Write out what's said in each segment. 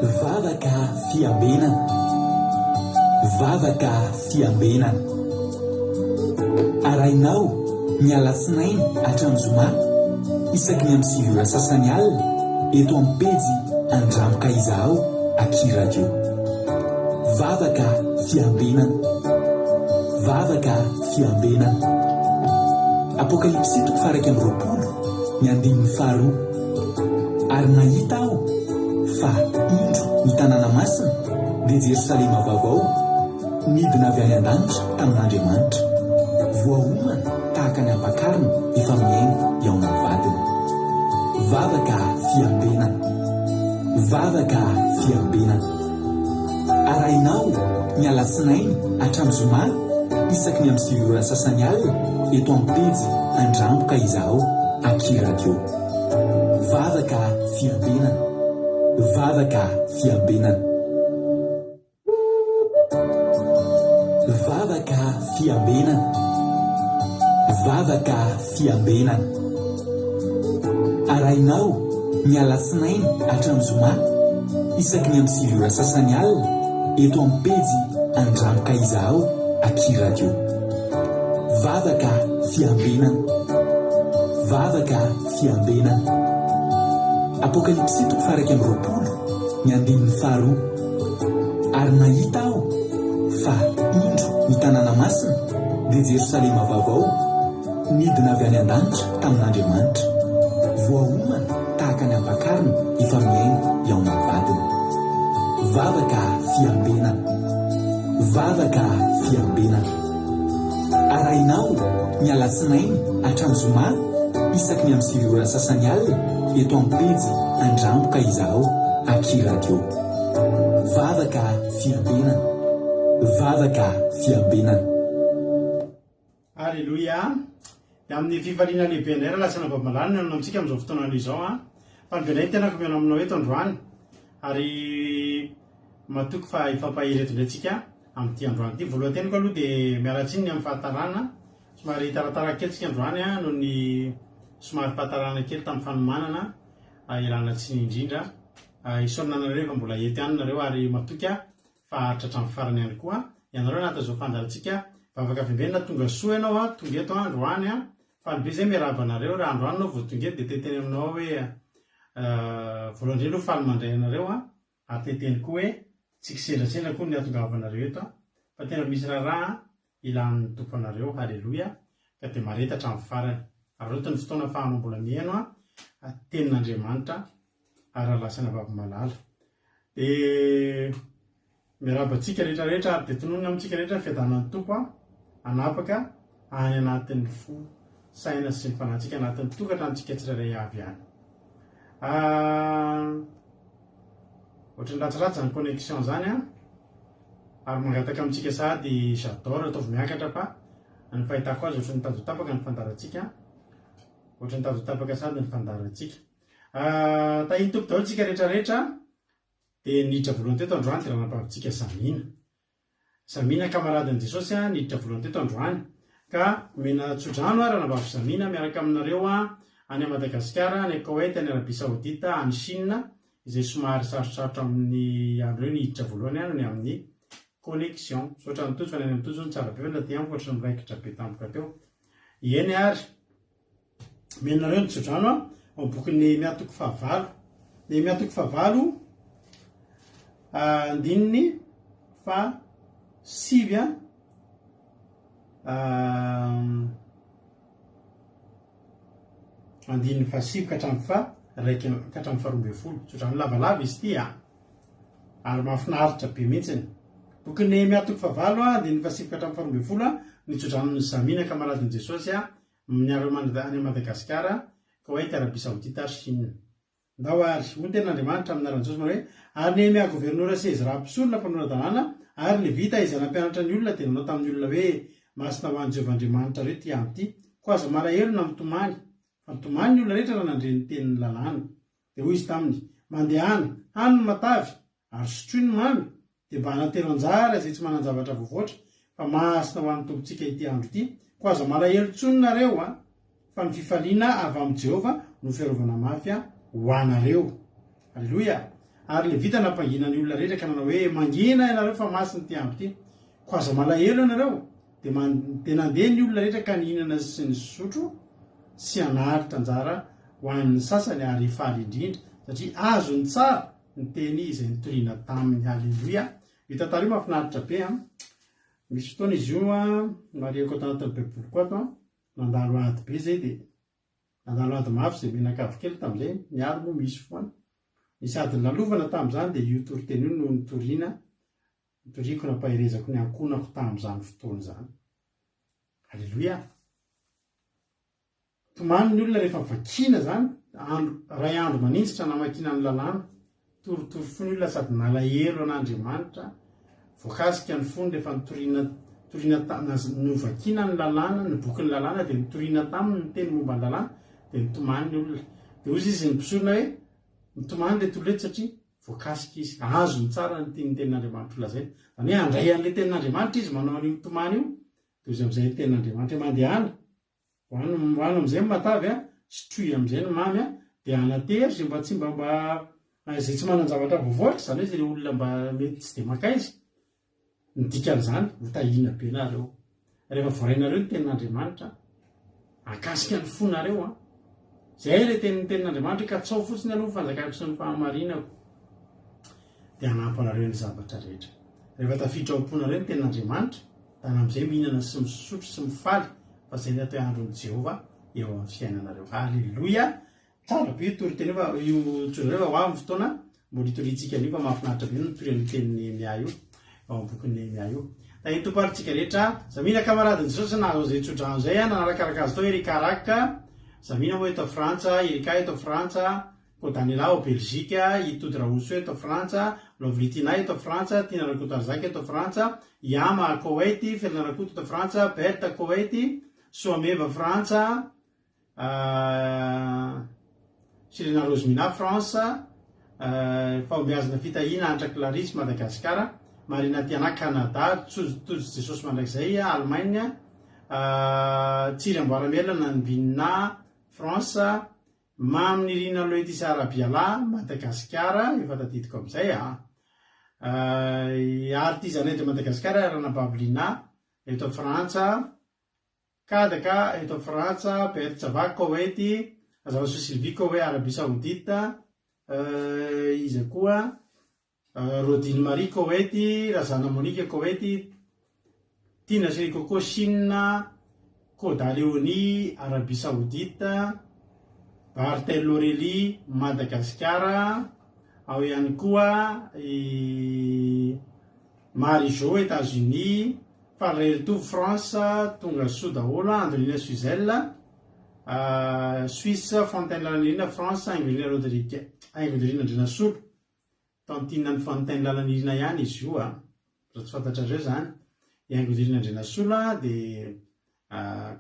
Vavaka fiambenana. Vavaka fiambenana. Arahinao ny alatsinainy hatramin'ny zoma isaky ny amin'ny 9 ora sasany alina eto amin'ny pejy Andramo ka izahao aky radio. Vavaka fiambenana. Vavaka fiambenana. Apokalypsy toko faha 21 ny andininy faharoa. Ary nahita aho fa indro ny tanàna masina, dia Jerosalema vaovao, nidina avy any an-danitra tamin'Andriamanitra, voaomana tahaka ny ampakarina efa mihaino hihaona amin'ny vadiny. Vavaka fiambenana. Vavaka fiambenana. Arahinao ny alatsinainy hatramin'ny zoma isaky ny amin'ny 9 ora sasany alina eto amin'ny pejy Andramo ka izahao aky radio. Vavaka fiambenana. Vavaka fiambenana. Vavaka fiambenana. Vavaka fiambenana. Arahinao ny alatsinainy hatramin'ny zoma isaky ny amin'ny 9 ora sasany alina eto amin'ny pejy Andramo ka izahao aky radio. Vavaka fiambenana. Vavaka fiambenana. Apokalypsy toko faha 21 ny andininy faharoa. Ary nahita aho fa indro ny tanàna masina, dia Jerosalema vaovao, nidina avy any an-danitra tamin'Andriamanitra, voaomana tahaka ny ampakarina efa mihaino hihaona amin'ny vadiny. Vavaka fiambenana. Vavaka fiambenana. Arahinao ny alatsinainy hatramin'ny zoma isaky ny amin'ny 9 ora sasany alina eto amin'ny pejy Andramo ka izahao aky radio. Vavaka fiambenana. Vavaka fiambenana. Aleloia! Dia amin'ny fifaliana lehibe indray raha lasa navamalala ny amintsika amin'izao fotoana izao an. Faly be indray ny tenako mihaona aminao eto androany. Ary matoky fa hifampahery eto indray tsika amin'ity androany ity. Voalohany teniko aloha dia miala tsiny ny amin'ny fahatarana. Somary taratara kely tsika androany an, noho ny somary fahatarana kely tamin'ny fanomanana. Ialana tsiny indrindra. Isaorana anareo efa mbola eto ihany nareo ary matoky aho fa haharitra hatramin'ny farany ihany koa ianareo anatin'izao fandaharantsika vavaka vimbenina tonga soa ianao an tonga eto an androany an faly be zay miarahaba anareo raha androany ianao vao tonga eto dia teteny aminao aho hoe voalohany indrindra aloha faly mandray anareo an ary teteny koa hoe tsy kisendrasendra akory ny hahatongavanareo eto an fa tena misy raharaha ilan'ny Tompo anareo haleloia ka dia mareta hatramin'ny farany ary aloha ny fotoana afahanao mbola mihaino an tenin'Andriamanitra ary rahalahy sy anabavy malala dia miarahaba antsika rehetra rehetra ary dia tononina amintsika rehetra ny fiadanan'ny Tompo an hanapaka any anatin'ny fo saina sy ny fanahintsika anatin'ny tokantranontsika tsirairay avy any ohatran'ny ratsiratsy zany connexion zany an Ary mangataka amintsika sahady j'adore ataovy miakatra fa ny fahitako azy ohatran'ny mitady ho tapaka ny fandaharantsika ohatran'ny mitady ho tapaka sahady ny fandaharantsika Tahin'ny Tompo daholo tsika rehetra rehetra dia niditra voalohany teto androany dia ranabavintsika Samina Samina kamaradin'i Jesosy a niditra voalohany teto androany ka omena tsodrano a ranabavy Samina miaraka aminareo a any Madagasikara any Koweït any Arabie Saoudite any Chine izay somary sarotsarotra amin'ny andro io ny hiditra voalohany any ny amin'ny connexion. Misaotra an'i Tojo fa ny any amin'i Tojo no tsara be fa ny aty amiko ohatry ny miraikitra be tampoka teo. Eny ary, omenareo ny tsodrano ao amin'ny bokin'i Nehemia toko fahavalo. Nehemia toko fahavalo, andininy faha sivy a. Andininy fahasivy ka hatramin'ny faha iraika ka hatramin'ny faharoa ambin'ny folo. Tsodrano lavalava izy ity a! Ary mahafinaritra be mihitsiny. Bokin'i Nehemia toko fahavalo a, andininy fahasivy ka hatramin'ny faharoa ambin'ny folo a, ny tsodranon'i Zamina kamaradin'i Jesosy a, miareo any Madagasikara, Koweït, Arabie Saoudite ary Chine. Ndao àry, hoy ny tenin'Andriamanitra amin'ny anaran'i Jesosy manao hoe, Ary Nehemia governora sy Ezra mpisorona mpanora-dalàna ary Levita izay nampianatra ny olona dia nanao tamin'ny olona hoe, Masina ho an'i Jehovah Andriamanitrareo ity andro ity, koa aza malahelo na mitomany. Fa nitomany ny olona rehetra raha nandre ny tenin'ny lalàna. Dia hoy izy taminy, Mandehana, hano ny matavy, ary sotroy ny mamy, dia mba hananteno anjara izay tsy manan-javatra voavoatra, fa masina ho an'ny Tompontsika ity andro ity, koa aza malahelo intsony nareo a, fa ny fifaliana avy amin'i Jehovah no fiarovana mafy ho anareo. Aleloia! Ary Levita nampangina ny olona rehetra ka nanao hoe, Mangina ianareo fa masina ity andro ity. Koa aza malahelo ianareo. Dia dia nandeha ny olona rehetra ka nihinana sy nisotro sy hanaritra anjara ho an'ny sasany ary hifaly indrindra, satria azony tsara ny teny izay nitoriana taminy. Haleloia! Io tantara io mahafinaritra be an! Misy fotoana izy io an, marihiko ato anatin'ny baiboliko ato an, nandalo ady be izay dia nandalo ady mafy izay mianakavy kely tamin'izay, ny ady moa misy foana. Nisy ady nolalovana tamin'izany dia io toriteny io no nitoriana, nitoriako nampaherezako ny ankohonako tamin'izany fotoana izany. Aleloia! Tomany ny olona rehefa vakiana zany, andro, ray andro maninjitra namakiana ny lalàna. Torotoro fo ny olona sady nalahelo an'Andriamanitra, voakasika ny fony rehefa nitoriana, toriana ta, novakiana ny lalàna, ny bokin'ny lalàna dia nitoriana taminy ny teny momba ny lalàna, dia nitomany ny olona. Dia hozy izy ny mpisorona hoe, mitomany ireto olona ireto satria voakasika izy, azony tsara ny tian'ny tenin'Andriamanitra holazaina. Izany hoe handray an'ilay tenin'Andriamanitra izy manao an'io mitomany io, dia hozy amin'izay ny tenin'Andriamanitra hoe mandehana, Hoano hoano amizay ny matavy a, sotroy amizay ny mamy a, dia anatero izay mba tsy mba mba izay tsy manan-javatra voavoatra, izany hoe izay olona mba mety tsy dia mankaiza, ny dikan'izany ho tahiana be nareo. Rehefa voarainareo ny tenin'Andriamanitra, hakasika ny fonareo an. Izay ilay tenin'ny tenin'Andriamanitra hoe katsao fotsiny aloha ny fanjakako sy ny fahamarinako, dia hanampy anareo ny zavatra rehetra. Rehefa tafiditra ao am-ponareo ny tenin'Andriamanitra, Tana amin'izay mihinana sy misotro sy mifaly fa izay ny atao hoe andron'i Jehovah eo amin'ny fiainanareo. Haleloia! Tsara be io toriteny io fa io tsodrano io fa ho avy ny fotoana mbola hitoriantsika an'io fa mahafinaritra be ny mitory an'io tenin'i Nehemia io ao amin'ny bokin'i Nehemia io. Tahin'ny Tompo ary tsika rehetra. Zamina kamaradin'i Jesosy nahazo an'izay tsodrano izay, nanarakaraka azy tao Erika Rack, Zamina moa eto Frantsa, Erika eto Frantsa, Koa Daniela ao Belgique, i Tody Rahosoa eto Frantsa, Lovely Tina eto Frantsa, Tiana Rakotoarizaka eto Frantsa, i Ama Koweït, Felana Rakoto eto Frantsa, Berthe Koweït, Soameva Frantsa, Sirena Rosemina France, Fahombiazana Fitahiana Antra Clarisse Madagascar, Marina Tiana Canada, Tojo Jesosy Mandrakizay Allemagne, Tsiry Amboaramielina Nanbinina France, Mamy Nirina Loetisa Rabiala, Madagasikara, efa tadidiko amin'izay a. Artisanat de Madagascar Ranabavy Lina, eto Frantsa, Kadaka, eto Frantsa, Berthe Sava, Koweït, Hazavasoa Sylvie, Koweït, Arabie Saoudite, iza koa? Rodine Marie, Koety, Razana Monica, Koety, Tina Chérie Coco, Chine, Koda Léonie, Arabie Saoudite, Barthel Aurélie, Madagasikara, ao ihany koa i Marie Jo, Etats-Unis, Faly Raheritovo, France, tonga soa daholo, Andrelina Suzel, Suisse, Fontaine Lalanirina, France, Haingonirina Rodrigue, Haingonirina Andrianasolo, Tantine an'i Fontaine Lalanirina ihany izy io a! Raha tsy fantatrareo izany, i Haingonirina Andrianasolo a dia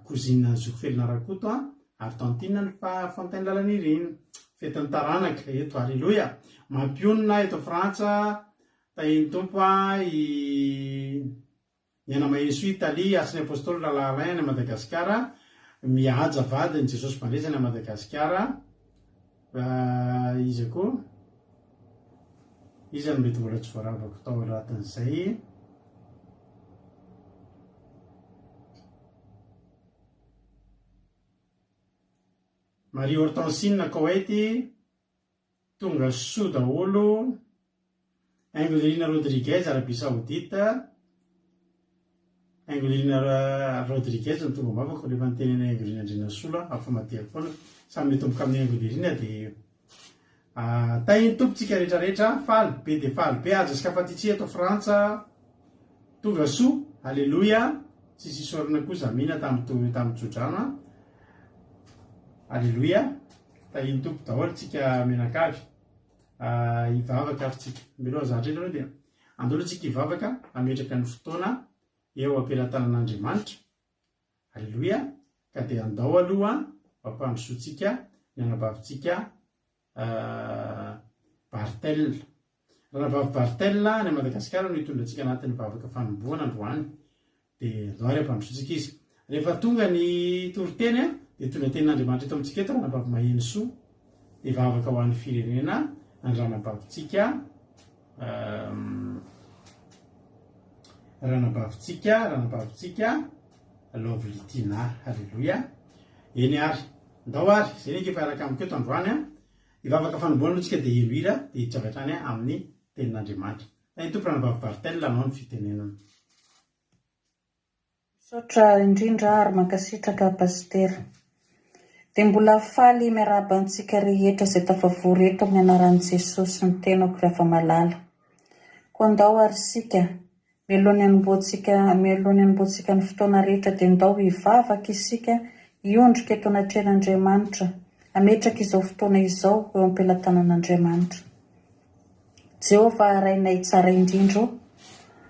cousine an'i Zoky Felina Rakoto a, ary tantine an'i Fontaine Lalanirina. Fetin'ny taranaka eto, Aleloia! Mampionona eto Frantsa, tahian'ny Tompo a, i. Ny ana Mahesoa Italie, Hasin'ny Apostoly Rahalahy Alain any Madagasikara, Mihaja vadiny Jesosy Mpandresy any Madagasikara, iza koa? Iza no mety mbola tsy voarabako tao anatin'izay? Marie Hortensine Koweït, Tonga soa daholo. Haingonirina Rodriguez, Arabie Saoudite. Haingonirina Rodriguez no tonga am-bavako rehefa niteny an'i Haingonirina Andrianasolo aho, afamadihako foana. Samy mitomboka amin'i Haingonirina dia tahin'ny Tompo tsika rehetra rehetra. Faly be dia faly be. Aja sy Kapatitsi eto Frantsa. Tonga soa. Aleloia. Tsisy isaorana koa Zamina tamin'ny tamin'ny tsodrano an. Aleloia. Tahin'ny Tompo daholo tsika mianakavy. Hivavaka ary tsika. Mialohan'ny zavatra rehetra aloha dia andao aloha tsika hivavaka hametraka ny fotoana eo am-pelatanan'Andriamanitra. Aleloia. Ka dia andao aloha hampandrosoantsika ny anabavintsika Barthel. Ranabavy Barthel any Madagasikara no hitondra antsika anatin'ny vavaka fanombohana androany. Dia andao ary hampandrosoantsika izy. Rehefa tonga ny toriteny dia hitondra tenin'Andriamanitra eto amintsika eto Ranabavy Mahenisoa. Dia vavaka ho an'ny firenena. an-dranabavintsika ranabavintsika ranabavintsika Lovely Tina. Haleloia. Eny ary. Ndao ary, izay ny ekipa hiaraka amiko eto androany an. Hivavaka fanombohana aloha tsika dia hino hira dia hiditra avy hatrany amin'ny tenin'Andriamanitra. Tahin'ny Tompo Ranabavy Barthel hanao ny fitenenana. Misaotra indrindra ary mankasitraka Pasitera. Dia mbola faly miarahaba antsika rehetra izay tafavory eto amin'ny anaran'i Jesosy ny tenako ry hava-malala. Koa ndao ary isika, mialoha ny hanombohantsika mialoha ny hanombohantsika ny fotoana rehetra dia ndao hivavaka isika hiondrika eto anatrehan'Andriamanitra, hametraka izao fotoana izao eo am-pelatanan'Andriamanitra. Jehovah Rainay tsara indrindra o!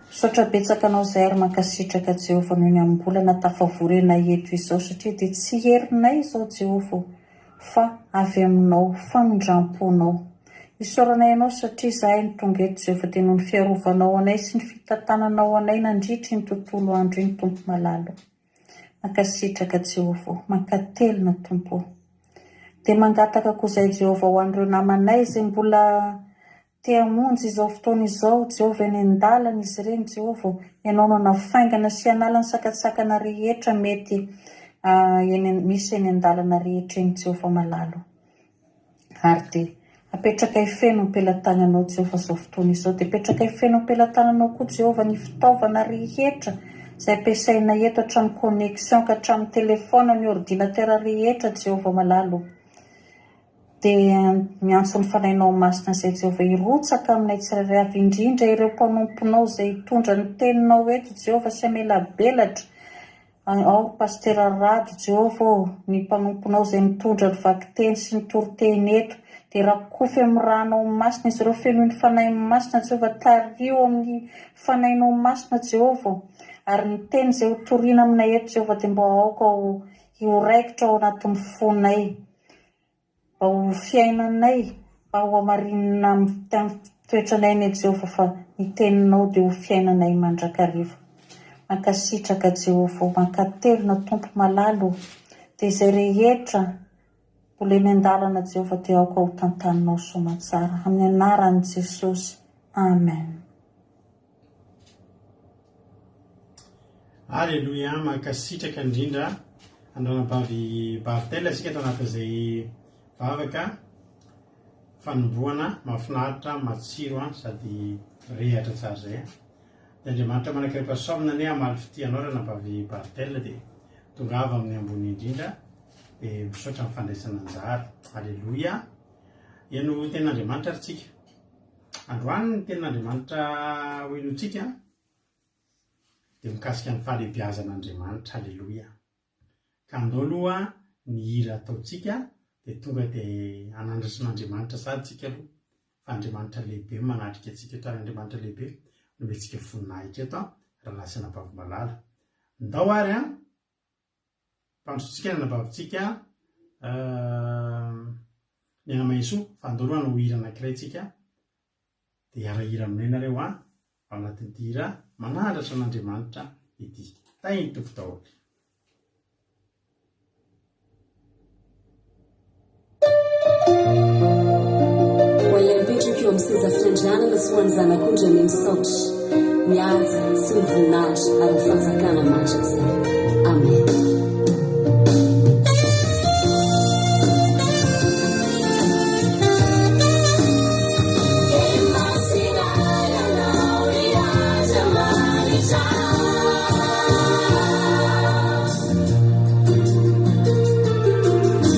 Misaotra betsaka anao zahay ary mankasitraka Jehovah noho ny amim-bolana tafavory anay eto izao satria dia tsy herinay izao Jehovah o! fa avy aminao, famindram-ponao. Isaoranay anao satria izahay no tonga eto Jehovah dia noho ny fiarovanao anay sy ny fitantananao anay nandritra iny tontolo andro iny Tompo malala o! Mankasitraka Jehovah o! Mankatelina Tompo o! Dia mangataka koa izay Jehovah ho an'ireo namanay izay mbola te hamonjy izao fotoana izao, Jehovah eny an-dalana izy ireny Jehovah o! Ianao no hanafaingana sy hanala ny sakantsakana rehetra mety eny misy eny an-dalana rehetra eny Jehovah malala o! Ary dia apetrakay feno am-pelatananao, Jehovah, izao fotoana izao. Dia apetrakay feno am-pelatananao koa, Jehovah, ny fitaovana rehetra izay ampiasainay eto, hatramin'ny connexion ka hatramin'ny téléphone, ny ordinateur rehetra, Jehovah malala o. Dia miantso ny Fanahinao Masina izay, Jehovah, hirotsaka aminay tsirairay avy, indrindra ireo mpanomponao izay hitondra ny teninao eto, Jehovah, sy hamelabelatra Ao ry Pasitera Rado, Jehovah ô, ny mpanomponao izay mitondra ny vakiteny sy ny toriteny eto, dia rakofy amin'ny ranao masina izy ireo, fenoy ny Fanahy Masina, Jehovah, tariho amin'ny Fanahinao Masina, Jehovah ô, ary ny teny izay ho torina aminay eto, Jehovah, dia mba aoka ho hiraikitra ao anatin'ny fonay. Mba ho fiainanay, mba ho hamarinina amin'ny toetranay anie Jehovah fa ny teninao dia ho fiainanay mandrakariva. Mankasitraka Jehovah o, mankatelina Tompo malala o, dia izay rehetra mbola eny an-dalana Jehovah dia aoka ho tantaninao soamatsara. Amin'ny anaran'i Jesosy. Amen. Aleloia, mankasitraka indrindra an-dRanabavy Barthel isika tao anatin'izay vavaka fanombohana mahafinaritra, matsiro sady mirehatra tsara izay. Dia Andriamanitra manan-karem-pahasoavana anie hamaly fitia anao Ranabavy Barthel dia tongava amin'ny ambony indrindra dia misaotra amin'ny fandraisana anjara. Aleloia. Heno tenin'Andriamanitra ary tsika. Androany ny tenin'Andriamanitra ho henointsika dia mikasika ny fahalehibiazan'Andriamanitra, Aleloia. Ka andao aloha ny hira ataontsika dia tonga dia hanandratra an'Andriamanitra sady tsika aloha fa Andriamanitra lehibe no manatrika antsika eto ary Andriamanitra lehibe no omentsika voninahitra eto rahalahy sy anabavy malala. Ndao ary an! Mpandrotsika ny anabavintsika ny anamahesoa fa andao aloha hanao hira anankiray tsika dia hiara-hira aminay nareo an ao anatin'ity hira manandratra an'Andriamanitra ity. Tahin'ny Tompo daholo. Ho an'ilay mipetraka eo amin'ny seza fiandrianana sy ho an'ny Zanak'ondry anie misaotra, ny haja sy ny voninahitra ary ny fanjakana mandrakizay. Amen.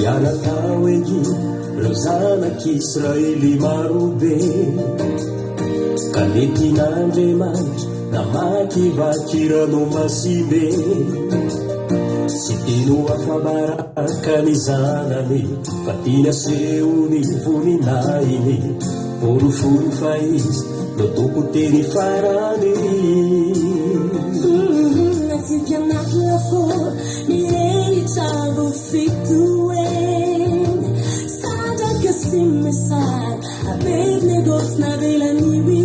Niala tao Egypta ireo zanak'Israely marobe, ka nentin'Andriamanitra namakivaky ranomasimbe. Tsy tiany ho afa-baraka ny zanany, fa tiany aseho ny voninahiny. Porofony fa izy no tompon-teny farany. Natsipy anaty lafaoro mirehitra rofitoeny Sadraka sy Mesaka, Abednego tsy navelany ho irery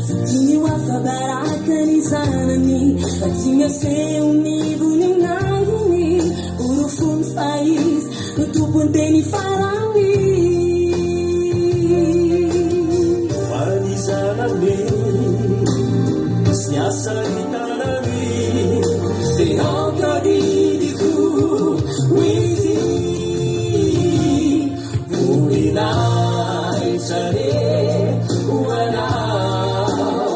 Tsy tiany ho afa-baraka ny zanany Fa tiany aseho ny voninahiny Porofony fa izy no tompon-teny farany. asan'ny tanany dia aoka adidiko ho izy voninahitra anie ho anao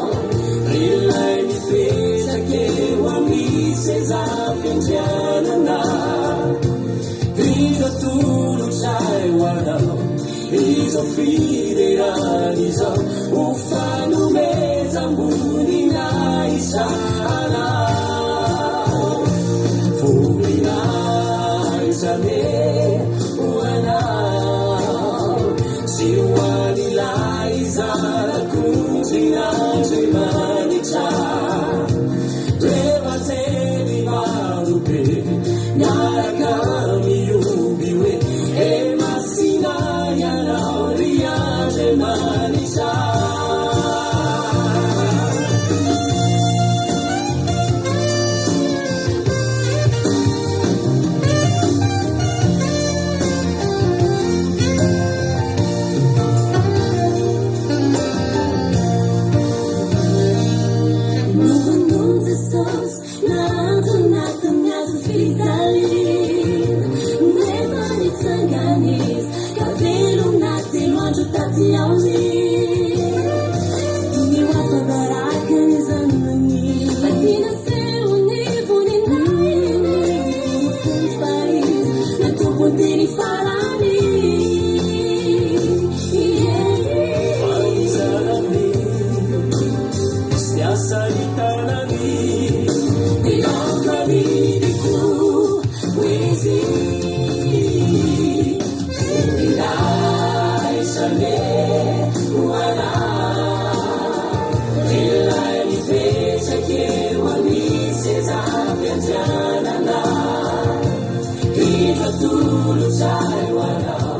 r'ilay mipetraka eo amin'ny seza fiandrianana indro atolotray ho anao izao fiderana izao ho fanomezam-boninahitra anao. Voninahitra anie ho anao sy ho an'ilay Zanak'ondrin'Andriamanitra. Reo anjely marobe miaraka mihoby hoe, E masina ianao ry Andriamanitra. Novonoin'i Jesosy nahantona tamin'ny hazo fijaliana, nefa nitsangana Izy ka velona telo andro taty aoriana. Tsy tiany ho afa-baraka ny zanany, fa tiany haseho ny voninahiny. Fa Izy no tompon'ny teny farany. Fa ny zanany sy ny asan'ny tanany dia aoka adidiko ho izy. Voninahitra anie ho anao, r'ilay mipetraka eo amin'ny seza fiandrianana. Indro atolotray ho anao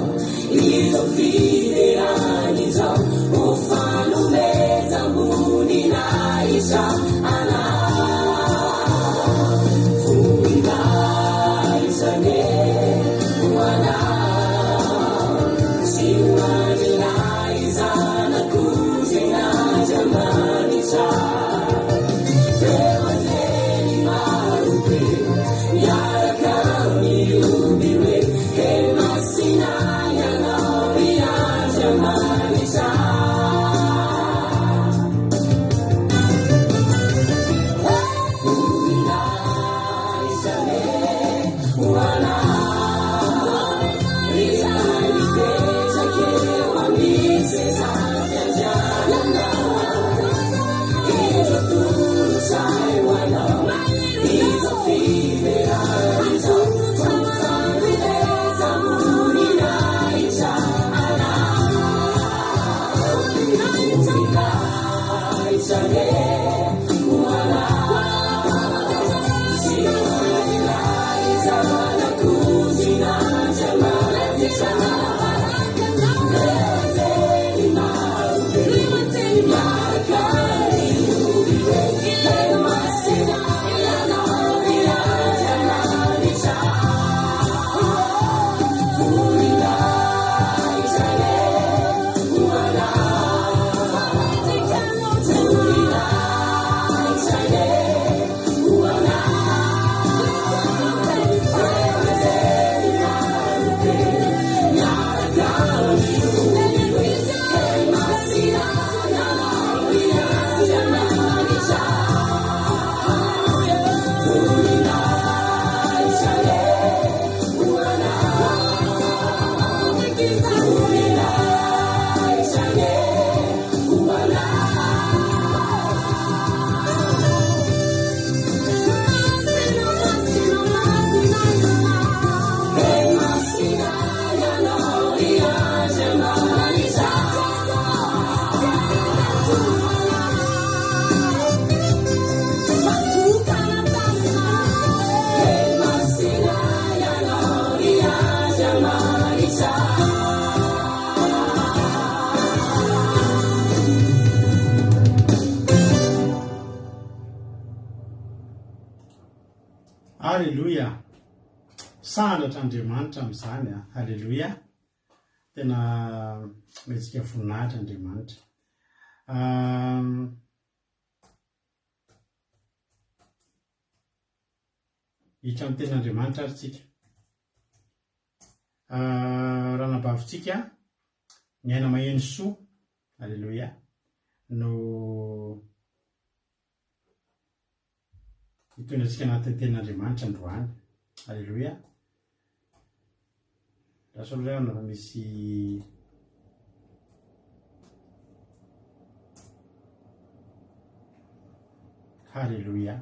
izao fiderana izao ho fanomezam-boninahitra anao. Voninahitra anie ho anao sy ho an'ilay Zanak'ondrin'Andriamanitra. Reo anjely marobe miaraka mihoby hoe, He masina ianao ry Andriamanitra. Voninahitra anie ho anao, r'ilay mipetraka eo amin'ny seza fiandrianana. Indro atolotray ho anao izao fiderana izao ho fanomezam-boninahitra anao. Voninahitra anie ho anao sy ho an'ilay Zanak'ondrin'Andriamanitra. Reo anjely marobe miaraka mihoby hoe, He masina ianao ry Andriamanitra. Voninahitra anie ho anao. Voninahitra anie ho anao. Reo anjely marobe miaraka mihoby hoe, He masina ianao ry Andriamanitra. Voninahitra anie ho anao. Voninahitra anie ho anao. He masina ianao ry Andriamanitra. He masina ianao ry Andriamanitra. Aleloia! Sandratra Andriamanitra amin'izany a! Aleloia! Tena mendrika voninahitra Andriamanitra. Hiditra amin'ny tenin'Andriamanitra ary tsika. Ranabavintsika, ny aina maheno soa, Aleloia, no hitondra antsika anatin'ny tenin'Andriamanitra androany. Aleloia. Lasa aloha zay fa misy Haleloia.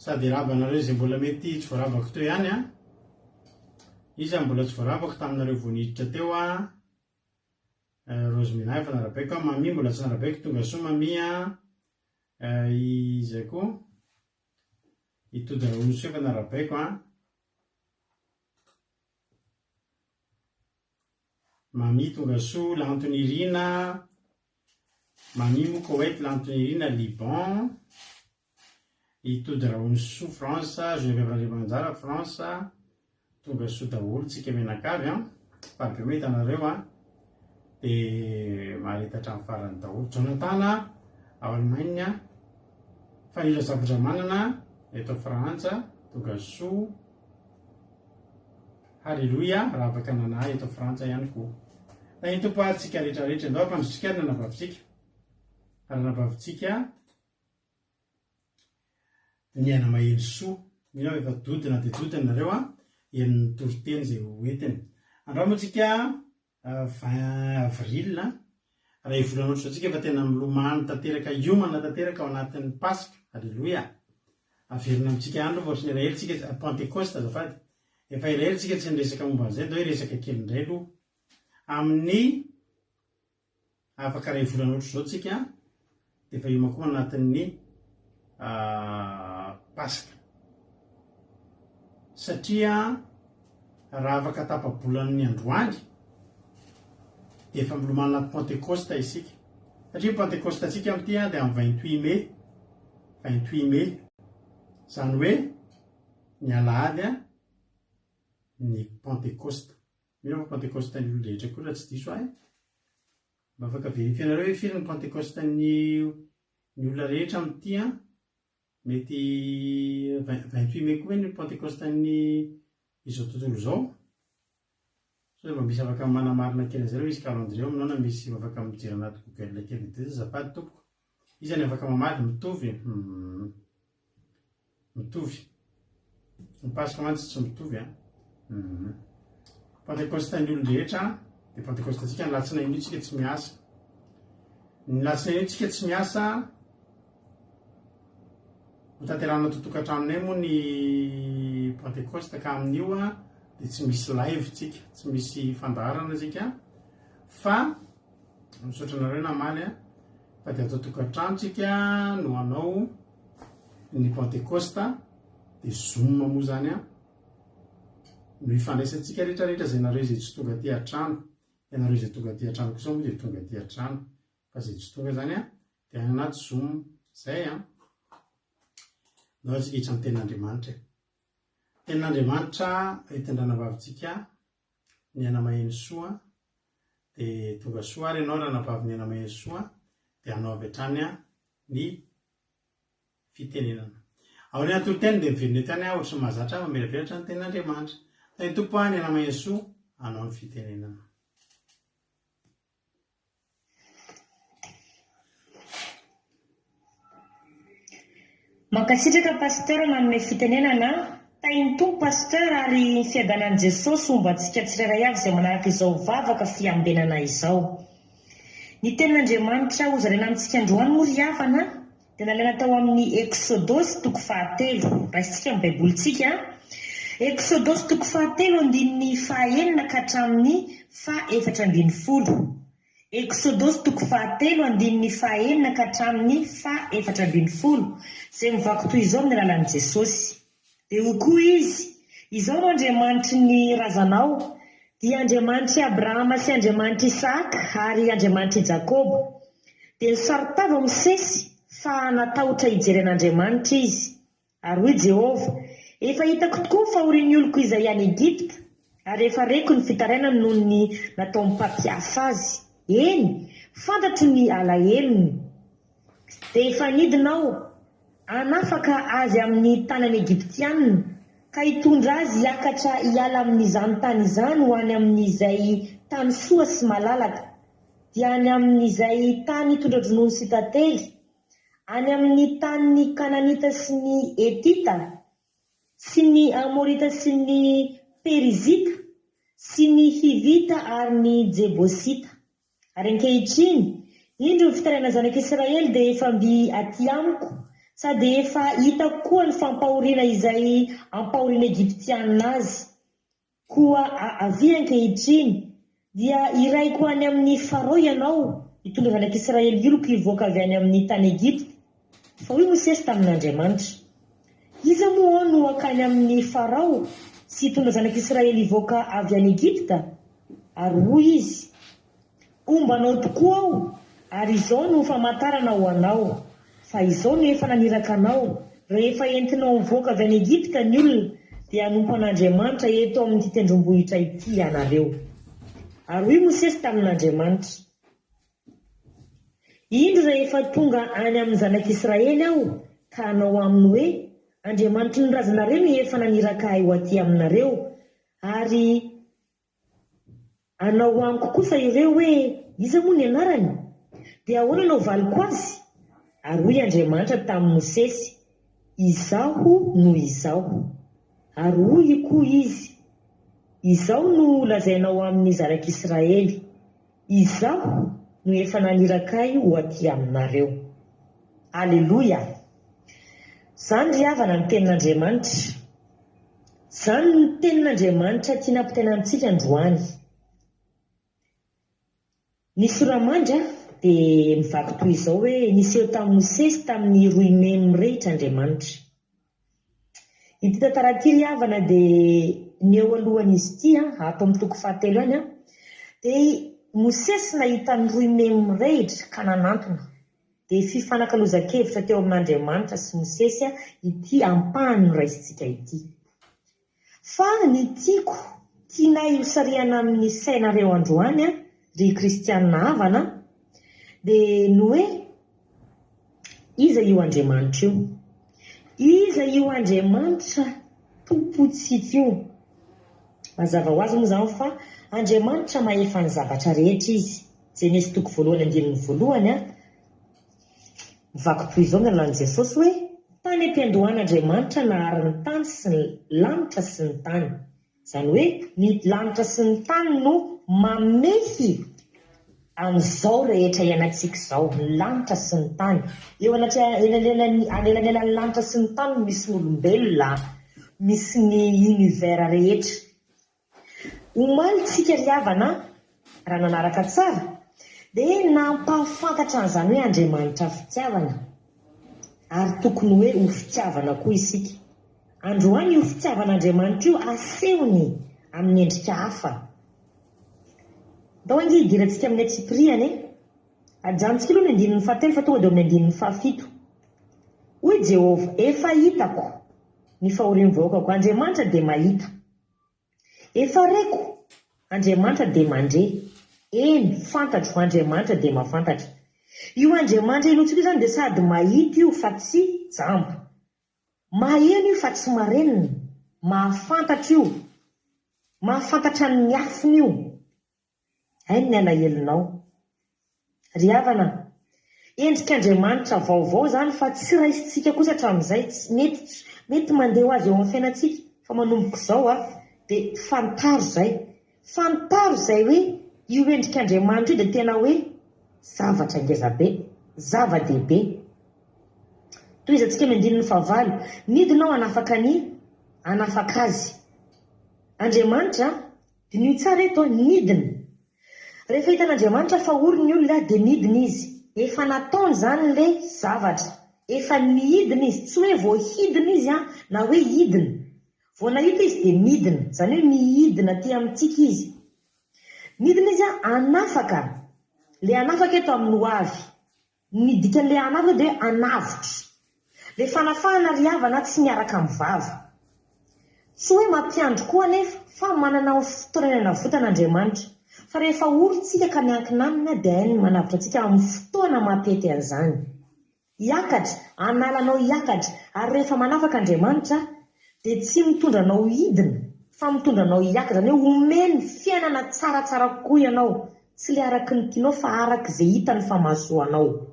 Sady iraba anareo izay mbola mety tsy voarabako teo ihany an. Iza mbola tsy voarabako taminareo vao niditra teo an. Eh, Rosemina efa narabaiko an, Mamie mbola tsy narabaiko, tonga soa Mamie an. Eh, iza koa? I Tody Rahonosoa efa narabaiko an. Mamie tonga soa, Lanto Nirina, Mamie moa Koweït, Lanto Nirina Liban, i Tody Rahonosoa France, Geneviève Randriamananjara France, tonga soa daholo tsika mianakavy an, faly be mahita anareo an, de mahareta hatramin'ny farany daholo. Jonathan ao Allemagne, Fanilo Zafidramanana eto Frantsa, tonga soa. Haleloia, ravaka nanahy eto Frantsa ihany koa. Tahin'ny Tompo ary tsika rehetra rehetra. Ndao hampandrotsika ary ny anabavintsika. Ary anabavintsika ny aina mahery soa. Mino aho efa dodona dia dodona nareo an, henon'ny toriteny izay ho entiny. Androany moa tsika 20 avril, raha hivolana ohatr'izao tsika efa tena milomano tanteraka, hiomana tanteraka ao anatin'ny Paska. Aleloia. Averina amintsika ihany aloha fa ohatran'ny elaela tsika, Pentekosta azafady. Efa elaela tsika tsy niresaka momba an'izay, ndao hiresaka kely indray aloha. Amin'ny Afaka iray volana ohatr'izao tsika dia efa hiomankomana anatin'ny Paska. Satria raha afaka tapa-bolan'ny androany dia efa milomano anaty Pentekosta isika. Satria ny Pentekosta-ntsika amin'ity dia amin'ny 28 mai. 28 mai. Izany hoe ny alahady ny Pentekosta. Mino aho fa Pentekosta-n'ny olon-drehetra koa raha tsy diso ahy. Mba afaka verifier-nareo hoe firy ny Pentekosta-n'ny ny olona rehetra amin'ity an? Mety 28 mai koa ve ny Pentekosta-n'ny izao tontolo izao? Sao dia mba misy afaka manamarina kely an'izay raha misy calendrier ao aminao na misy afaka mijery anaty Google kely vite azafady tompoko. Iza ny afaka mamaly? Mitovy? Hum. Mitovy. Ny Paska mantsy tsy mitovy an. Hum. Pentekosta ny olon-drehetra dia Pentekosta antsika ny latsinainy io tsika tsy miasa. Ny latsinainy io tsika tsy miasa ho tanterahina ato tokantranonay moa ny Pentekosta ka amin'io an dia tsy misy live tsika, tsy misy fandaharana tsika fa misaotra anareo namaly an fa dia ato tokantrano tsika no hanao ny Pantekosta dia zoom moa zany an no ifandraisantsika rehetra rehetra izay nareo izay tsy tonga aty an-trano, ianareo izay tonga aty an-trano kosa moa dia tonga aty an-trano fa izay tsy tonga zany an dia any anaty zoom zay an. Ndao isika hiditra amin'ny tenin'Andriamanitra e. Tenin'Andriamanitra entin-dranavavintsika ny aina maheno soa dia tonga soa ary ianao ranabavy ny aina maheno soa dia hanao avy hatrany ny fitenenana. Aorian'ny toriteny dia miverina eto ihany aho ohatry ny mahazatra ahy mamelabelatra ny tenin'Andriamanitra. Tahin'ny Tompo ahy ny aina maheno soa hanao ny fitenenana. Mankasitraka Pasteur nanome fitenenana a! Tahin'ny Tompo Pasteur ary ny fiadanan'i Jesosy homba antsika tsirairay avy izay manaraka izao vavaka fiambenana izao. Ny tenin'Andriamanitra hozaraina amintsika androany moa ry havana dia nalaina tao amin'ny Eksodosy toko fahatelo. Raisintsika ny Baibolintsika. Eksodosy toko fahatelo andininy fahaenina ka hatramin'ny faha-14. Eksodosy toko fahatelo andininy fahaenina ka hatramin'ny faha-14, izay mivaky toy izao amin'ny alalan'i Jesosy. Dia hoy koa izy, Izaho no Andriamanitry ny razanao, dia Andriamanitr'i Abrahama sy Andriamanitr'i Isahaka ary Andriamanitr'i Jakoba. Dia nisaro-tava Mosesy, fa natahotra hijery an'Andriamanitra izy. Ary hoy Jehovah, Efa hitako tokoa ny fahorian'ny oloko izay any Egypta, ary efa reko ny fitarainany noho ny nataon'ny mpampiasa azy. Eny, fantatro ny alahelony. Dia efa nidina Aho hanafaka azy amin'ny tanan'ny Egyptiana, ka hitondra azy hiakatra hiala amin'izany tany izany ho any amin'izay tany soa sy malalaka, dia any amin'izay tany tondra-dronono sy tantely, any amin'ny tanin'ny Kananita sy ny Hetita, sy ny Amorita sy ny Perizita, sy ny Hivita ary ny Jebosita. Ary ankehitriny, indro ny fitarainan'ny zanak'Israely dia efa mby aty amiko, sady efa hitako koa ny fampahoriana izay ampahorian'ny Egyptiana azy. Koa avia ankehitriny, dia hirahiko any amin'i Farao ianao, hitondra zanak'Israely oloko hivoaka avy any amin'ny tany Egypta. Fa hoy Mosesy tamin'Andriamanitra, Iza moa aho no hankany amin'i Farao sy hitondra zanak'Israely hivoaka avy any Egypta? Ary hoy izy, Homba anao tokoa aho, ary izao no ho famantarana ho anao, fa izao no efa naniraka anao, rehefa entinao mivoaka avy any Egypta ny olona, dia hanompo an'Andriamanitra eto amin'ity tendrombohitra ity ianareo. Ary hoy Mosesy tamin'Andriamanitra, Indro rehefa tonga any amin'ny zanak'Israely aho ka hanao aminy hoe, Andriamanitry ny razanareo no efa naniraka ahy ho aty aminareo, ary hanao amiko kosa ireo hoe, Iza moa ny anarany? Dia ahoana no havaliko azy? Ary hoy Andriamanitra tamin'i Mosesy, Izaho no Izaho. Ary hoy koa Izy, Izao no holazainao amin'ny zanak'Israely, Izaho no efa naniraka ahy ho aty aminareo. Aleloia! Izany ry havana ny tenin'Andriamanitra. Izany no tenin'Andriamanitra tiana ampitaina amintsika androany. Ny sora-mandry dia mivaky toy izao hoe, Niseho tamin'i Mosesy tamin'ny roimemy mirehitra Andriamanitra. Ity tantara ity ry havana dia ny eo alohan'izy ity, ato amin'ny toko fahatelo ihany, dia i Mosesy nahita ny roimemy mirehitra ka nanantona. Dia fifanakalozan-kevitra teo amin'Andriamanitra sy Mosesy ity ampahany noraisintsika ity. Fa ny tiako, tianay hosarihana amin'ny sainareo androany ry kristianina havana dia ny hoe iza io Andriamanitra io? Iza io Andriamanitra tompontsika io? Mazava ho azy moa izany fa Andriamanitra mahefa ny zavatra rehetra Izy. Jenesy toko voalohany andininy voalohany. Mivaky toy izao ny lalàn'i Jesosy hoe, Tany am-piandohana Andriamanitra nahary ny tany sy ny lanitra sy ny tany. Izany hoe ny lanitra sy ny tany no mamehy an'izao rehetra iainantsika izao, ny lanitra sy ny tany. Eo anatrehan'ny anelanelan'ny lanitra sy ny tany no misy ny olombelona, misy ny univers rehetra. Omaly tsika ry havana raha nanaraka tsara dia nampahafantatra an'izany hoe Andriamanitra fitiavana ary tokony hoe ho fitiavana koa isika. Androany io fitiavan'Andriamanitra io asehony amin'ny endrika hafa. Ndao ange hidirantsika amin'ny antsipirihany e! Ajanontsika aloha ny andininy fahatelo fa tonga dia eo amin'ny andininy fahafito. Hoy Jehovah, Efa hitako ny fahorian'ny vahoakako. Andriamanitra dia mahita. Efa reko, Andriamanitra dia mandre. Eny, fantatro, Andriamanitra dia mahafantatra. Io Andriamanitra inoantsika io izany dia sady mahita io fa tsy jamba. Maheno io fa tsy marenina. Mahafantatra io. Mahafantatra ny miafina io. Hainy ny alahelonao. Ry havana a! Endrik'Andriamanitra vaovao izany fa tsy raisintsika kosa hatramin'izay, tsy mety tsy mety mandeha ho azy eo amin'ny fiainantsika fa manomboka izao a, dia fantaro izay, fantaro izay hoe io endrik'Andriamanitra io dia tena hoe zavatra ngeza be, zava-dehibe. Tohizantsika ny andininy fahavalo, nidina aho hanafaka ny hanafaka azy. Andriamanitra Diniho tsara eto an, nidina. Rehefa hitan'Andriamanitra fa ory ny olona dia nidina Izy. Efa nataony izany ilay zavatra. Efa nidina Izy. Tsy hoe vao hidina Izy an, na hoe hidina. Vao nahita Izy dia nidina. Izany hoe nihidina aty amintsika Izy. Nidina Izy an, hanafaka. Ilay hanafaka eto amin'ny ho avy. Ny dikan'ilay hanavotra dia hoe hanavotra. Ilay fanafahana ry havana tsy miaraka amin'ny vava. Tsy hoe mampiandry koa anefa fa manana ny fotoana nanavotana Andriamanitra. Fa rehefa ory tsika ka miankina aminy dia hainy ny manavotra antsika amin'ny fotoana mampety an'izany. Hiakatra, hanala anao hiakatra. Ary rehefa manafaka Andriamanitra dia tsy mitondra anao hidina fa mitondra anao hiakatra. Izany hoe omeny fiainana tsaratsara kokoa ianao. Tsy ilay araka ny tianao fa araka izay hitany fa mahasoa anao.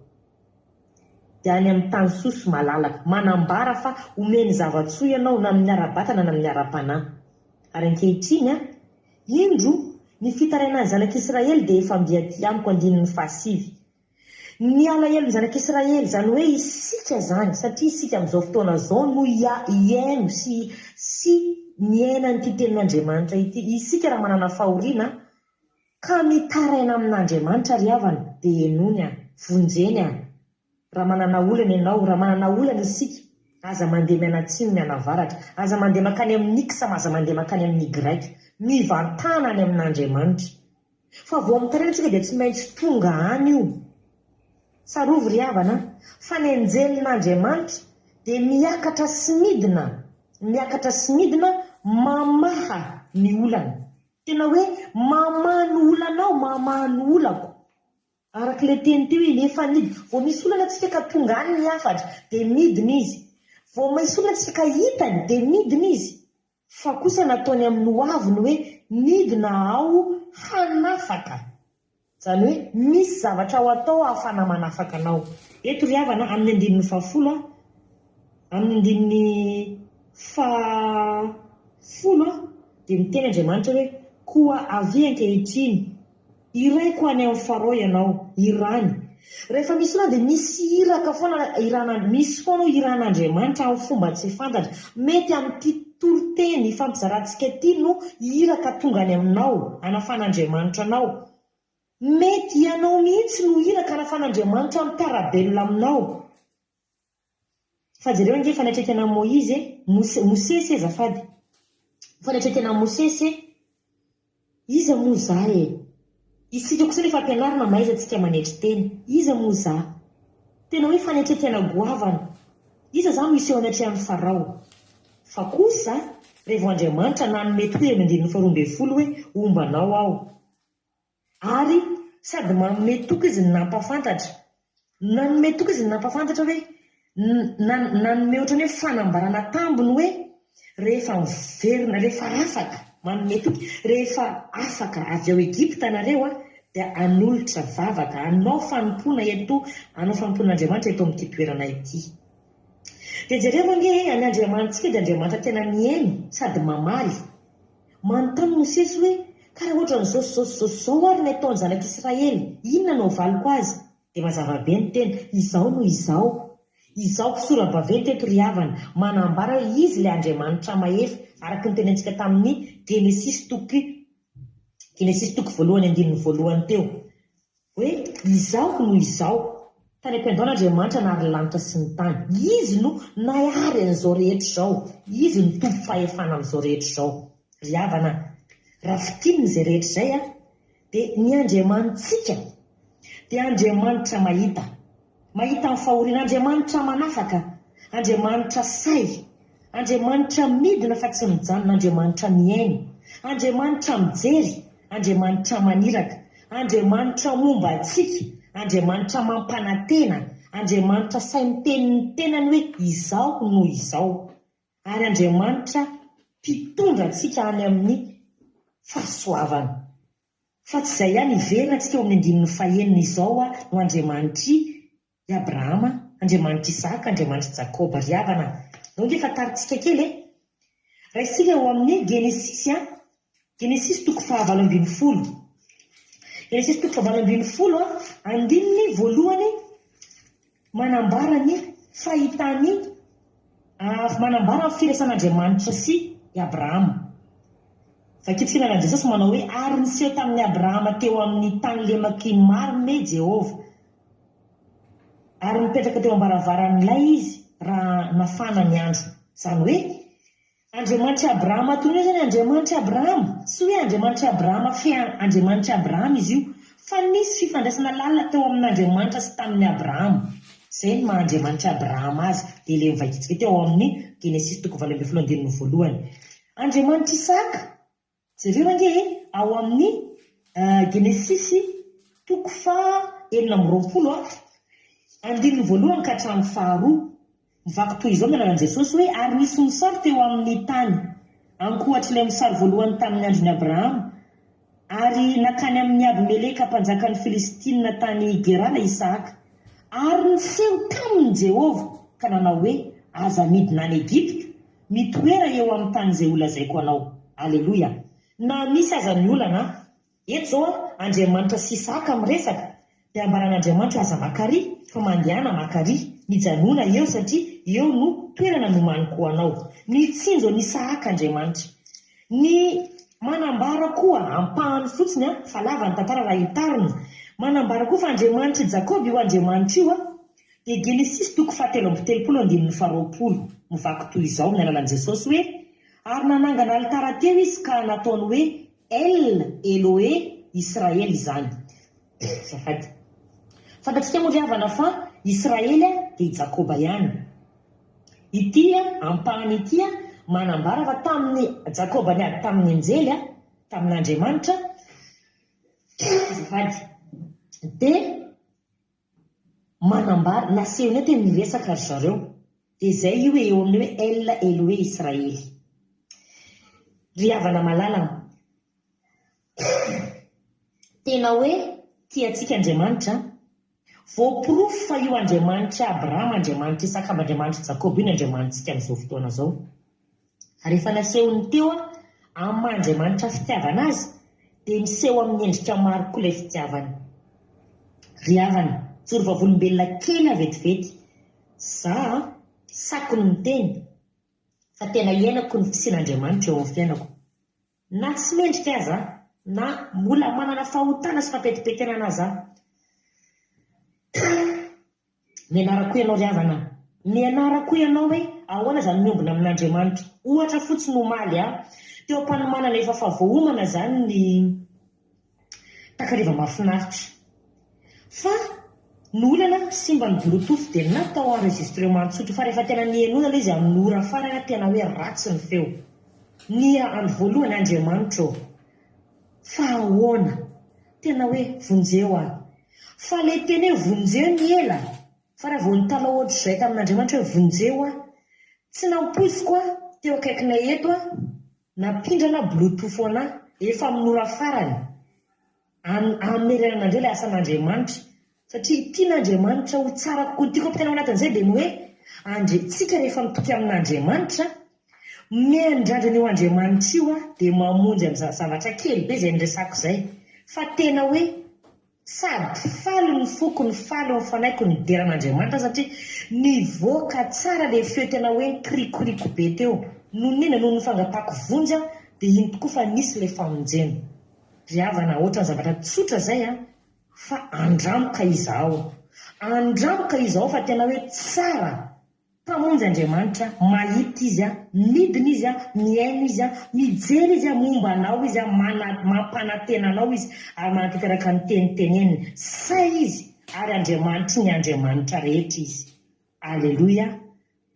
Dia any amin'ny tany soa sy malalaka. Manambara fa omeny zava-tsoa ianao na amin'ny ara-batana na amin'ny ara-panahy. Ary ankehitriny, indro, ny fitarainan'ny zanak'Israely dia efa mby aty amiko andininy fahasivy. Ny alahelon'ny zanak'Israely, izany hoe isika izany, satria isika amin'izao fotoana izao no hihaino sy sy miaina an'ity tenin'Andriamanitra ity. Isika raha manana fahoriana ka mitaraina amin'Andriamanitra ry havana dia henoiny an, vonjeny an. Raha manana olana ianao, raha manana olana isika, aza mandeha mianatsimo mianavaratra, aza mandeha mankany amin'ny X, aza mandeha mankany amin'ny Y. Mivantana any amin'Andriamanitra. Fa vao mitaraina tsika dia tsy maintsy tonga any io. Tsarovy ry havana fa ny anjelin'Andriamanitra dia miakatra sy midina, miakatra sy midina mamaha ny olana. Tena hoe mamaha ny olanao, mamaha ny olako. Araka ilay teny teo iny, efa nidina. Vao misy olana tsika ka tonga any ny hafatra dia midina izy. Vao misy olana tsika ka hitany dia midina izy. Fa kosa nataony amin'ny ho avy ny hoe nidina aho hanafaka. Izany hoe misy zavatra ho atao ahafahana manafaka anao. Eto ry havana, amin'ny andininy fahafolo a, amin'ny andininy fahafolo a, dia miteny Andriamanitra hoe, Koa avia ankehitriny, Irahiko any amin'i Farao ianao, irany. Rehefa misy olana dia misy iraka foana irana, misy foana iran'Andriamanitra amin'ny fomba tsy fantatra. Mety amin'ity toriteny ifampizarantsika ity no iraka tonga any aminao, hanafan'Andriamanitra anao. Mety ianao mihitsy no iraka hanafan'Andriamanitra amin'ny mpiara-belona aminao. Fa jereo ange fanetrekena an'i Moizy e, Mosesy e azafady, fanetrekena an'i Mosesy e, iza moa za e? Isika kosa nefa ampianarina mahaiza tsika manetry tena, iza moa za? Tena hoe fanetrekena goavana, iza za no hiseho anatrehan'i Farao? Fa kosa revo Andriamanitra nanome toy amin'ny andininy faharoa ambinifolo hoe homba anao aho. Ary sady manome toky izy no nampahafantatra. Nanome toky izy no nampahafantatra hoe, nanome ohatran'ny hoe fanambarana tambiny hoe rehefa miverina, rehefa afaka, manome toky, rehefa afaka avy ao Egypta nareo dia hanolotra vavaka, hanao fanompoana eto, hanao fanompoana an'Andriamanitra eto amin'ity toerana ity. Dia jereo ange e, ny Andriamanitsika dia Andriamanitra tena mihaino sady mamaly. Manontany Mosesy hoe, Ka raha ohatran'izao sy izao sy izao sy izao ary ny ataon'ny zanak'Israely, inona no havaliko azy? Dia mazava be ny teny, Izao no izao. Izao mpisora-baventy eto ry havana, manambara hoe Izy ilay Andriamanitra mahefa, araka ny tenentsika tamin'ny Genesisy toko Genesisy toko voalohany andininy voalohany teo. Hoe, Izaho no Izaho. Tany am-piandohana Andriamanitra nahary ny lanitra sy ny tany. Izy no nahary an'izao rehetra izao. Izy no tompom-pahefana amin'izao rehetra izao. Ry havana, raha fintinina izay rehetra izay, dia ny Andriamanitsika dia Andriamanitra mahita. Mahita ny fahoriana. Andriamanitra manafaka. Andriamanitra sahy. Andriamanitra midina fa tsy mijanona. Andriamanitra mihaino. Andriamanitra mijery. Andriamanitra maniraka. Andriamanitra momba antsika. Andriamanitra mampanantena. Andriamanitra sahy miteny ny tenany hoe izaho no izao. Ary Andriamanitra mpitondra antsika any amin'ny fahasoavana. Fa tsy izay ihany, hiverina tsika eo amin'ny andininy fahenina, Izao aho no Andriamanitr'i Abrahama, Andriamanitr'i Isaka, Andriamanitr'i Jakoba. Ry havana, ndao ange fantarintsika kely e! Raisintsika eo amin'ny Genesisy an, Genesisy toko fahavalo ambinifolo. Genesisy toko fahavalo ambinifolo an, andininy voalohany Manambara ny fahitan'i Manambara ny firaisan'Andriamanitra sy i Abrahama. Vakio ny filazan'i Jesosy manao hoe, Ary niseho tamin'i Abrahama teo amin'ny tany lemak'i Marme Jehovah, ary nipetraka teo am-baravaran'ilay izy raha nafana ny andro. Izany hoe, Andriamanitr'i Abrahama toy ny hoe izany Andriamanitr'i Abrahama, tsy hoe Andriamanitr'i Abrahama fe Andriamanitr'i Abrahama izy io, fa nisy fifandraisana lalina teo amin'Andriamanitra sy tamin'i Abrahama. Izay no maha Andriamanitr'i Abrahama azy, dia ilay novakintsika teo ao amin'ny Genesisy toko 18 andininy voalohany. Andriamanitr'i Isaka. Jereo ange e, ao amin'ny Genesisy toko faha 26 a. Andininy voalohany ka hatramin'ny faharoa. Mivaky toy izao ny anaran'i Jesosy hoe, Ary nisy mosary teo amin'ny tany, ankoatr'ilay mosary voalohany tamin'ny andron'i Abrahama. Ary nankany amin'i Abimeleka mpanjakan'ny Filistina tany Gerara Isahaka. Ary niseho taminy Jehovah, ka nanao hoe, Aza midina any Egypta, mitoera eo amin'ny tany izay holazaiko anao. Aleloia! Na misy aza ny olana, Eto izao an, Andriamanitra sy Isaka miresaka, dia ambaran'Andriamanitra aza maka ary, fa mandehana maka ary, mijanona eo satria eo no toerana nomaniko ho anao. Mitsinjo an'Isahaka Andriamanitra. Ny manambara koa, ampahany fotsiny an, fa lava ny tantara raha hitarina, manambara koa fa Andriamanitr'i Jakoba io Andriamanitra io an, dia Genesisy toko fahatelo amby telopolo andininy faharoapolo, mivaky toy izao amin'ny alalan'i Jesosy hoe, Ary nanangana alitara teo izy ka nataony hoe El Elohe Israely izany. Azafady. Fantatsika moa ry havana fa Israely dia i Jakoba ihany. Ity ampahany ity manambara fa tamin'i Jakoba niady tamin'ny anjely, tamin'Andriamanitra, azafady, dia manambara, nasehony eto hoe miresaka ry zareo. Dia izay io eo amin'ny hoe El Elohe Israely. Ry havana malala an! Tena hoe tia antsika Andriamanitra an! Voaporofo fa io Andriamanitr'i Abrahama, Andriamanitr'i Isaka, Andriamanitr'i Jakoba io ny Andriamanitsika amin'izao fotoana izao. Ary efa nasehony teo amin'ny maha Andriamanitra fitiavana Azy dia miseho amin'ny endrika maro koa ilay fitiavany. Ry havana, joro vavolombelona kely aho vetivety. Za an, sako ny miteny fa tena iainako ny fisian'Andriamanitra eo amin'ny fiainako. Na tsy mendrika aza aho, na mbola manana fahotana sy fampetipetenana aza aho. Mianara koa ianao ry havana a! Mianara koa ianao hoe ahoana izany miombona amin'Andriamanitra. Ohatra fotsiny omaly a, teo am-panomanana efa fa voaomana izany ny takariva mahafinaritra. Fa ny olana simba ny bluetooth dia natao enregistrement tsotra fa rehefa tena nihenoana ilay izy amin'ny ora farany tena hoe ratsy ny feo. Ny andro voalohany Andriamanitra ô! Fa ahoana? Tena hoe vonjeo aho. Fa ilay teny hoe vonjeo ny ela, fa raha vao nitalaho ohatr'izay tamin'Andriamanitra hoe vonjeo aho, tsy nampoiziko aho, teo akaikinay eto aho, nampindrana bluetooth anah, efa amin'ny ora farany, hamerenana indray ilay asan'Andriamanitra, satria tian'Andriamanitra ho tsara kokoa, ny tiako ampitaina ao anatin'izay dia ny hoe, Andre, tsika rehefa mitoky amin'Andriamanitra, miandrandra an'io Andriamanitra io dia mamonjy amin'izany zavatra kely be izay niresako izay, fa tena hoe sady faly ny foko no faly ny fanahiko nidera an'Andriamanitra satria nivoaka tsara ilay feo tena hoe nikirikoriko be teo, nonina noho ny fangatahako vonjy aho dia iny tokoa fa nisy ilay famonjena. Ry havana, ohatran'ny zavatra tsotra izay an, fa andramo ka izahao. Andramo ka izahao fa tena hoe tsara. Mpamonjy Andriamanitra, mahita Izy, midina Izy, mihaino Izy, mijery Izy, momba anao Izy, mampanantena anao Izy ary manatanteraka ny teny teneniny. Sahy Izy ary Andriamanitry ny andriamanitra rehetra Izy. Aleloia.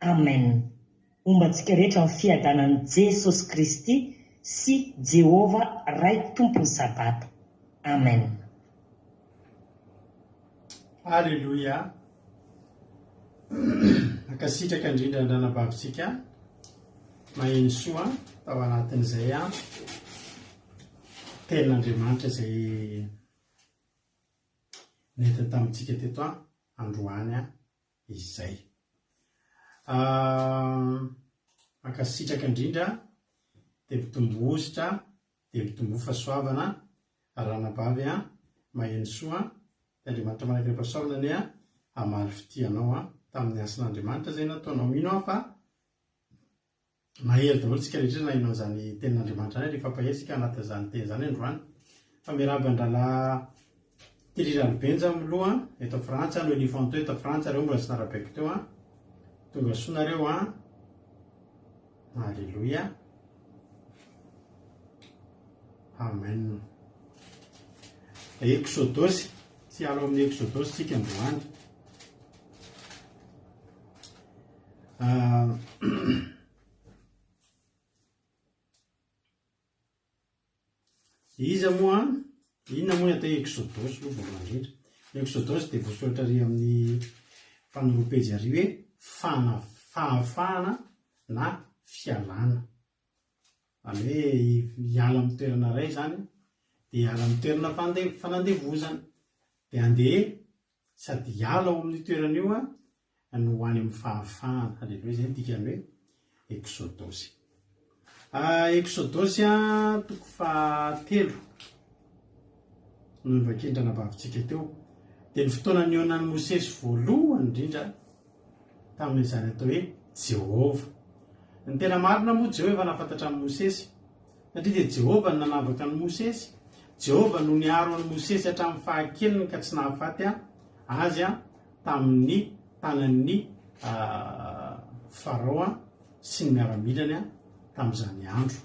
Amen. Homba antsika rehetra ny fiadanan'i Jesosy Kristy sy Jehovah Ray Tompon'ny Sabata. Amen. Aleloia. Mankasitraka indrindra ny ranabavintsika maheno soa tao anatin'izay tenin'Andriamanitra izay nentiny tamintsika teto androany izay. Mankasitraka indrindra dia mitombohosotra dia mitomboa fahasoavana ranabavy a, maheno soa a, dia Andriamanitra manakirem-pahasoavana anie a, hamaly fitia anao a, tamin'ny asan'Andriamanitra izay nataonao. Mino aho fa mahery daholo tsika rehetra naheno an'izany tenin'Andriamanitra izany ary hifampahery isika anatin'izany teny izany androany. Fa miarahaba an-drahalahy Thierry Ralibenja miloha eto Frantsa, Noelie Fanteux eto Frantsa, reo mbola tsy narabaiko teo a. Tonga soa nareo a. Alléluia. Amen. Exodosy, tsy hiala ao amin'ny Exodosy tsika androany. Ah, Iza moa, inona moa ny atao hoe Exodosy aloha voalohany indrindra? Ny Exodosy dia voasoratra ary amin'ny. Fanoroam-pejy ary hoe fana, fahafahana na fialana. Izany hoe hiala amin'ny toerana iray izany, dia hiala amin'ny toerana fande, fanandevozana. Dia handeha sady hiala ao amin'io toerana io no ho any amin'ny fahafahana. Aleloia, izay no dikan'ny hoe Eksodosy. Eksodosy toko fahatelo no novakian-dranabavintsika teo. Dia ny fotoana nihaonan'i Mosesy voalohany indrindra tamin'izany atao hoe Jehovah. Ny tena marina moa Jehovah efa nahafantatra an'i Mosesy. Satria dia Jehovah no nanavaka an'i Mosesy, Jehovah no niaro an'i Mosesy hatramin'ny fahakeliny ka tsy nahafaty azy tamin'ny tanan'ny Farao sy ny miaramilany tamin'izany andro.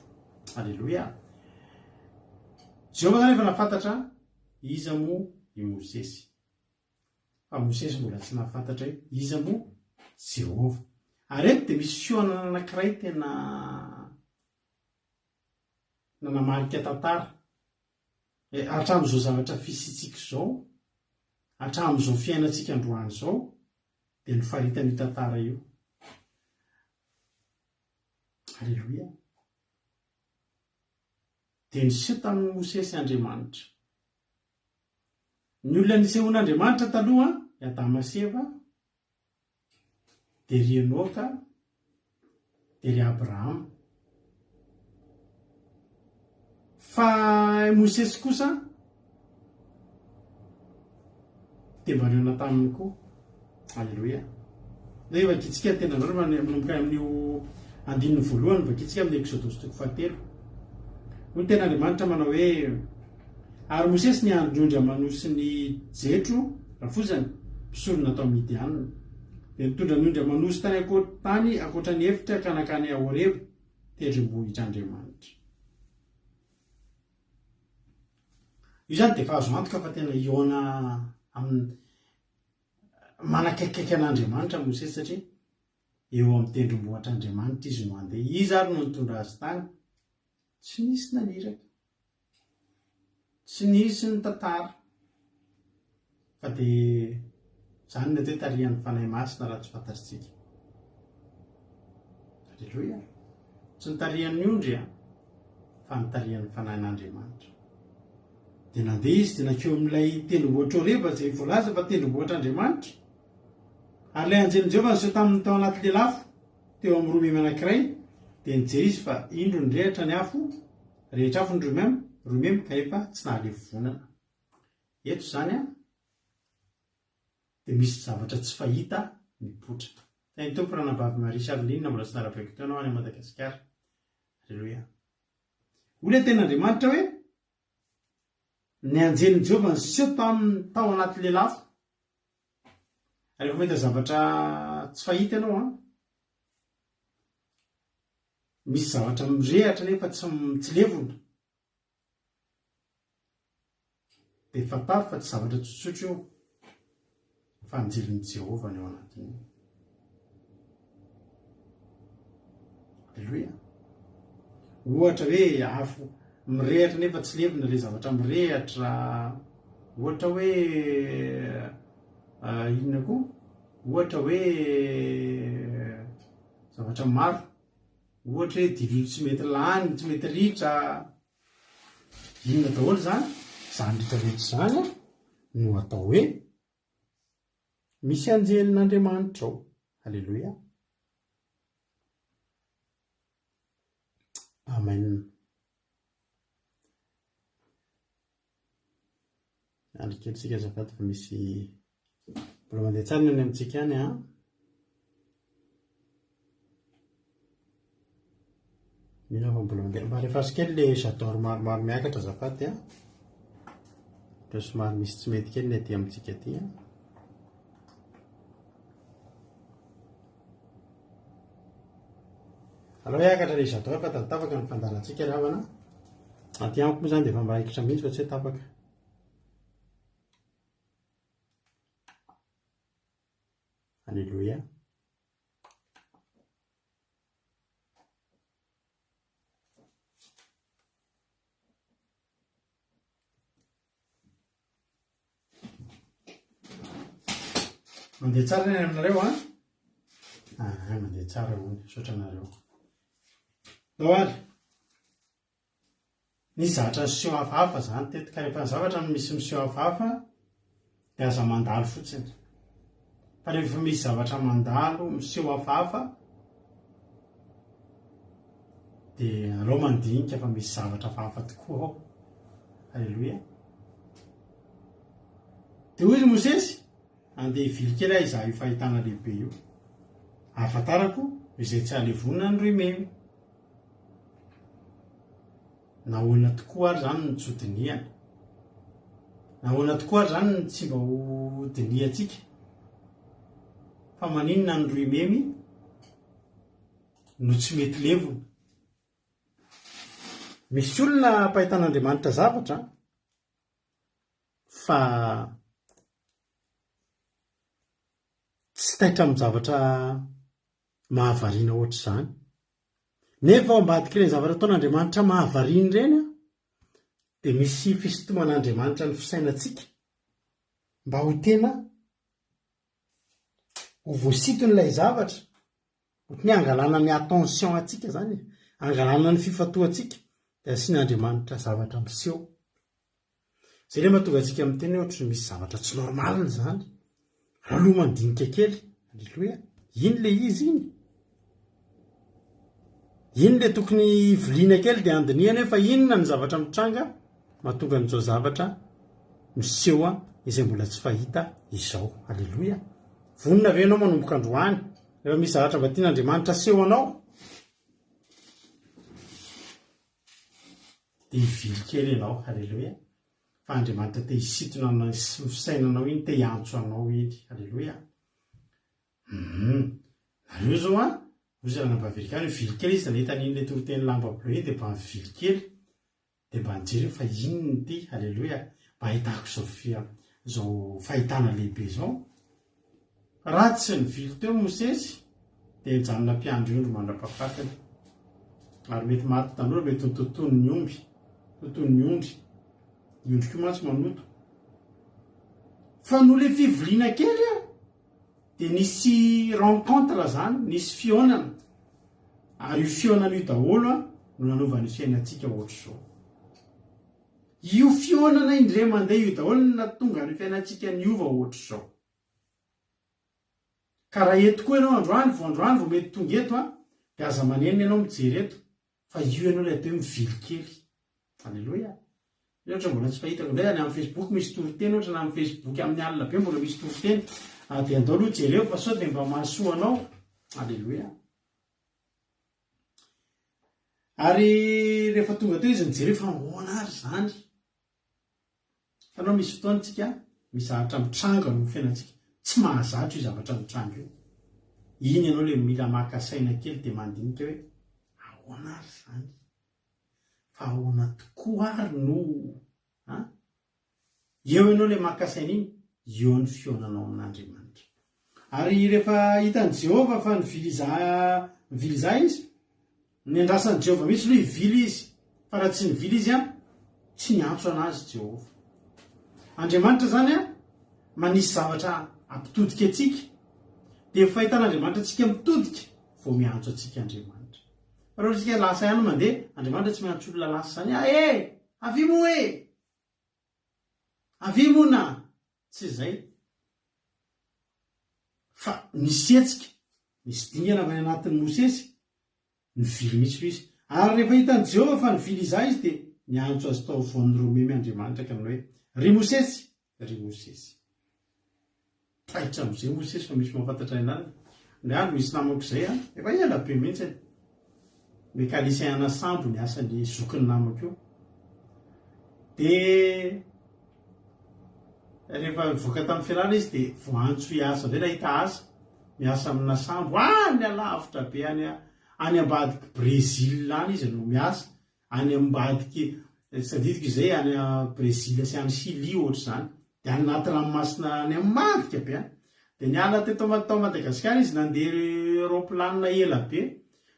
Aleloia! Jehovah izany efa nahafantatra iza moa i Mosesy. Fa Mosesy mbola tsy nahafantatra hoe iza moa Jehovah. Ary eto dia misy fihaonana anankiray tena nanamarika tantara. Hatramin'izao zavatra fisiantsika izao, hatramin'izao fiainantsika androany izao, dia nofaritana io tantara io. Aleloia. Dia niseho tamin'i Mosesy Andriamanitra. Ny olona nisehoan'Andriamanitra taloha, i Adama sy Eva, dia ry Enoka, dia ry Abrahama. Fa i Mosesy kosa dia mba nihaona taminy koa. Aleloia. Ndeha vakintsika ny tenin'Andriamanitra manomboka amin'io andininy voalohany vakintsika amin'ny Eksodosy toko fahatelo. Hoy ny tenin'Andriamanitra manao hoe Ary Mosesy niandry ny ondry aman'osin'i Jetro rafozany, mpisorona tao Midiana. Dia nitondra ny ondry aman'osy tany tany ankoatra ny efitra ka nankany Horeba, tendrombohitr'Andriamanitra. Io izany dia efa azo antoka fa tena hihaona amin'ny Manakaikikaiky an'Andriamanitra Mosesy satria eo amin'ny tendrombohitr'Andriamanitra izy no handeha. Iza ary no nitondra azy tany? Tsy nisy naniraka. Tsy nisy nitantara. Fa dia izany no atao hoe tarihan'ny Fanahy Masina raha tsy fantatritsika. Aleloia. Tsy nitarihan'ny ondry an, fa nitarihan'ny Fanahin'Andriamanitra. Dia nandeha izy dia nankeo amin'ilay tendrombohitra Horeba izay voalaza fa tendrombohitr'Andriamanitra. Ary ilay anjelin'i Jehovah niseho taminy tao anaty lelafo, teo amin'ny romemy anankiray. Dia nijery izy fa indro nirehitra ny afo, rehitra afo ny romemy, romemy ka efa tsy nahalevonana. Eto izany an, dia misy zavatra tsy fahita mipoitra. Tahin'ny Tompo Ranabavy Marie Charline mbola tsy narabaiko teo ianao any Madagasikara. Aleloia. Hoy ilay tenin'Andriamanitra hoe, Ny anjelin'i Jehovah niseho taminy tao anaty lelafo. Rehefa mahita zavatra tsy fahita ianao an, misy zavatra mirehatra nefa tsy tsy levona, dia fantaro fa tsy zavatra tsotsotra io fa anjelin'i Jehovah ny ao anatin'io. Aleloia. Ohatra hoe afo mirehatra nefa tsy levona ilay zavatra mirehatra. Ohatra hoe ah, inona koa? Ohatra hoe zavatra maro. Ohatra hoe diloilo tsy mety lany, tsy mety ritra. Inona daholo izany? Izany rehetra rehetra izany no atao hoe misy anjelin'Andriamanitra ao. Aleloia. Amen. Andry kely tsika azafady fa misy mbola mandeha tsara ny any amintsika any an. Mino aho fa mbola mandeha. Mba alefaso kely le j'adore maromaro miakatra azafady an. Fa somary misy tsy mety kely ny aty amintsika aty an. Aleo hiakatra le j'adore fa tapaka ny fandaharantsika ry havana. Aty amiko moa izany dia efa miraikitra mihitsy fa tsy hoe tapaka. Alléluia. Mandeha tsara ny any aminareo an? Ah, mandeha tsara hono. Misaotra anareo. Ndao ary. Nisy zavatra niseho hafahafa izany teto ka rehefa ny zavatra misy miseho hafahafa dia aza mandalo fotsiny. Fa rehefa misy zavatra mandalo miseho hafahafa dia aleo mandinika fa misy zavatra hafahafa tokoa ao. Aleloia. Dia hoy i Mosesy, Andeha hivily kely aho hizaha io fahitana lehibe io. Ahafantarako izay tsy halevonina ny roimemy. Nahoana tokoa ary izany no tsy ho dinihana? Nahoana tokoa ary izany no tsy mba ho dinihantsika? Fa maninona ny roimemy no tsy mety levona? Misy olona ampahitan'Andriamanitra zavatra fa tsy taitra amin'ny zavatra mahavariana ohatr'izany. Nefa ao ambadik'ireny zavatra ataon'Andriamanitra mahavariana ireny dia misy fisintoman'Andriamanitra ny fisainantsika mba ho tena ho voasinton'ilay zavatra. Ohatran'ny hoe angalana ny attention antsika izany e, angalana ny fifantohantsika dia asian'Andriamanitra zavatra miseho. Izay ilay mahatonga antsika miteny hoe ohatran'ny misy zavatra tsy normal izany. Aleo aloha mandinika kely. Aleloia. Iny ilay izy iny. Iny ilay tokony hiviliana kely dia handinihana hoe fa inona ny zavatra mitranga mahatonga an'izao zavatra miseho izay mbola tsy fahita izao. Aleloia. Vonona ve ianao manomboka androany? Rehefa misy zavatra mba tian'Andriamanitra aseho anao, dia hivily kely ianao. Haleloia. Fa Andriamanitra te hisintona ny fisainanao iny, te hiantso anao iny. Haleloia. Hum. Nareo zao an, hoy izy ranabavy Erika, nivily kely izy nahita an'iny le toriteny lamba bleu iny dia mba nivily kely. Dia mba nijery fa inona ity? Aleloia! Mba ahitako izao fia, izao fahitana lehibe izao. Raha tsy nivily teo Mosesy, dia nijanona mpiandry ondry mandra-pahafatiny. Ary mety maty tanora, mety ho totoin'ny omby, totoin'ny ondry. Ny ondry koa mantsy manoto. Fa noho ilay fiviliana kely, dia nisy rencontre izany, nisy fihaonana. Ary io fihaonana io daholo no nanaovan'ny fiainantsika ohatr'izao. Io fihaonana indray mandeha io daholo no nahatonga ny fiainantsika niova ohatr'izao. Ka raha eto koa ianao androany, vao androany vao mety tonga eto an, dia aza manenina ianao mijery eto, fa io ianao ilay atao hoe mivily kely. Aleloia. Io ohatra mbola tsy fahitako indray any amin'ny Facebook misy toriteny ohatra na amin'ny Facebook amin'ny alina be mbola misy toriteny. Ah, dia andao aloha jereo fa sao dia mba mahasoa anao. Aleloia. Ary rehefa tonga teo izy nijery fa ahoana ary izany? Hitanao misy fotoana tsika misy zavatra mitranga eo amin'ny fiainantsika, tsy mahazatra io zavatra mitranga io. Iny ianao le mila maka saina kely dia mandinika hoe ahoana ary izany? Fa ahoana tokoa ary no an? Eo ianao le maka saina iny, eo ny fihaonanao amin'Andriamanitra. Ary rehefa hitan'i Jehovah fa nivily hizaha nivily hizaha izy, Nendrasan'i Jehovah mihitsy aloha hivily izy, fa raha tsy nivily izy an, tsy niantso an'azy Jehovah. Andriamanitra izany an, manisy zavatra hampitodika antsika, dia ny fahitan'Andriamanitra antsika mitodika vao miantso antsika Andriamanitra. Fa raha ohatra isika lasa ihany mandeha, Andriamanitra tsy miantso olona lasa izany, ah e! Avia moa e! Avia moa na! Tsy izay. Fa nisy hetsika, nisy dingana avy any anatin'i Mosesy, nivily mihitsy aloha izy. Ary rehefa hitan'i Jehovah fa nivily hizaha izy, dia niantso azy tao afovoan'ny romemy Andriamanitra ka nanao hoe, Ry Mosesy! Ry Mosesy! Taitra amin'izay Mosesy fa misy mahafantatra ny anarany. Indray andro misy namako izay an, efa ela be mihitsy. Mécanicien ana sambo ny asan'ny zokin'ny namako io. Dia rehefa nivoaka tamin'ny fianarana izy dia voaantso hiasa indray, nahita asa, miasa amina sambo any alavitra be any any ambadik'i Brésil any izy no miasa, any ambadiky, tsy tadidiko izay, any Brésil sy any Chili ohatr'izany, dia any anaty ranomasina any ambadika be any. Dia niala teto tao Madagasikara izy nandeha roplanina ela be,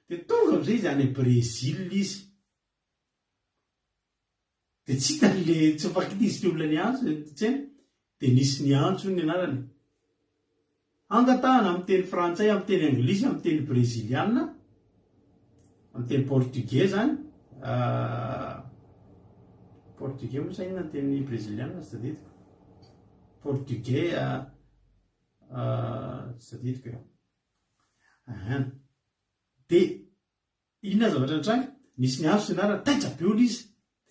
dia tonga amin'izay izy any Brésil izy. Dia tsy hitany le tsy mifankahita izy sy le olona niantso, tsy hainy, dia nisy niantso hono ny anarany. Angatahana amin'ny teny frantsay, amin'ny teny anglisy, amin'ny teny breziliana, amin'ny teny portugais zany. Portugais moa sa inona ny teny breziliana tsy tadidiko. Portugais tsy tadidiko e. Ahan. Dia inona zavatra nitranga? Nisy niantso ny anarany, taitra be hono izy.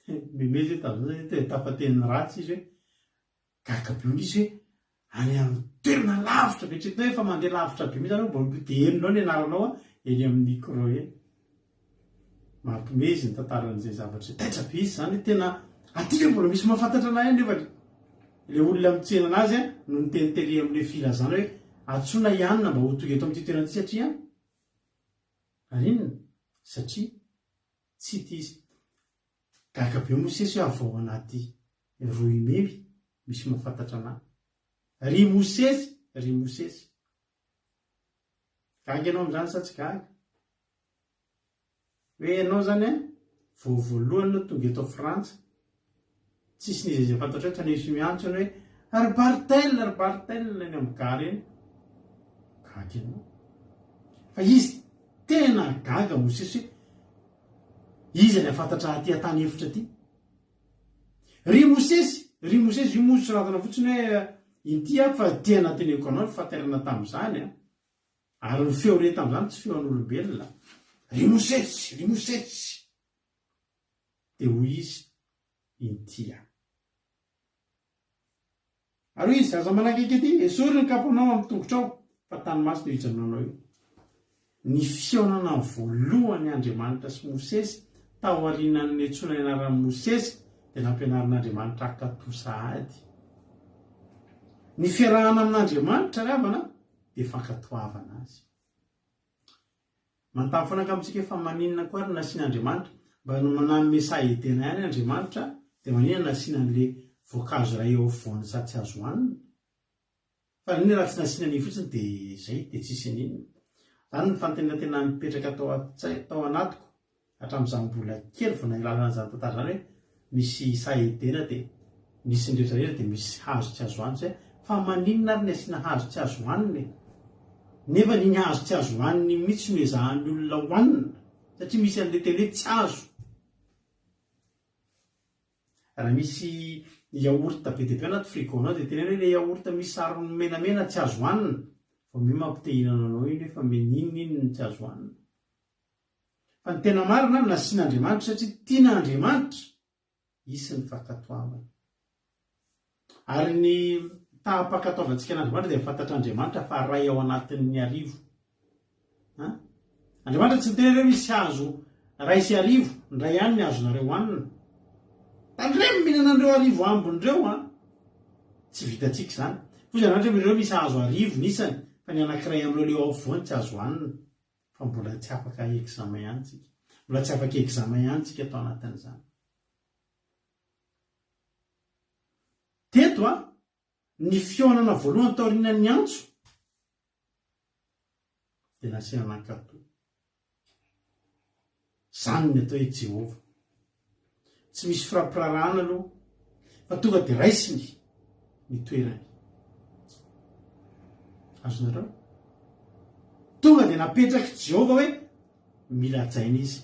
Meme zay tamin'izany satria tafateny ratsy izy hoe Gaga be hono izy hoe any amin'ny toerana lavitra be, eritreretinao hoe efa mandeha lavitra be mihitsy anao vao dia henonao ny anaranao eny amin'ny micro eny. Mampiomehy izy ny tantaran'izay zavatra izay. Taitra be izy izany hoe tena aty ve mbola misy mahafantatra anah ihany nefa ilay olona mitsena anazy no niteny tery amin'ilay filazana hoe antsoina i anona mba ho tonga eto amin'ity toerana ity satria ary inona? Satria tsy tia izy. Gaga be Mosesy hoe avy ao anaty roimemy misy mahafantatra anah. Ry Mosesy, ry Mosesy. Gaga ianao amin'izany sa tsy gaga? Hoe ianao izany an, vao voalohany ianao tonga eto Frantsa, tsisy n'iza izay fantatrao eto nisy miantso ianao hoe ry Barthel, ry Barthel eny amin'ny gare eny. Gaga ianao. Fa izy tena gaga Mosesy hoe Iza ny hahafantatra aty an-tany efitra aty? Ry Mosesy, ry Mosesy, io moa soratana fotsiny hoe inty aho fa tena teneniko anao ny fahatairana tamin'izany an! Ary ny feo re tamin'izany tsy feo an'olombelona. Ry Mosesy, ry Mosesy! Dia hoy izy, Inty aho. Ary hoy izy, Aza manakaiky aty, esory ny kaponao amin'ny tongotrao, fa tany masina io ijanonanao io. Ny fihaonana voalohany Andriamanitra sy Mosesy, taorianan'ny niantsoana ny anaran'i Mosesy, dia nampianarin'Andriamanitra hankatò sahady. Ny fiarahana amin'Andriamanitra ry havana dia fankatoavana Azy. Manontany foana angamba isika hoe fa maninona koa ary no nasiana Andriamanitra? Mba nanome saha Edena ihany Andriamanitra dia maninona nasiana an'le voankazo iray eo afovoany sady tsy azo hohanina? Fa naninona raha tsy nasiana an'iny fotsiny dia izay dia tsisy an'inona? Izany no fanontaniana tena nipetraka tao an-tsaiko tao anatiko Hatramin'izaho mbola kely vao nahilalana an'izany tantara izany hoe misy saha Edena dia misy ny rehetra rehetra dia misy hazo tsy azo hohanina hoe fa maninona ary ny asiana hazo tsy azo hohanina e? Nefa iny hazo tsy azo hohanina iny mihitsy no ezahan'ny olona hohanina satria misy an'ilay teny hoe tsy azo. Raha misy yaourt be dia be anaty frigo-nao dia teneno hoe ilay yaourt misy sarony menamena tsy azo hohanina, vao miha mampite hihinana anao iny hoe fa meninona iny no tsy azo hohanina. Fa ny tena marina, nasian'Andriamanitra satria tian'Andriamanitra hisy ny fankatoavana. Ary ny taham-pankatoavantsika an'Andriamanitra dia fantatr'Andriamanitra fa ray ao anatin'ny arivo. Ha? Andriamanitra tsy niteny hoe misy hazo 1001, ny ray ihany ny azonareo hohanina. Tandremo mihinana an'ireo arivo ambiny ireo an! Tsy vitantsika izany. Hoy Andriamanitra hoe ireo misy hazo arivo ny isany, fa ny anankiray amin'ireo leo afovoany tsy azo hohanina. Fa mbola tsy afaka examen ihany tsika. Mbola tsy afaka examen ihany tsika tao anatin'izany. Teto a, ny fihaonana voalohany taorianan'ny antso dia nasiana nankatò. Izany ny atao hoe Jehovah. Tsy misy firampirarahana aloha fa tonga dia raisiny ny toerany. Azonareo? Tonga dia napetrak'i Jehovah hoe mila hajaina izy.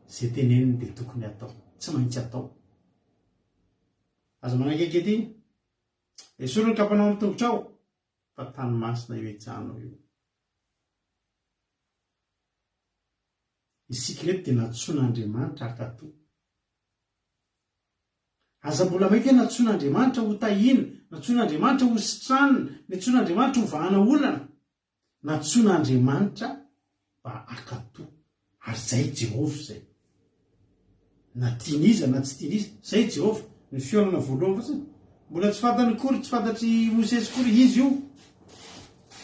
Izay teneniny dia tokony hatao. Tsy maintsy atao. Aza manakaiky ety. Esory ny kapanao amin'ny tongotrao fa tany masina io hitsahanao io. Isika ireto dia nantsoin'Andriamanitra hankatò. Aza mbola maika hoe nantsoin'Andriamanitra ho tahiana, nantsoin'Andriamanitra ho sitranina, nantsoin'Andriamanitra ho vahana olana. Nantsoin'Andriamanitra mba hankatò. Ary izay Jehovah izay. Na tian'iza na tsy tian'iza, izay Jehovah. Ny fihaonana voalohany fotsiny. Mbola tsy fantany akory, tsy fantatr'i Mosesy akory izy io.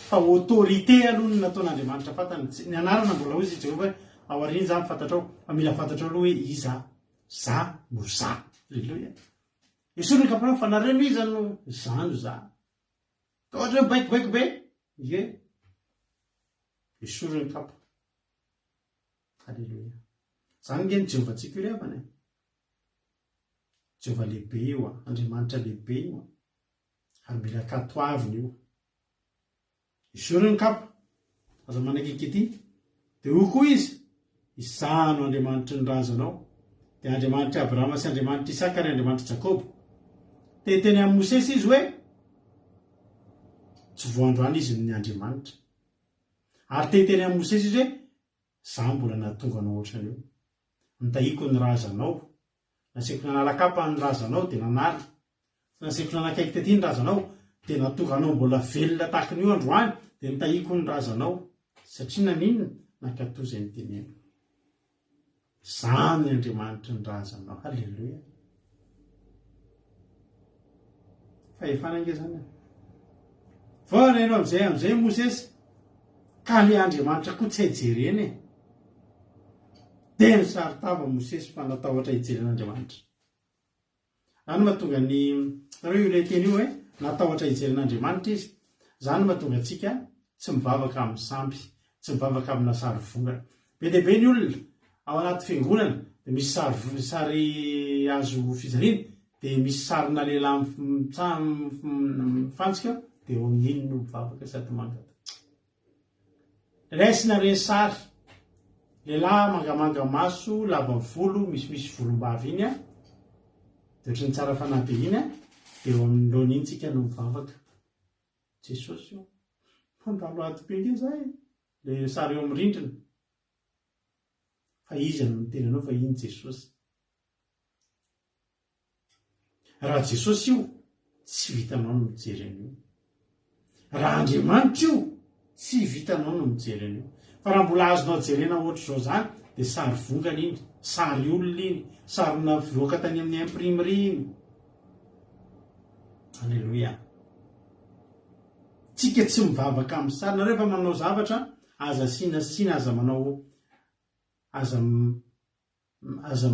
Fa autorité aloha no nataon'Andriamanitra fantany. Ny anarana mbola hoy izy Jehovah hoe ao aoriana izany fantatrao. Fa mila fantatrao aloha hoe iza aho. Za no za. Alléluia. Esory ny kaponao fa nareo no iza no za no za. Ka ohatra hoe mibaikobaiko be, ie. Esory ny kapa. Alléluia. Zany nge ny Jehovah-tsika io ry havana e. Jehovah lehibe io a, Andriamanitra lehibe io a. Ary mila ankatoavina io. Esory ny kapa, aza manakaiky ety. Dia hoy koa izy, Izaho no Andriamanitry ny razanao, dia Andriamanitr'i Abrahama sy Andriamanitr'i Isaka ary Andriamanitr'i Jakoba. Te hiteny amin'i Mosesy izy hoe, Tsy vao androany izy no ny Andriamanitra. Ary te hiteny amin'i Mosesy izy hoe, Izaho mbola nahatonga anao hoatran'io. Nitahiako ny razanao. Nasaiko nanala kapa ny razanao dia nanala. Tsy nasaiko nanakaiky tety ny razanao dia nahatonga anao mbola velona tahaka an'io androany dia nitahiako ny razanao. Satria naninona? Nankatò izay noteneniko. Izaho ny Andriamanitry ny razanao. Haleloia. Fahefana ange izany e. Vao neno amin'izay amin'izay Mosesy ka le Andriamanitra koa tsy hay jerena e. Dia nisaro-tava Mosesy fa natahotra hijery an'Andriamanitra. Izany no mahatonga ny, hitanareo io ilay teny io hoe natahotra hijery an'Andriamanitra izy. Izany no mahatonga antsika tsy mivavaka amin'ny sampy, tsy mivavaka amina sary vongana. Be dia be ny olona ao anaty fiangonana dia misy sary sary hazo fijaliana dia misy sarina lehilahy mifantsika dia eo amin'iny no mivavaka sady mangataka. Raisina ireny sary lehilahy mangamanga maso, lava volo, misimisy volombava iny an, dia ohatran'ny tsara fanahy be iny an, dia eo amin'ny lohany iny tsika no mivavaka. Jesosy ô, mandalo ady be nge za e! Le sary eo amin'ny rindrina. Fa iza no niteny anao fa iny Jesosy? Raha Jesosy io, tsy vitanao ny mijery an'io. Raha Andriamanitra io, tsy vitanao ny mijery an'io. Fa raha mbola azonao jerena ohatr'izao izany, dia sary vongana iny, sary olona iny, sary navoaka tany amin'ny imprimerie iny. Aleloia. Tsika tsy mivavaka amin'ny sary. Nareo efa manao zavatra, aza asiana siny, aza manao, aza Aza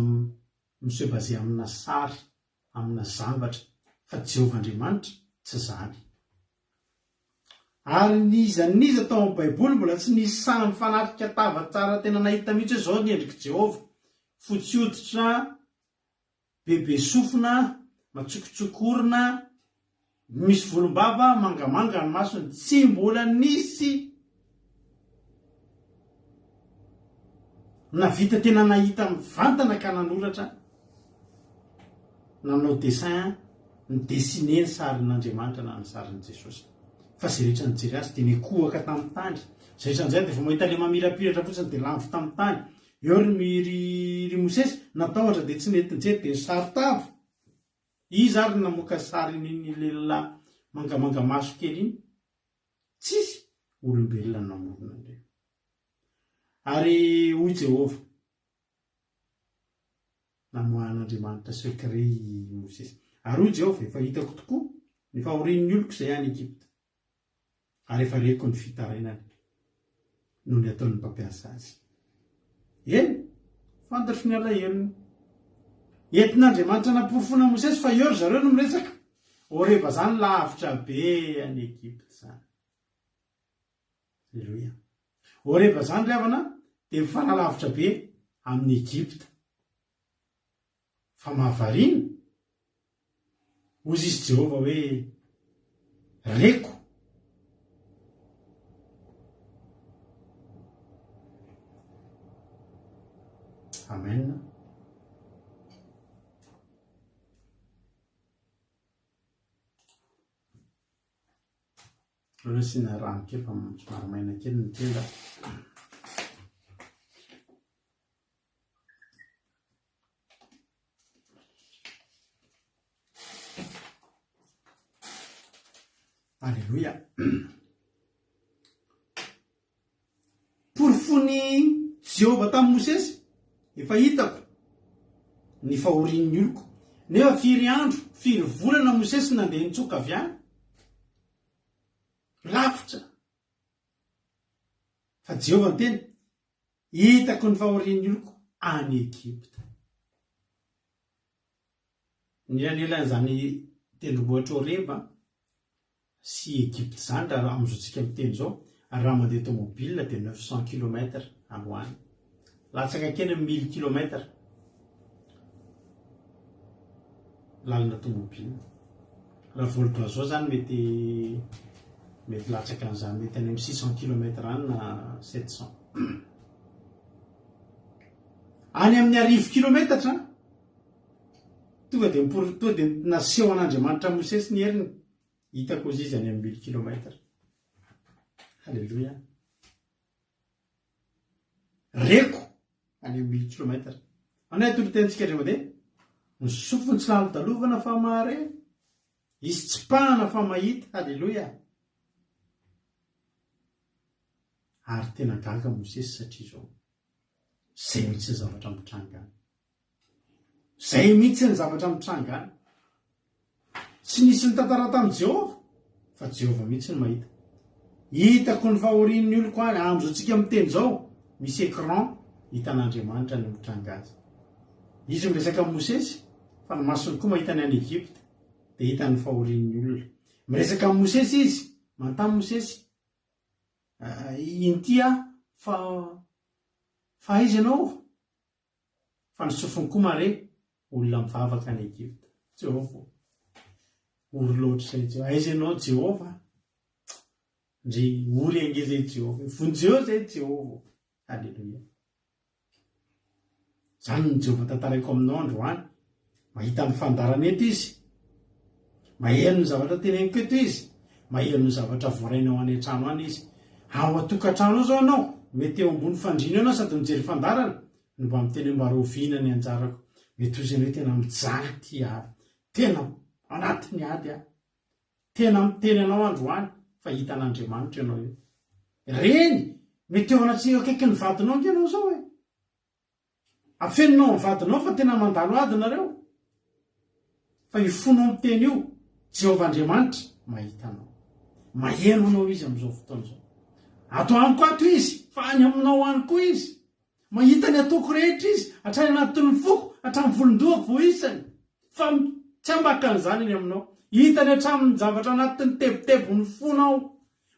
mi-se baser amina sary, amina zavatra, fa Jehovah Andriamanitra tsy izany. Ary n'iza n'iza tao amin'ny Baiboly mbola tsy nisy sahy nifanatrika tava tsara tena nahita mihitsy hoe izao ny endrik'i Jehovah. Fotsy hoditra, Bebe sofina, matsokotsoko orona, misy volombava, mangamanga ny masony, tsy mbola nisy navita tena nahita mivantana ka nanoratra, nanao dessin, ni-dessiner ny sarin'Andriamanitra na ny sarin'i Jesosy. Fa izay rehetra nijery azy dia nikohaka tamin'ny tany. Izay rehetra nijery dia vao mahita ilay mamirapiratra fotsiny dia lavo tamin'ny tany. Eo ry ry ry Mosesy, natahotra dia tsy nety nijery dia nisaro-tava. Iza ary no namoaka sarin'iny lehilahy mangamanga maso kely iny? Tsisy olombelona namorona an'ireny. Ary hoy Jehovah, namoahan'Andriamanitra secret i Mosesy. Ary hoy Jehovah, efa hitako tokoa ny fahorian'ny oloko izay any Egypta. ary efa reko ny fitarainany noho ny ataon'ny mpampiasa azy. Eny, fantatro ny alahelony. Entin'Andriamanitra anaporofoana an'i Mosesy fa eo ry zareo no miresaka. Horeba izany lavitra be any Egypta izany. Aleloia. Horeba izany ry havana dia mifanalavitra be amin'i Egypta. Fa mahavariana, hozy izy Jehovah hoe, Reko. Amen. Aleo asiana rano kely fa somary maina kely ny tenda. Aleloia. Porofon'i Jehovah tamin'i Mosesy, efa hitako ny fahorian'ny oloko. Nefa firy andro, firy volana Mosesy nandeha nitsoaka avy any? Lavitra. Fa Jehovah niteny, Hitako ny fahorian'ny oloko any Egypta. Ny elanelan'izany tendrombohitra Horeba sy Egypta izany raha amin'izao tsika miteny izao, raha mandeha tomobile dia 900 kilomètres any ho any. Latsaka kely amin'ny 1000 kilomètres lalana tomobile. Raha vol d'oiseau zany mety. Mety latsaka an'izany, mety any amin'ny 600 kilomètres any na 700. Any amin'ny arivo kilometatra, tonga dia mipory, tonga dia naseho an'Andriamanitra Mosesy ny heriny. Hitako ozy izy any amin'ny mille kilomètres. Alléluia. Reko any amin'ny mille kilomètres. Anay atolo-tenintsika indray mandeha. Ny sofiny tsy lalodalovana fa mahare. Izy tsipahana fa mahita. Alléluia. Ary tena gaga Mosesy satria izao. Izay mihitsy ny zavatra mitranga any. Izay mihitsy ny zavatra mitranga any. Tsy nisy nitantara tamin'i Jehovah, fa Jehovah mihitsy no mahita. Hitako ny fahorian'ny oloko any, amin'izao tsika miteny izao, misy écran hitan'Andriamanitra ny mitranga azy. Izy miresaka amin'i Mosesy, fa ny masony koa mahita ny any Egypta, dia hitany ny fahorian'ny olona. Miresaka amin'i Mosesy izy, manontany Mosesy, Inty aho, fa fa aiza ianao? Fa ny sofiny koa mare olona mivavaka any Egypta. Jehovah ô. Ory loatra izay Jehovah. Aiza ianao Jehovah? Ndry ory ange izay Jehovah. Vonjeo izay Jehovah ô. Alléluia. Izany no Jehovah tantaraiko aminao androany. Mahita ny fandaharana eto izy. Maheno ny zavatra teneniko eto izy. Maheno ny zavatra voarainao any an-trano any izy. Ao an-tokantrano ao izao ianao, mety eo ambony fandriana eo ianao sady mijery fandaharana, no mba miteny hoe mba rahoviana ny anjarako. Mety ho izy hoe tena mijaly ity aho. Tena anatin'ny ady aho. Tena miteny anao androany fa hitan'Andriamanitra ianao io. Reny, mety eo anaty eo akaikin'ny vadinao ange ianao izao e. Afeninao amin'ny vadinao fa tena mandalo ady nareo. Fa io fonao miteny io, Jehovah Andriamanitra mahita anao. Maheno anao izy amin'izao fotoana izao. Ato amiko ato izy, fa any aminao any koa izy. Mahita ny ataoko rehetra izy, hatrany anatin'ny foko, hatramin'ny volon-dohako vao isany. Fa tsy ambakan'izany any aminao. Hitany hatramin'ny zavatra anatin'ny tebitebin'ny fonao.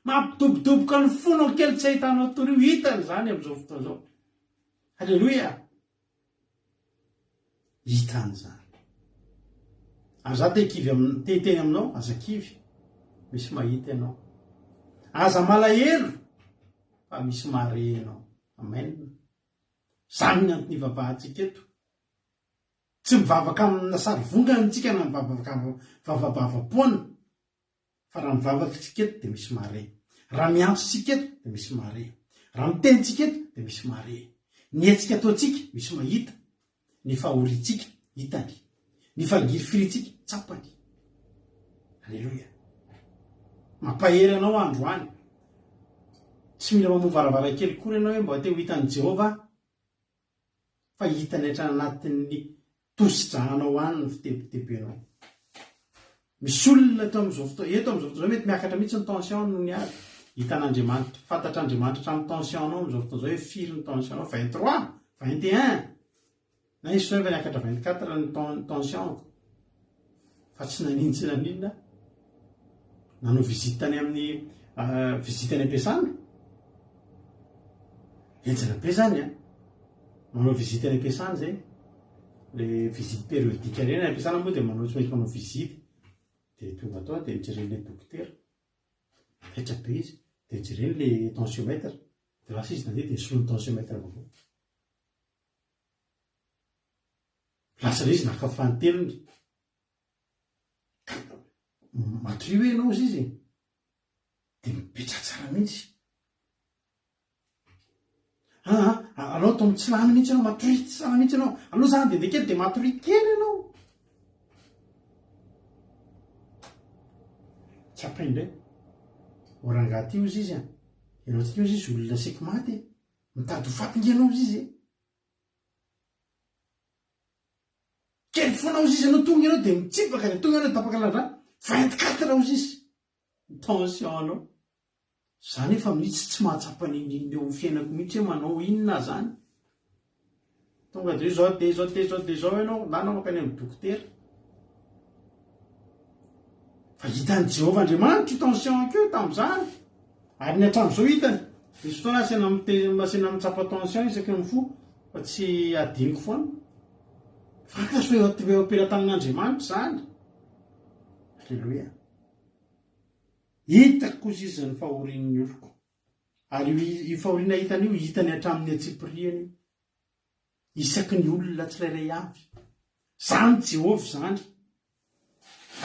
Mampidobodoboka ny fonao kely tsy ahitanao tory io. Hitany izany amin'izao fotoana izao. Aleloia! Hitany izany. Ary za te kivy am, te hiteny aminao, aza kivy. Misy mahita ianao. Aza malahelo fa misy mahare ianao. Amen. Izany ny antony ivavahantsika eto. Tsy mivavaka amina sarivongana isika na mivavaka vavabava-poana. Fa raha mivavaka isika eto dia misy mahare. Raha miantso isika eto dia misy mahare. Raha miteny isika eto dia misy mahare. Ny hetsika ataontsika misy mahita. Ny fahoriantsika hitany. Ny fangirifirintsika tsapany. Aleloia. Mampahery anao aho androany. Tsy mila mamoha varavarankely akory ianao hoe mba te ho hitan'i Jehovah aho. Fa hitany hatrany anatin'ny tosi-dranao any ny fitebitebenao. Misy olona eto amin'izao fotoana, eto amin'izao fotoana izao mety miakatra mihitsy ny tension noho ny ady. Hitan'Andriamanitra, fantatr'Andriamanitra hatramin'ny tension-nao amin'izao fotoana izao hoe firy ny tension-nao, 23, 21, na nisy fotoana efa niakatra 24 ny tension-ko. Fa tsy naninona tsy naninona aho. Nanao visite tany amin'ny visite any am-piasana. Henjana be zany an! Manao visite any am-piasana zay. Le visite périodique ireny any am-piasana moa dia manao tsy maintsy manao visite. Dia tonga tao dia jeren'ilay dokotera. Taitra be izy. Dia jereny le tensiomètre. Dia lasa izy nandeha dia nisoloany tensiomètre vaovao. Lasa ilay izy naka fanintelony. Matoria hoe ianao ozy izy e. Dia mipetraha tsara mihitsy. Aa, alao atao mitsilany mihitsy ianao, matoria tsara mihitsy ianao. Aleo zany dia ndeha kely dia matoria kely ianao. Tsy ampy indray. O rangahy ty ozy izy a. Ianao ty ozy izy olona saiky maty e. Mitady ho faty nge ianao ozy izy e. Kely foana ozy izy ianao tonga ianao dia mitsipaka dia tonga ianao tapaka lalandrà. 24 ozy izy. Ny tension anao. Za nefa mihitsy tsy mahatsapa n'inon'inona eo amin'ny fiainako mihitsy hoe manao inona aho zany. Tonga de zao de zao de zao de zao ianao, na anao mankany amin'ny dokotera. Fa hitan'i Jehovah Andriamanitra io tension-ko io tamin'izany. Ary ny hatramin'izao hitany. Misy fotoana aho asiana asiana mitsapa tension isaky ny mifoha fa tsy adinoko foana. Fantatro fa eo eo am-pelatanan'Andriamanitra izany. Alléluia. Hitako kosa izy ny fahorian'ny oloko. Ary io fahoriana hitany io, hitany hatramin'ny antsipiriany io. Isaky ny olona tsirairay avy. Izany Jehovah izany.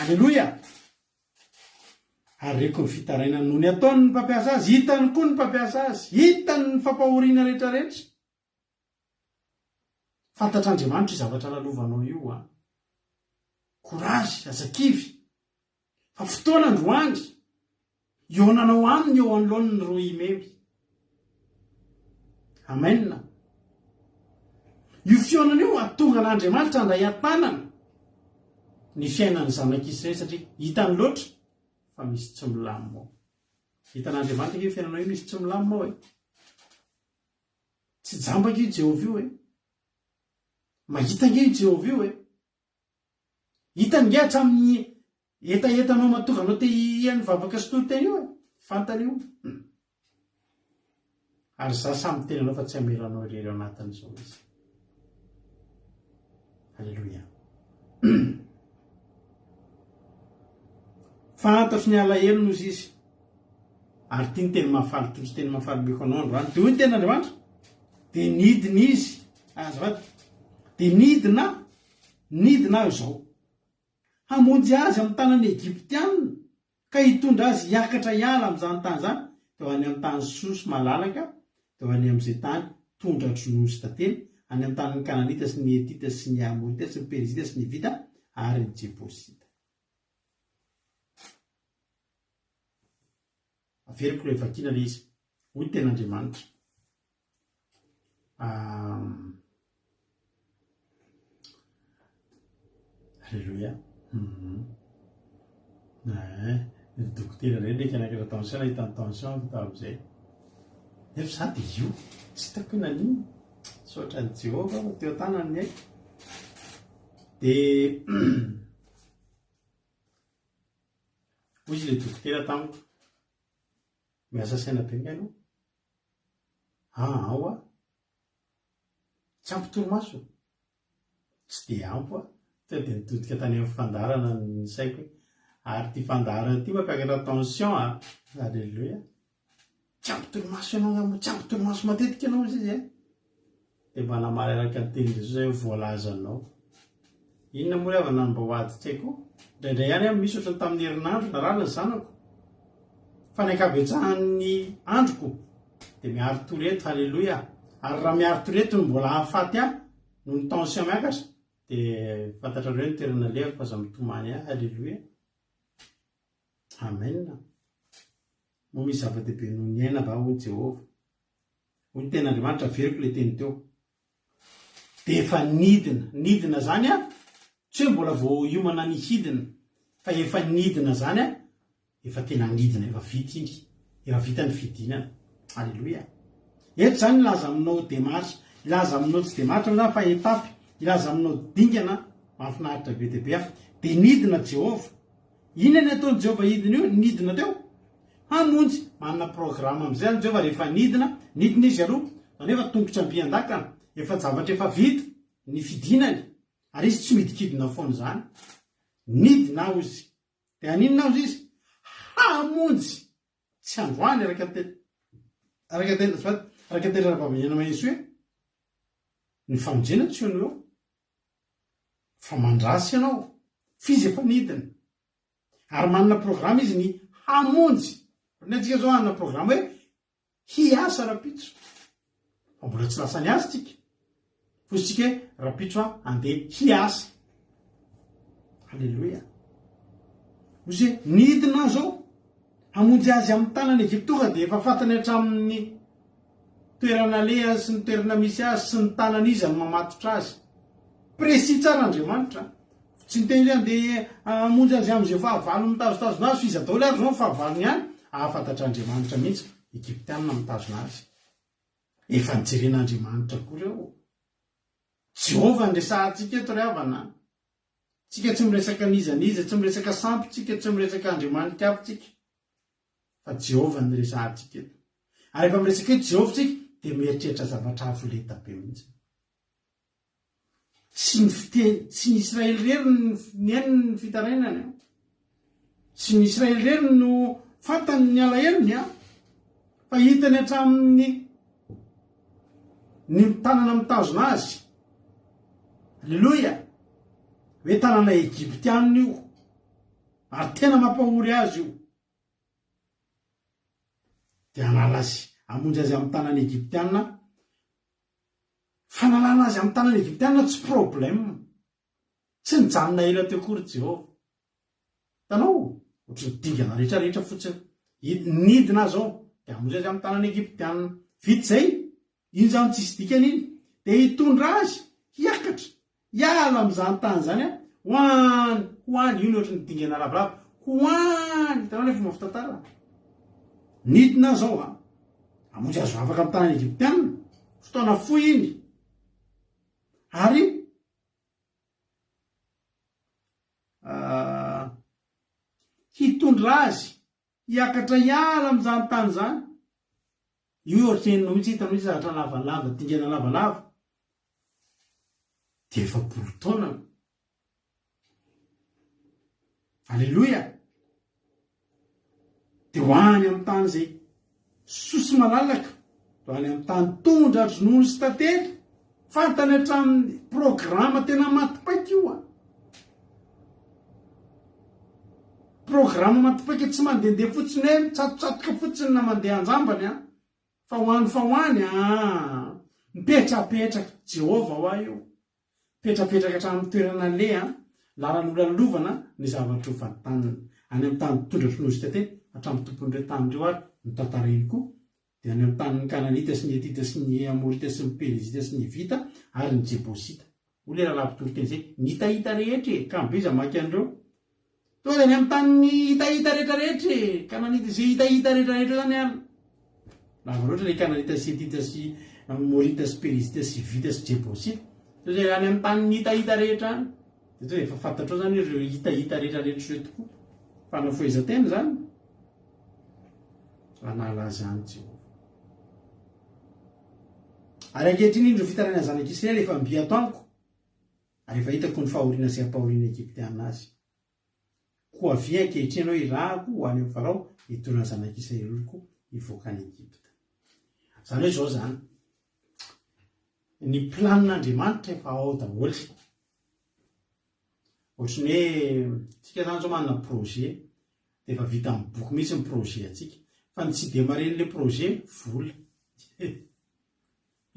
Aleloia! Ary reko ny fitarainany noho ny ataon'ny mpampiasa azy. Hitany koa ny mpampiasa azy. Hitany ny fampahoriana rehetrarehetra. Fantatr'Andriamanitra io zavatra lalovanao io an! Courage, aza kivy. Fa fotoana androany, hihaonanao aminy eo anoloany ny roimemy. Amen. Io fihaonana io hahatonga an'Andriamanitra handray an-tanana ny fiainan'ny zanak'Israely satria hitany loatra fa misy tsy milamina ao. Hitan'Andriamanitra ange io fiainanao io misy tsy milamina ao e. Tsy jamba ange io Jehovah io e. Mahita ange io Jehovah io e. Hitany nge hatramin'ny hetahetanao mahatonga anao te hihaino vavaka sy toriteny io e! Fantany io. Ary za sahy miteny anao fa tsy hamela anao irery ao anatin'izao izy. Aleloia. Fantatro ny alahelony ozy izy. Ary ity ny teny mahafaly, ity misy teny mahafaly omeko anao androany. Dia hoy ny tenin'Andriamanitra, dia nidina izy, azafady, dia nidina Nidina aho izao, hamonjy azy amin'ny tanan'ny Egyptiana, ka hitondra azy hiakatra hiala amin'izany tany izany, dia ho any amin'ny tany soa sy malalaka, dia ho any amin'izay tany tondra-dronono sy tantely, any amin'ny tanin'ny Kananita sy ny Hetita sy ny Amorita sy ny Perizita sy ny Hivita ary ny Jebosita. Averiko ilay vakiana ilay izy. Hoy ny tenin'Andriamanitra. Alléluia. Eh, ny dokotera indray ndraiky nanakatra tension, nahita ny tension ko tamin'izay. Nefa za dia io, tsy hitako hoe naninona. Misaotra an'i Jehovah fa teo an-tanany ny aiko. Dia hoy izy ilay dokotera tamiko, miasa saina be nga ianao? Ah, ao aho. Tsy ampy torimaso? Tsy dia ampy aho. Tonga dia nitodika tany amin'ny fandaharana ny saiko hoe, ary ity fandaharana ity mampiakatra tension a! Alléluia. Tsy ampy torimaso ianao angamba, tsy ampy torimaso matetika ianao hozy izy e. Dia mba namaly araka ny tenin'i Jesosy aho hoe voalazanao. Inona moa ry havana no mba ho adin-tsaiko? Indraindray ihany aho misy ohatran'ny tamin'ny herinandro narary ny zanako. Fa ny ankabetsahan'ny androko dia miari-tory eto, haleloia. Ary raha miari-tory eto no mbola hahafaty ahy noho ny tension miakatra dia fantatrareo ny toerana alehako fa aza mitomany ahy, haleloia. Amen. Moa misy zava-dehibe noho ny aina va hoy Jehovah? Hoy ny tenin'Andriamanitra, averiko ilay teny teo. Dia efa nidina, nidina izany an, tsy hoe mbola vao hiomana ny hidina, fa efa nidina izany an, efa tena nidina, efa vita iny, efa vita ny fidinana. Aleloia. Eto izany hilaza aminao démarche, hilaza aminao tsy démarche moa izany fa étape, hilaza aminao dingana mahafinaritra be dia be aho. Dia nidina Jehovah. Inona ny ataon'i Jehovah hidina io? Nidina teo. Hamonjy. Manana programme amin'izay aloha Jehovah rehefa nidina, nidina izy aloha, izany hoe efa tongotra mby an-dakana, efa zavatra efa vita ny fidinany, ary izy tsy midikidina foana izany. Nidina aho izy. Dia haninona aho izy? Hamonjy. Tsy androany araka ny teny, araka ny teny, azafady, araka ny teny Rahavaviniaina Mahensoa hoe, ny famonjena tsy eo no eo. Fa mandrasa ianao, f'izy efa nidina. Ary manana programme izy ny hamonjy. Ny antsika zao hanana programme hoe hiasa rapitso. Fa mbola tsy lasa niasa tsika. Fotsika hoe rapitso aho andeha hiasa. Alléluia. Ozy hoe nidina aho zao hamonjy azy amin'ny tanana Egypta tonga dia efa fantany hatramin'ny toerana alehany sy ny toerana misy azy sy ny tanana iza no mamatotra azy. Précis tsara Andriamanitra. Tsy niteny hoe andeha hamonjy azy amin'izay fahavalo mitazotazona azy fa iza daholo ary izao ny fahavalony any? Ahafantatr'Andriamanitra mihitsy fa Egyptiana mitazona azy. Efa nijeren'Andriamanitra koa ireo. Jehovah no resahantsika eto ry havana a. Tsika tsy miresaka n'iza n'iza, tsy miresaka sampy tsika, tsy miresaka andriamani-kafa tsika. Fa Jehovah no resahantsika eto. Ary rehefa miresaka hoe Jehovah tsika dia mieritreritra zavatra avo lenta be mihitsy. Tsy ny fiteny, tsy ny Israely irery no nihaino ny fitarainany. Tsy ny Israely irery no. Fantany ny alahelony an! Fa hitany hatramin'ny ny tanana mitazona azy. Aleloia! Hoe tanana Egyptianina io. Ary tena mampahory azy io. Dia hanala azy, hamonjy azy amin'ny tanan'ny Egyptianina. Fanalana azy amin'ny tanan'ny Egyptianina tsy problème. Tsy nijanona ela teo akory Jehovah. Hitanao? Ohatry ny dingana rehetra rehetra fotsiny. Nidina aza ao, dia hamonjy azy amin'ny tanan'ny Egyptiana. Vita izay, iny izany tsisy dikany iny. Dia hitondra azy hiakatra, hiala amin'izany tany izany ho any, ho any, io ny ohatry ny dingana lavalava, ho any, hitanao ilay fomba fitantarana? Nidina aza ao, hamonjy azy ho afaka amin'ny tanan'ny Egyptiana. Fotoana fohy iny. Ary hitondra azy hiakatra hiala amin'izany tany izany. Io eritreretinao mihitsy, hitanao mihitsy zavatra lavalava, dingana lavalava. Dia 40 taona. Aleloia! Dia ho any amin'ny tany izay soa sy malalaka, ho any amin'ny tany tondra-dronono sy tantely, fantany hatramin'ny programa tena maty paika io an! Programa maty paika tsy mandehandeha fotsiny hoe mitsatotsatoka fotsiny na mandeha an-jambany an! Fa ho any fa ho any an! Mipetrapetraka, Jehovah hoa io. Mipetrapetraka hatramin'ny toerana aleha, lalana holalovana ny zavatra ho vantanina. Any amin'ny tany mpitondra finoana sy tantely, hatramin'ny tompon'ireo tany ireo ary ny tantara iny koa, dia any amin'ny tanin'ny Kananita sy ny Hetita sy ny Amorita sy ny Perizita sy ny Hivita ary ny Jebosita. Hoy ilay rahalahy mpitoriteny izay, Ny hitahita rehetra e! Kamo be iza mamaky an'ireo? Tonga dia any amin'ny tanin'ny hitahita rehetra rehetra e! Kananita sy hitahita rehetra rehetra izany ary. Lava loatra ilay Kananita sy Hetita sy Amorita sy Perizita sy Hivita sy Jebosita. Tonga dia any amin'ny tanin'ny hitahita rehetra any. Dia tonga efa fantatrao izany ireo hitahita rehetra rehetra ireo tokoa. Fanafohezan-tena izany. Hanala azy any Jehovah. Ary ankehitriny indro ny fitarainan'ny zanak'Israely efa mby ato amiko. Ary efa hitako ny fahoriana sy ampahorian'ny Egyptiana azy. Koa avia ankehitriny ianao hirahako ho any amin'i Farao hitondra ny zanak'Israely oloko hivoaka any Egypta. Izany hoe izao izany, ny planin'Andriamanitra efa ao daholo. Ohatry ny hoe tsika izany izao manana projet, dia efa vita amin'ny boky mihitsy ny projet antsika. Fa ny tsy démarrer-n'ilay projet, vola.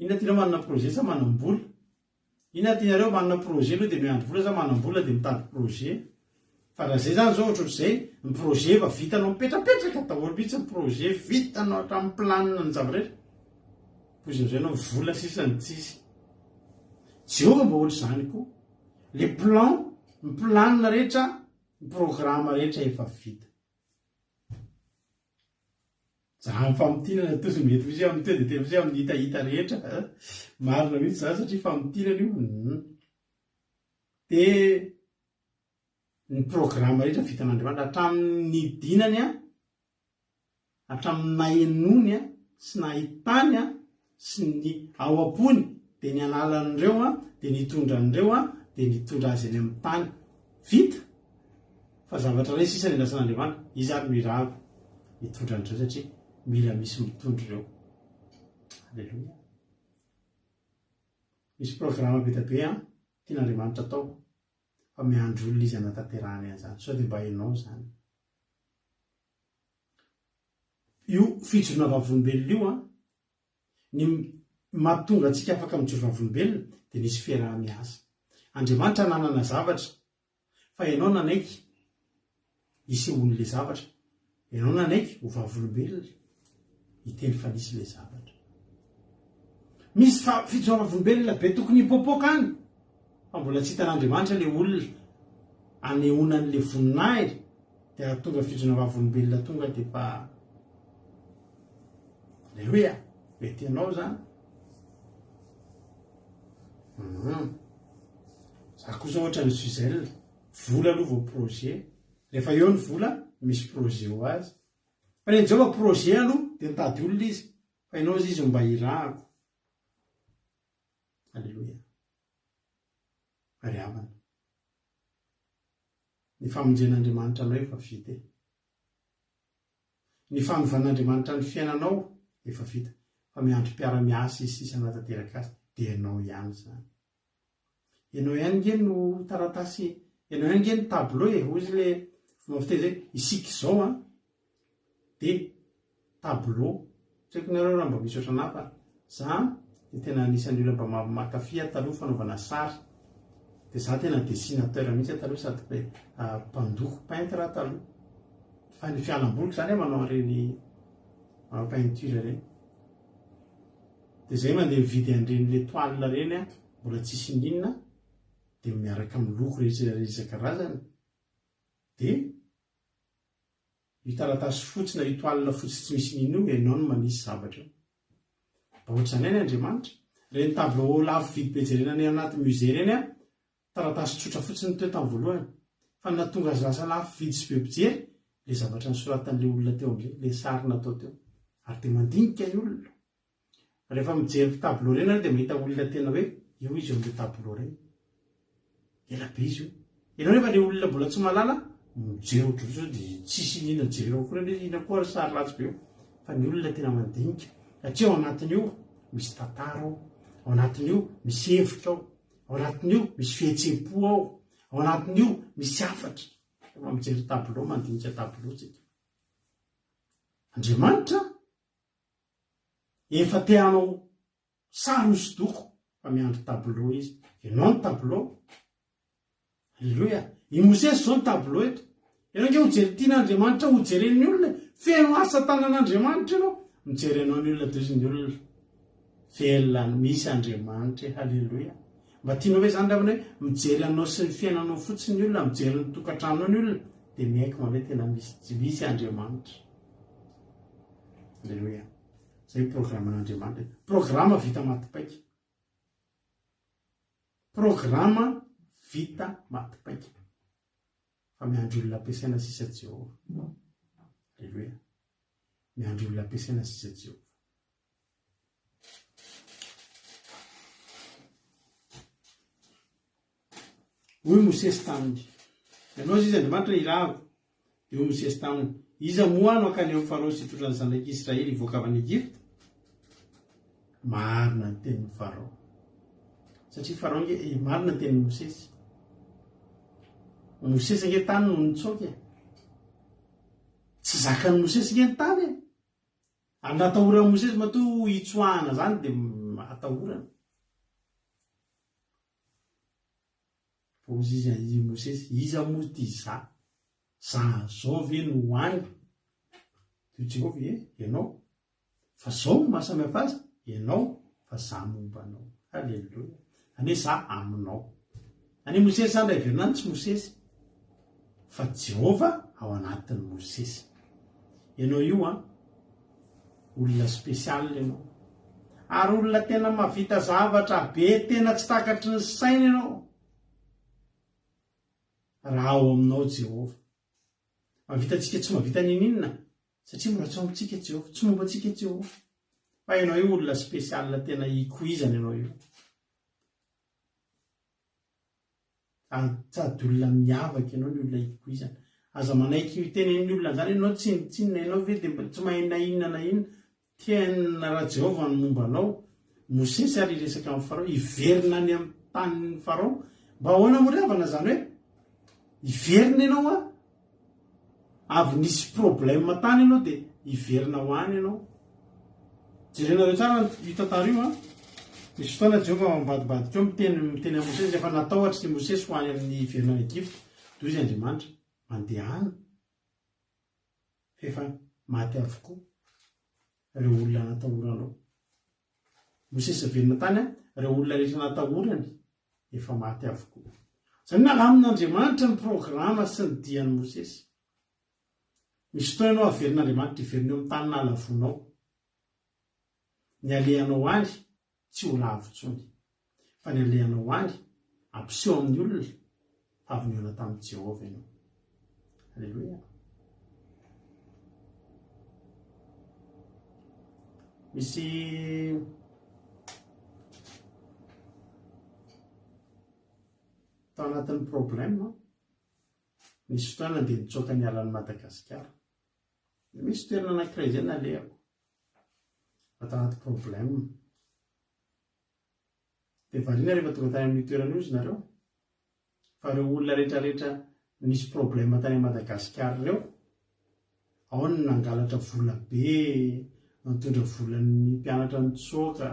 Inona tianao manana projet sa manam-bola? Inona tianareo manana projet aloha dia miandry vola sa manam-bola dia mitady projet? Fa raha zay zany zao ohatrohatr'izay, ny projet efa vitanao mipetrapetraka daholo mihitsy ny projet, vitanao hatramin'ny planina ny zava-drehetra. Poizina amizay ianao vola sisa no tsisy. Jehovah mba ohatr'izany koa. Le plan, ny planina rehetra, ny programme rehetra efa vita. Za amin'ny famintinana toa tsy mety mihitsy amin'ny teo dia tena mihitsy amin'ny hitahita rehetra a! Marina mihitsy izany satria famintinana io hum. Dia ny programa rehetra vitan'Andriamanitra hatramin'ny nidinany an, hatramin'ny nahenoany an, sy nahitany an, sy ny ao am-pony dia ny analan'ireo an, dia nitondra an'ireo an, dia nitondra azy any amin'ny tany. Vita! Fa zavatra iray sisa nilasan'Andriamanitra, iza ary no hirahako hitondra an'ireo satria mila misy mitondra ireo. Aleloia. Misy programa be dia be an, tian'Andriamanitra atao, fa miandry olona izy hanatanterahany an'izany. Sao dia mba ianao izany. Io fijoroana vavolombelona io an, ny mahatonga antsika afaka mijoro vavolombelona dia nisy fiaraha-miasa. Andriamanitra nanana zavatra Fa ianao nanaiky hisehoan'ilay zavatra. Ianao nanaiky ho vavolombelona hiteny fa nisy ilay zavatra. Misy fa fijoroam-vavolombelona be tokony hipoapoaka any fa mbola tsy hitan'Andriamanitra ilay olona anehoana an'ilay voninahiny dia raha tonga fijoroana vavolombelona tonga dia efa ilay hoe a, mety ianao izany. Hum. Za kosa ohatra ny Suzelle, vola aloha vao projet, rehefa eo ny vola misy projet ho azy. Fa ny an'i Jehovah projet aloha dia mitady olona izy, fa ianao izy izy mba hirahako. Aleloia. Ry havana. Ny famonjen'Andriamanitra anao efa vita e. Ny fanovan'Andriamanitra ny fiainanao efa vita, fa miandry mpiara-miasa izy sisa hanatanteraka azy, dia ianao ihany izany. Ianao ihany nge no taratasy, ianao ihany nge no tableau e, hoy izy le fomba fiteny zay, isika izao an, dia tableau, tsy haiko nareo raha mba misy ohatranà fa za dia tena anisan'ny olona mba mankafy aho taloha fanaovana sary, dia za tena dessinateur mihitsy aho taloha sady mpandoko, peintre aho taloha, fa ny fialamboliko zany aho manao an'ireny manao peinture ireny. Dia zay mandeha mividy an'ireny le toile ireny an, mbola tsisy n'inona, dia miaraka amin'ny loko rehetra isan-karazany, dia io taratasy fotsy na io toile fotsy tsy misy n'inona io, ianao no manisy zavatra eo. Mba ohatr'izany ihany Andriamanitra. Ireny tableau lafo vidy be jerena any anaty musée ireny an, Taratasy tsotra fotsiny teo tamin'ny voalohany, fa ny nahatonga azy lasa lafo vidy sy be mpijery, ilay zavatra nosoratan'ilay olona teo amin'izay, ilay sary natao teo. Ary dia mandinika ny olona. Rehefa mijery tableau ireny nareo dia mahita olona tena hoe io izy eo amin'ilay tableau ireny. Ela be izy io. Ianao nefa ilay olona mbola tsy mahalala, mijery ohatr'izao dia tsisy inona jerena akory anie, inona koa ary sary ratsy be io. Fa ny olona tena mandinika. Satria ao anatin'io misy tantara ao, ao anatin'io misy hevitra ao, Ao anatin'io misy fihetsem-po ao, ao anatin'io misy hafatra. Rehefa mijery tableau, mandinika tableau tsika. Andriamanitra efa te hanao sary hosodoko fa miandry tableau izy. Ianao ny tableau. Aleloia! I Mosesy izao ny tableau eto. Ianao ange ho jery tian'Andriamanitra ho jeren'ny olona e. Feno asa tanan'Andriamanitra ianao. Mijery anao ny olona dia hozy ny olona, Velona misy Andriamanitra e. Haleloia! Mba tianao ve izany ry havana hoe mijery anao sy ny fiainanao fotsiny ny olona, mijery ny tokantranonao ny olona dia miaiky manao hoe tena misy misy Andriamanitra. Aleloia! Izay programan'Andriamanitra e. Programa vita maty paika. Programa vita maty paika. Fa miandry olona ampiasaina sisa Jehovah. Aleloia. Miandry olona ampiasaina sisa Jehovah. Hoy Mosesy taminy, Ianao izy Andriamanitra irahako. Dia hoy Mosesy taminy, Iza moa aho no hankany amin'i Farao sy hitondra ny zanak'i Israely hivoaka avy any Egypta? Marina ny tenin'i Farao. Satria Farao ange, eh, marina ny tenin'i Mosesy. Mosesy ange tany no nitsoaka e. Tsy zakan'i Mosesy ange ny tany e. Ary natahoran'i Mosesy matoa hitsoahana zany dia atahorana. Hoy izy i Mosesy, Iza moa ity za? Za zao ve no ho any? Hoy Jehovah, Ie, ianao. Fa zao no maha samy hafa azy, ianao, fa za momba anao. Haleloia. Izany hoe za aminao. Izany hoe Mosesy izany raha heverina any tsy Mosesy, fa Jehovah ao anatin'i Mosesy. Ianao io an, Olona spécial ianao. Ary olona tena mahavita zavatra be tena tsy takatry ny saina ianao. Raha ao aminao Jehovah. Mahavita antsika tsy mahavita n'inon'inona satria mbola tsy ao amintsika Jehovah, tsy momba antsika Jehovah. Fa ianao io olona spécial tena ikoizana ianao io. Ary sady olona miavaka ianao ny olona ikoizana. Aza manaiky tenenin'ny olona an'izany ianao tsinontsinona ianao ve dia mba tsy mahay na inona na inona. Tena raha Jehovah no momba anao, Mosesy ary hiresaka amin'i Farao, hiverina any amin'ny tanin'i Farao. Mba ahoana moa ry havana izany hoe hiverina ianao an? Avy nisy problème tany ianao dia hiverina ho any ianao. Jerenareo tsara io tantara io an. Misy fotoana Jehovah mivadibadika eo miteny miteny amin'i Mosesy efa natahotra i Mosesy ho any amin'ny hiverina any Egypta. Dia hoy izy Andriamanitra, mandehana fa efa maty avokoa ireo olona natahoranao. Mosesy velona tany, ireo olona rehetra natahorany efa maty avokoa. Izany hoe nalamin'Andriamanitra ny programa sy ny dian'i Mosesy. Misy fotoana ianao averin'Andriamanitra hiverina eo amin'ny tany nahalavoanao. Ny alehanao any tsy ho lavo intsony. Fa ny alehanao any, ampiseho amin'ny olona fa avy nihaona tamin'i Jehovah ianao. Aleloia. Misy tao anatin'ny problème, nisy fotoana dia nitsoaka niala an'i Madagasikara. Misy toerana anankiray izay nalehako fa tanaty problème. Dia variana rehefa tonga tany amin'io toerana io izy nareo fa ireo olona rehetra rehetra nisy problème tany Madagasikara ireo, ao ny nangalatra vola be, nitondra volan'ny mpianatra nitsoaka,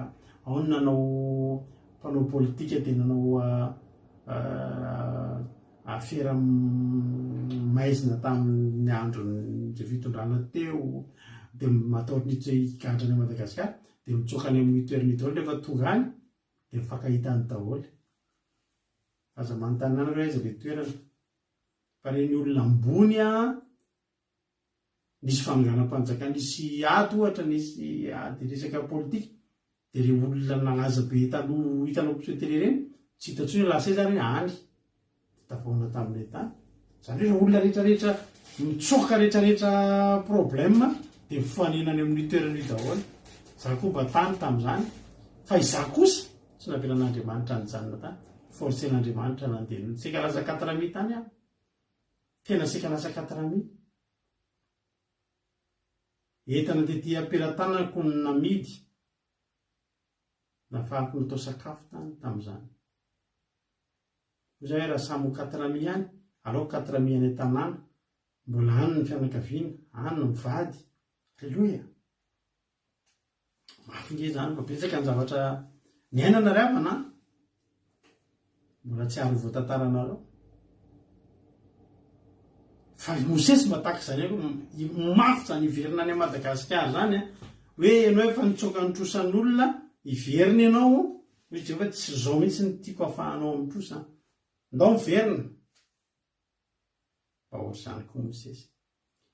ao ny nanao mpanao politika dia nanao afera maizina tamin'ny andron'izay fitondrana teo, dia matahotra ny higadra any Madagasikara, dia mitsoaka any amin'io toerana io daholo rehefa tonga any dia mifankahita any daholo. Aza manontany anareo hoe aiza ilay toerana. Fa ireny olona ambony an, nisy fanonganam-panjakana, nisy ady ohatra, nisy ady resaka politika, dia ireo olona nalaza be taloha hitanao mpiseho télé ireny, tsy hita intsony hoe lasa aiza ary any. Dia tavaona tamin'ilay tany. Izany hoe ireo olona rehetra rehetra mitsoaka rehetra rehetra problème dia mifanena any amin'io toerana io daholo. Izaho koa mba tany tamin'izany. Fa izaho kosa tsy navelan'Andriamanitra nijanona tany. Forcen'Andriamanitra nandeha. Saika lasa quatre mille tany aho. Tena saika lasa quatre mille. Entana tety am-pelatanako no namidy. Nafahako natao sakafo tany tamin'izany. Hoy za hoe raha samy ho quatre mille ihany, alao quatre mille any an-tanàna, mbola any ny fianakaviana, any ny vady. Aleloia! Mafy nge izany fa betsaka ny zavatra niainana ry havana an! Mbola tsy ary ho voatantaranareo. Fa i Mosesy mba tahaka izany aloha, mafy izany hiverina any Madagasikara izany an! Hoe ianao efa nitsoaka ny trosan'olona, hiverina ianao, hoy Jehovah, tsy izao mihitsy no tiako hahafahanao amin'ny trosa an! Ndao miverina! Mba ohatr'izany koa Mosesy.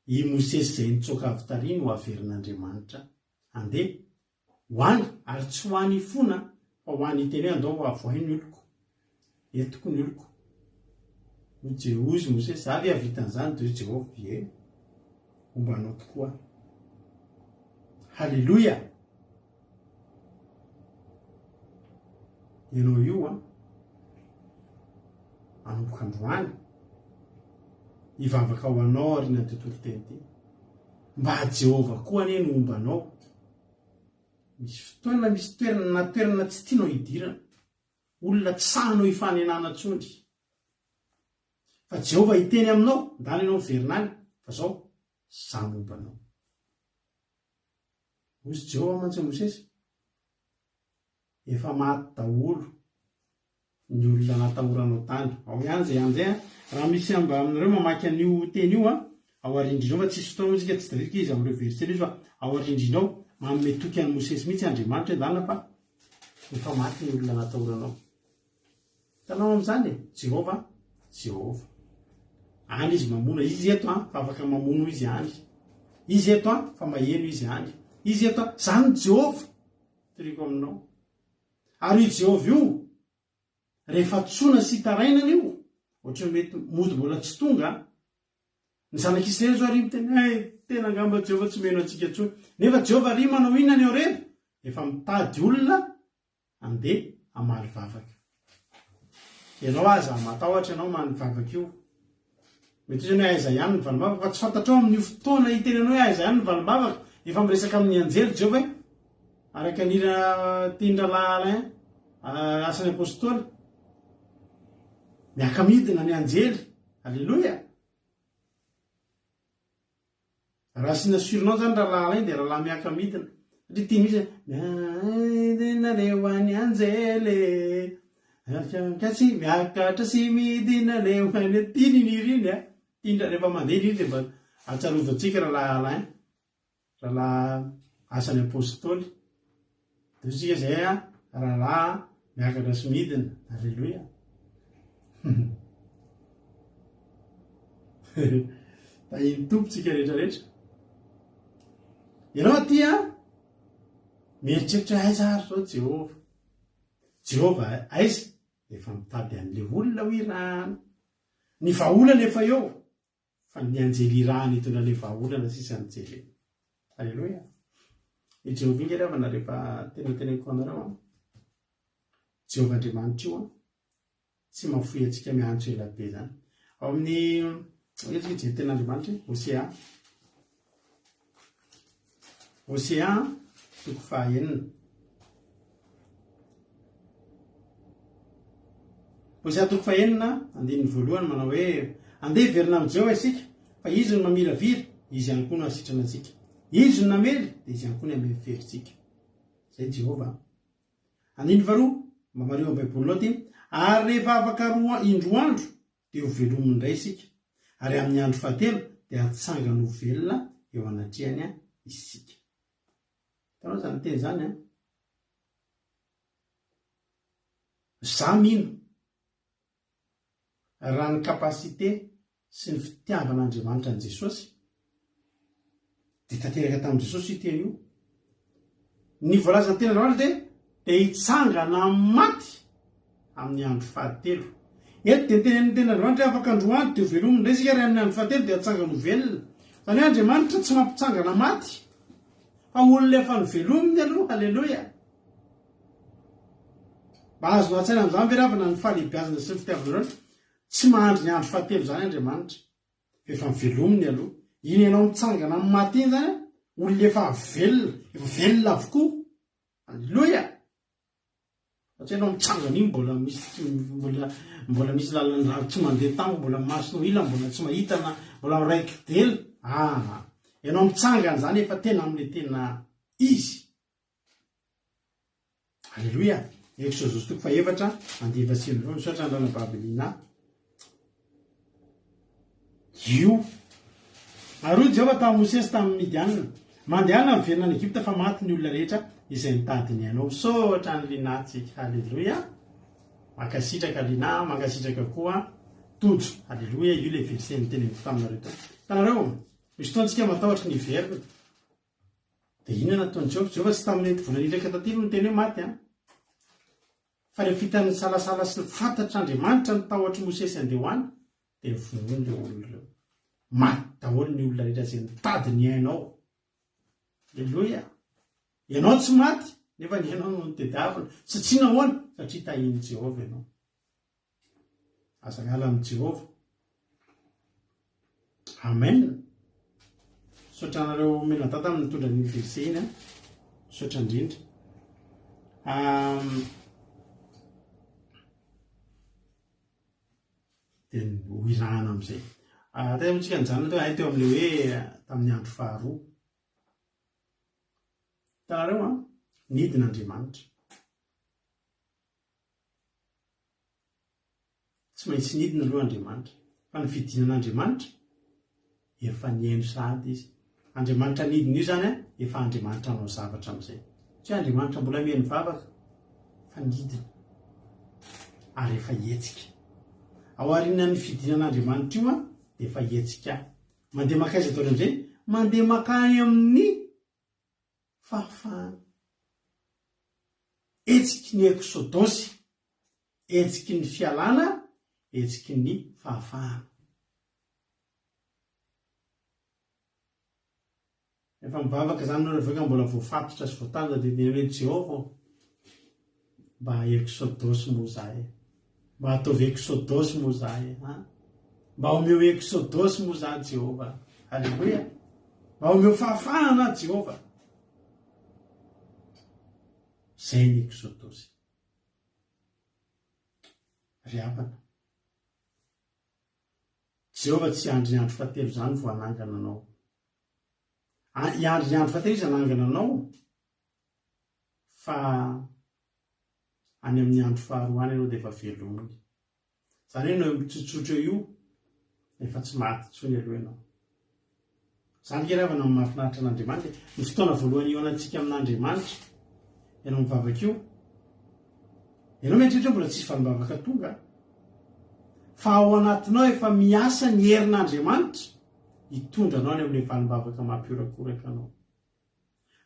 I Mosesy izay nitsoaka avy tary no haverin'Andriamanitra handeha ho any, ary tsy ho any hifona fa ho any hiteny hoe andao avohay ny oloko, entiko ny oloko. Hoy Jehozy Mosesy, za ve hahavita an'izany? Dia hoy Jehovah, ie, homba anao tokoa aho. Haleloia! Ianao io an, hanomboka androany, hivavaka ho anao aorianan'ity toriteny ity. Mba Jehovah koa anie no homba anao. Misy fotoana, misy toerana, na toerana tsy tianao hidirana. Olona tsy sahinao hifanenana intsony. Fa Jehovah hiteny aminao, ndana ianao miverina any, fa zao, za momba anao. Hoy Jehovah mantsy amin'i Mosesy, Efa maty daholo ny olona natahoranao tany. Ao ihany izay ihany izay an. Raha misy mba aminareo mamaky an'io teny io an, ao arindrina ao fa tsisy fotoana moa isika tsy tadidiko izy amin'ireo verset ireo fa ao arindrina ao manome toky an'i Mosesy mihitsy Andriamanitra hoe ndana fa efa maty ny olona natahoranao. Hitanao amin'izany e? Jehovah, Jehovah. Any izy mamono, izy eto an, fa afaka mamono izy any. Izy eto an, fa maheno izy any. Izy eto an, zany ny Jehovah. Toriko aminao. Ary io Jehovah io, rehefa antsoina sy itarainana io, ohatran'ny mety mody mbola tsy tonga an. Ny zanak'Israely zao ary miteny, hey, tena angamba Jehovah tsy mino antsika intsony. Nefa Jehovah ary manao inona any Horeba? Efa mitady olona Andeha hamaly vavaka. Ianao aza matahotra ianao many vavaka io. Mety hoe aiza ihany ny valim-bavaka fa tsy fantatrao amin'io fotoana hitenenao hoe aiza ihany ny valim-bavaka. Efa miresaka amin'ny anjely Jehovah hoe araka ny hira tian-drahalahy Alain asan'ny apostoly. Miaka-midina ny anjely. Aleloia. Raha asiana surnom zany rahalahy Alain dia rahalahy miaka midina satria tiany mihitsy hoe miaidina re ho any anjely e sy miakatra sy midina re ho any tiany iny hira iny a tiany rehefa mandeha iny hira dia mba atsarovantsika rahalahy Alain rahalahy asan'ny apostoly dia hoy isika izay a rahalahy miakatra sy midina aleloia Tahin'ny Tompo tsika rehetra rehetra. Ianao aty an, mieritreritra aiza ary zao Jehovah. Jehovah aiza? Efa mitady an'ilay olona ho irahana. Ny vahaolana efa eo, fa ny anjely irahana hitondra ilay vahaolana sisa no jerena. Aleloia. I Jehovah inge ry havana rehefa tena teneniko anareo an. Jehovah Andriamanitra io an. Tsy mahafoy antsika miantso ela be zany. Ao amin'ny, etsy hijery tenin'Andriamanitra e, Hosea. Hosea toko fahaenina. Hosea toko fahenina, andininy voalohany manao hoe, Andeha hiverina amin'i Jehovah isika, fa Izy no mamiravira, Izy ihany koa no hahasitrana antsika. Izy no namely, dia Izy ihany koa no hamehy ferintsika. Izay Jehovah. Andininy faharoa, mba mariho amin'ny Baibolinao ity, Ary rehefa afaka roa indroa andro, dia ho velominy indray isika, ary amin'ny andro fahatelo dia hatsangany ho velona eo anatrehany isika. Hitanao izany teny izany an? Za mino raha ny capacité sy ny fitiavan'Andriamanitra an'i Jesosy dia tanteraka tamin'i Jesosy io teny io. Ny voalazan'ny tenin'Andriamanitra dia dia hitsangana amin'ny maty amin'ny andro fahatelo. Eto dia nitenenin'ny tenin'Andriamanitra hoe afaka androany dia ho velomina indray isika ary amin'ny andro fahatelo dia hatsangana ho velona. Izany hoe Andriamanitra tsy mampitsangana maty fa olona efa novelominy aloha. Haleloia. Mba azonao an-tsaina amin'izany ve ravana ny fahalehibiazana sy ny fitiavanareo? Tsy mahandry ny andro fahatelo izany Andriamanitra. Fa efa novelominy aloha. Iny ianao mitsangana amin'ny maty iny izany, olona efa velona, efa velona avokoa. Aleloia! Fa tsy ianao mitsangana iny mbola misy mbola mbola misy lalan-drano tsy mandeha tampoka, mbola masonao ila mbola tsy mahita na mbola miraiki-dela. Aa! Ianao mitsangana izany efa tena amin'ilay tena izy. Aleloia! Eksodosy toko fahefatra, andiany fahasivy Misaotra ny ranabavy Lina. Io. Ary hoy Jehovah tamin'i Mosesy tamin'ny Midianina, Mandehana miverina any Egypta fa maty ny olona rehetra izay nitady ny ainao. Misaotra an'i Lina tsika. Aleloia! Mankasitraka Lina, mankasitraka koa Tojo. Aleloia! Io ilay verset niteneniko taminareo teo. Hitanareo, misy fotoana tsika matahotra ny hiverina. Dia inona no nataon'i Jehovah? Jehovah tsy tamin'ny vola niraka taty no niteny hoe maty an! Fa rehefa hitany nisalasala sy fantatr'Andriamanitra ny tahotr'i Mosesy handeha ho any, dia novonoiny ireo olona ireo. Maty daholo ny olona rehetra izay nitady ny ainao. Aleloia! Ianao tsy maty, nefa ny ainao no notediavina. Satria nahoana? Satria tahin'i Jehovah ianao. Aza miala amin'i Jehovah. Amen. Misaotra anareo mianadahy tamin'ny nitondra an'iny verset iny an. Misaotra indrindra. Um, dia ho irahana amin'izay. Ah, taiza moa tsika nijanona teo? Hay teo amin'ilay hoe tamin'ny andro faharoa. Hitanareo an, nidina Andriamanitra. Tsy maintsy nidina aloha Andriamanitra. Fa ny fidinan'Andriamanitra, efa nihaino sahady Izy. Andriamanitra nidina io izany an, efa Andriamanitra hanao zavatra amin'izay. Tsy hoe Andriamanitra mbola mihaino vavaka, fa nidina. Ary efa hihetsika. Ao aorianan'ny fidinan'Andriamanitra io an, dia efa hihetsika. Mandeha mankaiza daholo amin'izay? Mandeha mankany amin'ny fahafahana. Hetsiky ny Eksodosy, hetsiky ny fialana, hetsiky ny fahafahana. Rehefa mivavaka izany nareo avy eo ka mbola voafatotra sy voatazona dia teneno hoe Jehovah ô, mba Eksodosy moa za e. Mba ataovy Eksodosy moa za e. Ha? Mba omeo Eksodosy moa za Jehovah. Aleloia. Mba omeo fahafahana aho Jehovah. Izay ny Eksodosy. Ry havana. Jehovah tsy hiandry ny andro fahatelo izany vao hanangana anao. Hiandry ny andro fahatelo izy hanangana anao fa any amin'ny andro faharoa any ianao dia efa velominy. Izany hoe ianao mitsotsotra eo io efa tsy maty intsony aloha ianao. Izany ve ry havana no mahafinaritra an'Andriamanitra e? Ny fotoana voalohany hihaonantsika amin'Andriamanitra, ianao mivavaka io, ianao mieritreritra hoe mbola tsisy valim-bavaka tonga, fa ao anatinao efa miasa ny herin'Andriamanitra hitondra anao any amin'ilay valim-bavaka mampiorakoraka anao.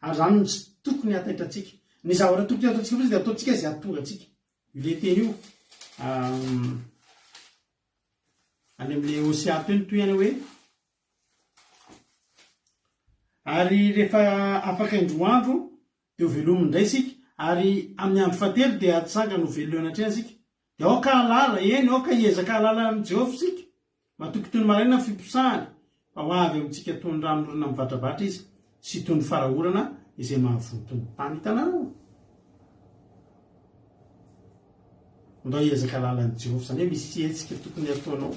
Ary izany no tsy tokony hataitra antsika. Ny zavatra tokony hataontsika fotsiny dia ataontsika izay hahatonga antsika. Io le teny io, any amin'ilay Hosea teo ny tohiny hoe, Ary rehefa afaka indroa andro dia ho velominy indray isika, ary amin'ny andro fahatelo dia hatsangany ho velona eo anatrehany isika. Dia aoka hahalala, eny, aoka hiezaka hahalala amin'i Jehovah isika. Matoky toy ny maraina ny fiposahany, fa ho avy amintsika toy ny rano mirona mivatravatra izy. sy toy ny fara-orana izay mahavonto ny tany. Hitanareo? Ndao hiezaka lalan'i Jehovah. Izany hoe misy hetsika tokony hataonao,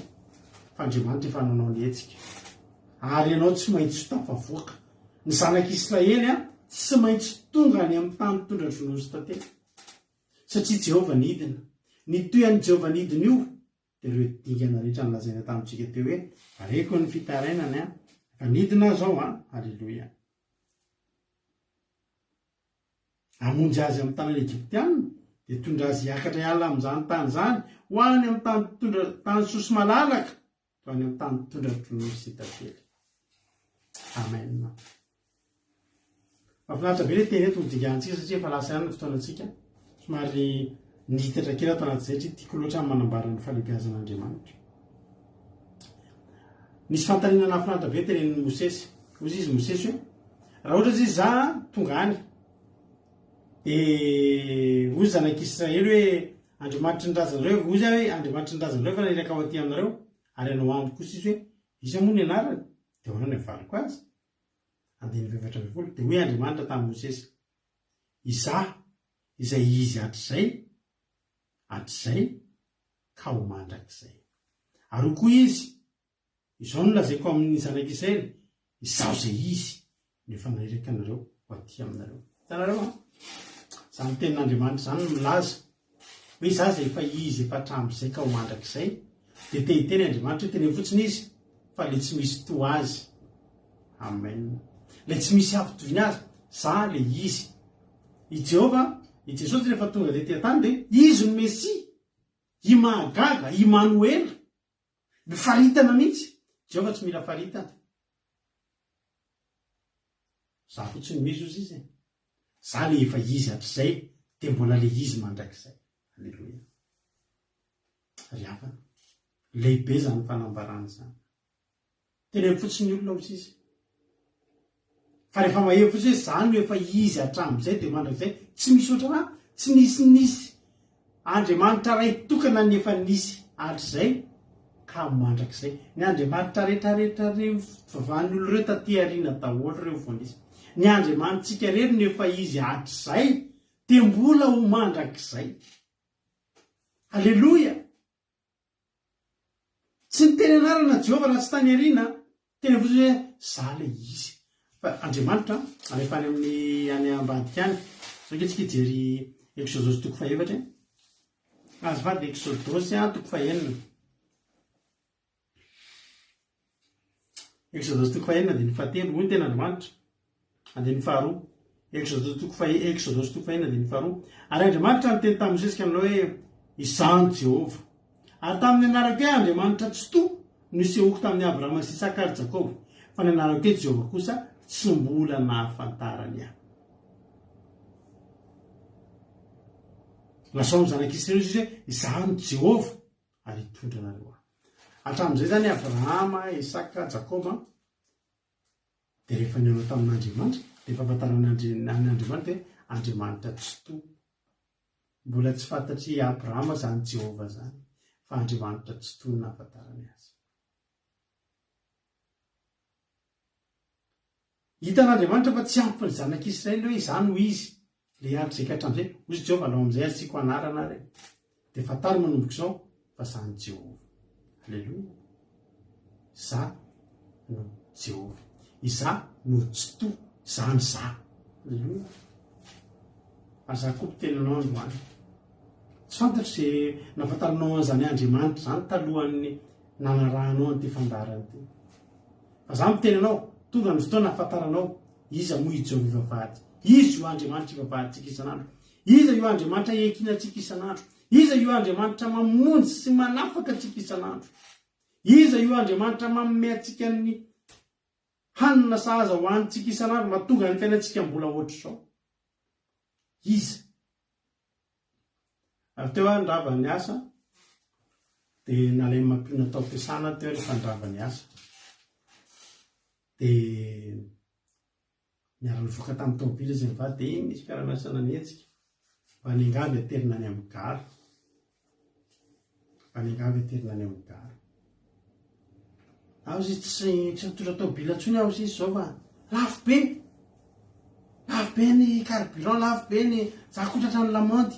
fa Andriamanitra efa nanao ny hetsika. Ary ianao tsy maintsy ho tafavoaka. Ny zanak'Israely tsy maintsy tonga any amin'ny tany tondra-dronono sy tantely. Satria Jehovah nidina. Ny toy an'i Jehovah nidina io, dia ireo dingana rehetra nolazaina tamintsika teo hoe, Reko ny fitarainany an, efa nidina aho izao an, Aleloia. Hamonjy azy amin'ny tanan'ny Egyptiana, dia hitondra azy hiakatra hiala amin'izany tany izany, ho any amin'ny tany tondra, tany soa sy malalaka, ho any amin'ny tany tondra-dronono sy tantely. Amen. Mahafinaritra be ilay teny eto ho dinganintsika satria efa lasa ihany ny fotoanantsika. Somary nihitatra kely ato anatin'izay satria tiako loatra ny manambara ny fahalehibeazan'Andriamanitra. Nisy fanontaniana nahafinaritra be tenenin'i Mosesy. Hoy izy Mosesy hoe, raha ohatra izy za tonga any, dia hoy zanak'Israely hoe Andriamanitry ny razanareo, hoy izy hoe Andriamanitry ny razanareo fa naniraka ho aty aminareo, ary hanao amiko kosa izy hoe, iza moa ny anarany? Dia ahoana ny havaliko azy? Andininy faha-14, Dia hoy Andriamanitra tamin'i Mosesy, Izaho, izay Izy hatrizay, hatrizay ka ho mandrakizay. Ary hoy koa Izy, Izao no lazaiko amin'ny zanak'Israely, Izaho izay Izy no efa naniraka anareo ho aty aminareo. Hitanareo an? Izany tenin'Andriamanitra izany no milaza hoe Izaho izay efa Izy efa hatramin'izay ka ho mandrakizay. Dia te hiteny Andriamanitra hoe teneno fotsiny Izy fa ilay tsy misy toa Azy. Amen. Ilay tsy misy hampitoviana Azy. Izaho ilay Izy. I Jehovah, i Jesosy rehefa tonga tety an-tany dia Izy no Mesia. I mahagaga, Imanoela. Ny faritana mihitsy. Jehovah tsy mila faritana. Za fotsiny no izy ozy izy e. Za le efa izy hatrizay dia mbola le izy mandrakizay. Aleloia. Ry havana, lehibe izany fanambarana izany. Teneno fotsiny ny olona hozy izy. Fa rehefa maheno fotsiny hoe za no efa izy hatramin'izay dia mandrakizay, tsy misy ohatrana, tsy nisy nisy Andriamanitra ray tokana ny efa nisy hatrizay ka mandrakizay. Ny Andriamanitra rehetra rehetra ireo fivavahan'ny olona ireo taty aoriana daholo ireo vao nisy. Ny Andriamanitsika irery no efa izy hatrizay dia mbola ho mandrakizay. Aleloia! Tsy niteny anarana Jehovah raha tsy tany aoriana, teny fotsiny hoe za ilay izy. Fa Andriamanitra alefa any amin'ny any ambadika any. Zao ange tsika hijery Eksodosy toko fahefatra e. Azafady Eksodosy toko fahenina. Eksodosy toko fahenina andininy fahatelo, hoy ny tenin'Andriamanitra. Andininy faharoa. Eksodosy toko fahe, Eksodosy toko fahenina andininy faharoa. Ary Andriamanitra niteny tamin'i Mosesy ka nanao hoe, Izaho no Jehovah. Ary tamin'ny anarako hoe Andriamanitra Tsitoha no nisehoako tamin'i Abrahama sy Isaka ary Jakoba, fa ny anarako hoe Jehovah kosa tsy mbola nahafantarany ahy. Lazao amin'ny zanak'Israely izy hoe, Izaho no Jehovah, ary hitondra anareo aho. Hatramin'izay izany Abrahama, Isaka, Jakoba dia rehefa nihaona tamin'Andriamanitra dia fahafantarana an'Andriamanitra hoe Andriamanitra Tsitoha. Mbola tsy fantatr'i Abrahama izany Jehovah izany fa Andriamanitra Tsitoha no nahafantarany azy. Hitan'Andriamanitra fa tsy ampy ny zanak'Israely hoe izaho no izy, ilay hatrizay ka hatramin'izay. Hoy izy Jehovah, alao amin'izay asiako anarana ary e. Dia fantaro manomboka izao fa izaho no Jehovah. Aleloia. Izaho no Jehovah. Izaho no Tsitoha. Izaho no Izaho. Aleloia. Ary izaho koa mpiteny anao androany. Tsy fantatro izay nahafantaranao an'izany Andriamanitra izany talohan'ny nanarahanao an'ity fandaharana ity. Fa za miteny anao, tonga ny fotoana ahafantaranao iza moa i Jehovah ivavahady. Iza io Andriamanitra ivavahantsika isan'andro? Iza io Andriamanitra iankinantsika isan'andro? Iza io Andriamanitra mamonjy sy manafaka antsika isan'andro? Iza io Andriamanitra manome antsika ny hanina sahaza ho hanintsika isan'andro mahatonga ny fiainantsika mbola ohatr'izao? Iza? Avy teo aho nirava ny asa dia nalain'i Mampionona tao am-piasana aho teo rehefa nirava ny asa. Dia niara-nivoaka tamin'ny tômôbila izy mivady dia iny nisy mpiara-miasa nanenjika mba niangavy aterina any amin'ny gara. Mba niangavy aterina any amin'ny gara. Aho izy tsy tsy mitondra tômôbila intsony aho izy izao fa lafo be. Lafo be ny carburant, lafo be ny, za koa tratran'ny lamandy.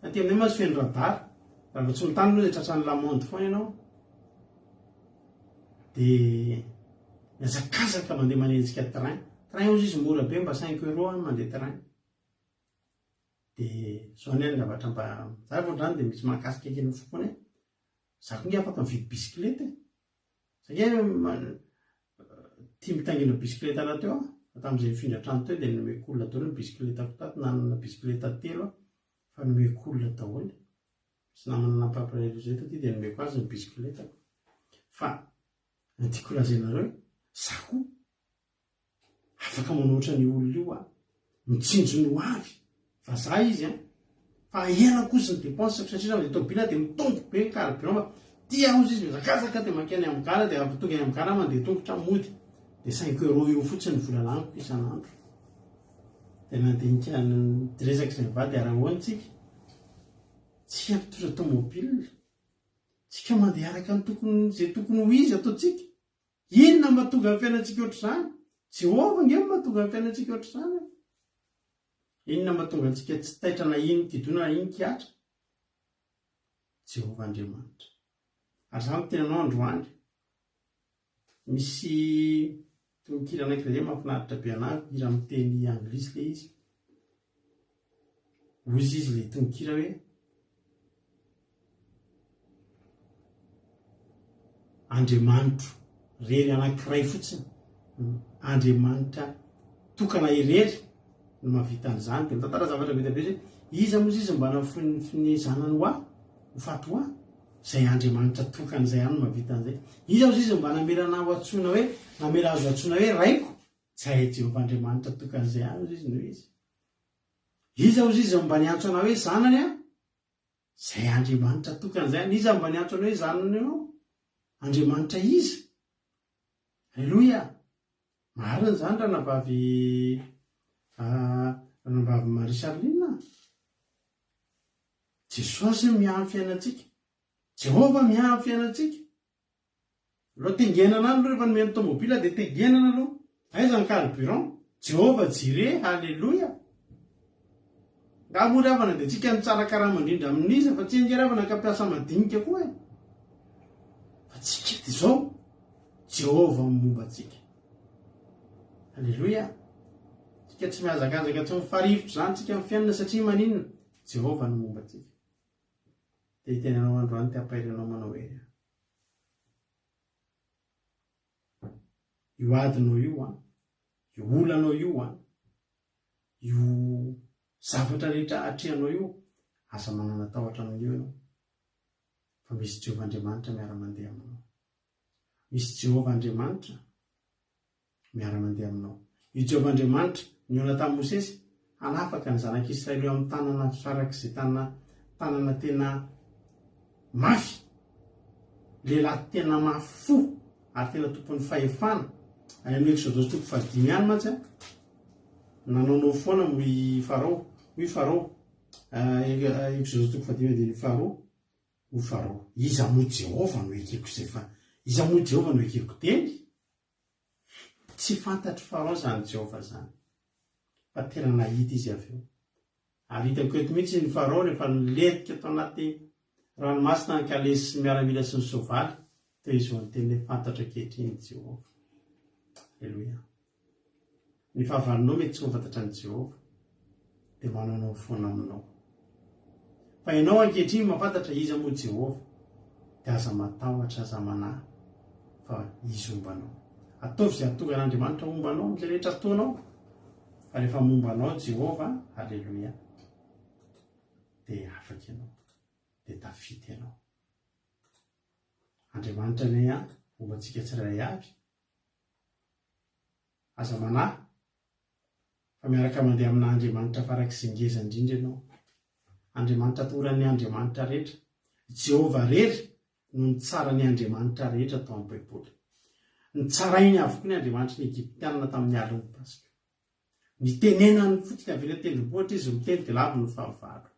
Aty aminay mantsy feno radar. Raha vao tsy mitandrina aloha dia tratran'ny lamandy foana ianao. Dia mihazakazaka mandeha manenjika train. Train hozy izy mora be mba cinq euros an mandeha train. Dia zao anie ny zavatra mba, za vao androany dia misy mahakasika kely ny foko foana e. Za koa nge afaka mividy bisikileta e. Za nge tia mitaingina bisikileta rahateo aho, fa tamin'izay nifindra trano teo dia nomeko olona daholo ny bisikiletako tato, nanana bisikileta telo aho fa nomeko olona daholo. Misy namana nampampalahelo izay taty dia nomeko azy ny bisikiletako. Fa ny tiako holazainareo hoe za koa Afaka manao ohatran'io olona io aho. Mitsinjo ny ho avy. Vazaha izy an. Fa ahena kosa ny dépense satria raha mandeha tômôbila dia mitombo be ny carburant fa tia hozy izy mihazakazaka dia mankeny amin'ny gara dia avy tonga any amin'ny gara mandeha tongotra mody dia cinq euros eo fotsiny ny vola laniko isan'andro. Dia nandinika niresaka izay mivady ary ahoana tsika? Tsika mpitondra tômôbila. Tsika mandeha araka ny tokony izay tokony ho izy ataontsika. Inona no mahatonga ny fiainantsika ohatr'izany? Jehovah ange no mahatonga ny fiainantsika ohatr'izany e. Inona no mahatonga antsika tsy taitra na inon-kidona na inon-kihatra? Jehovah Andriamanitra. Ary izaho miteny anao androany, misy tononkira anankiray izay mahafinaritra be anah, hira amin'ny teny anglisy ilay izy. Hoy izy ilay tononkira hoe Andriamanitro rery anankiray fotsiny, Andriamanitra tokana irery no mahavita an'izany. Dia mitantara zavatra be dia be izy hoe iza moa izy mba nahafoy ny zanany ho ahy, ho faty ho ahy? Izay Andriamanitra tokana izay ihany no mahavita an'izay. Iza moa izy mba namela anah ho antsoina hoe, namela azy ho antsoina hoe Raiko? Izay Jehovah Andriamanitra tokana izay ihany hozy izy no izy. Iza hozy izy mba niantso anah hoe zanany aho? Izay Andriamanitra tokana izay. Iza mba niantso anao hoe zanany ianao? Andriamanitra iza? Aleloia! Marina izany ranabavy ranabavy Marie Charline a! Jesosy miahy ny fiainantsika. Jehovah miahy ny fiainantsika. Aloha tengenana any aloha rehefa nomeny tomobile dia tengenana aloha. Aiza ny carburant? Jehovah Jireh, haleloia. Nga moa ry havana dia tsika no tsara karama indrindra amin'iza fa tsy ange ry havana ka mpiasa madinika koa e. Fa tsika dia izao, Jehovah momba antsika. Haleloia. Tsika tsy mihazakazaka tsy mifarifotra izany tsika amin'ny fiainana satria maninona? Jehovah no momba antsika. Te hiteny anao androany te hampahery anao manao hoe io adinao io an, io olanao io an, io zavatra rehetra atrehanao io, aza manana tahotra amin'io ianao fa misy Jehovah Andriamanitra miara-mandeha aminao. Misy Jehovah Andriamanitra miara-mandeha aminao. I Jehovah Andriamanitra nihaona tamin'i Mosesy hanafaka ny zanak'Israely eo amin'ny tanana farak'izay tana tanana tena mafy, lehilahy tena mafy fo ary tena tompon'ny fahefana. Any amin'ny Eksodosy toko fahadimy ihany mantsy, nanaonao foana hoy i Farao, hoy Farao, Eksodosy toko fahadimy andininy faharoa, hoy Farao, iza moa Jehovah no ekeko izay fa iza moa Jehovah no ekeko teny? Tsy fantatr'i Farao izany Jehovah izany, fa tena nahita izy avy eo. Ary hitako eto mihitsy ny Farao rehefa nilentika tao anaty ranomasina ny kalesy sy ny miaramila sy ny soavaly, teo izy vao niteny hoe fantatro ankehitriny i Jehovah. Aleloia. Ny fahavalonao mety tsy mahafantatra an'i Jehovah, dia manaonao foana aminao. Fa ianao ankehitriny mahafantatra iza moa Jehovah, dia aza matahotra, aza manahy, fa Izy homba anao. Ataovy izay hahatonga an'Andriamanitra homba anao amin'izay rehetra ataonao, fa rehefa momba anao Jehovah, Aleloia, dia afaka ianao, dia tafita ianao. Andriamanitra anie an, homba antsika tsirairay avy. Aza manahy fa miaraka mandeha amina Andriamanitra farak'izay ngeza indrindra ianao. Andriamanitra atahoran'ny andriamanitra rehetra. Jehovah rery no nitsara ny andriamanitra rehetra tao amin'ny Baiboly. Nitsarainy avokoa ny andriamanitry ny Egyptianina tamin'ny alin'ny Paska. Nitenenany fotsiny avy eny an-tendrombohitra izy miteny dia lavo ny fahavalo.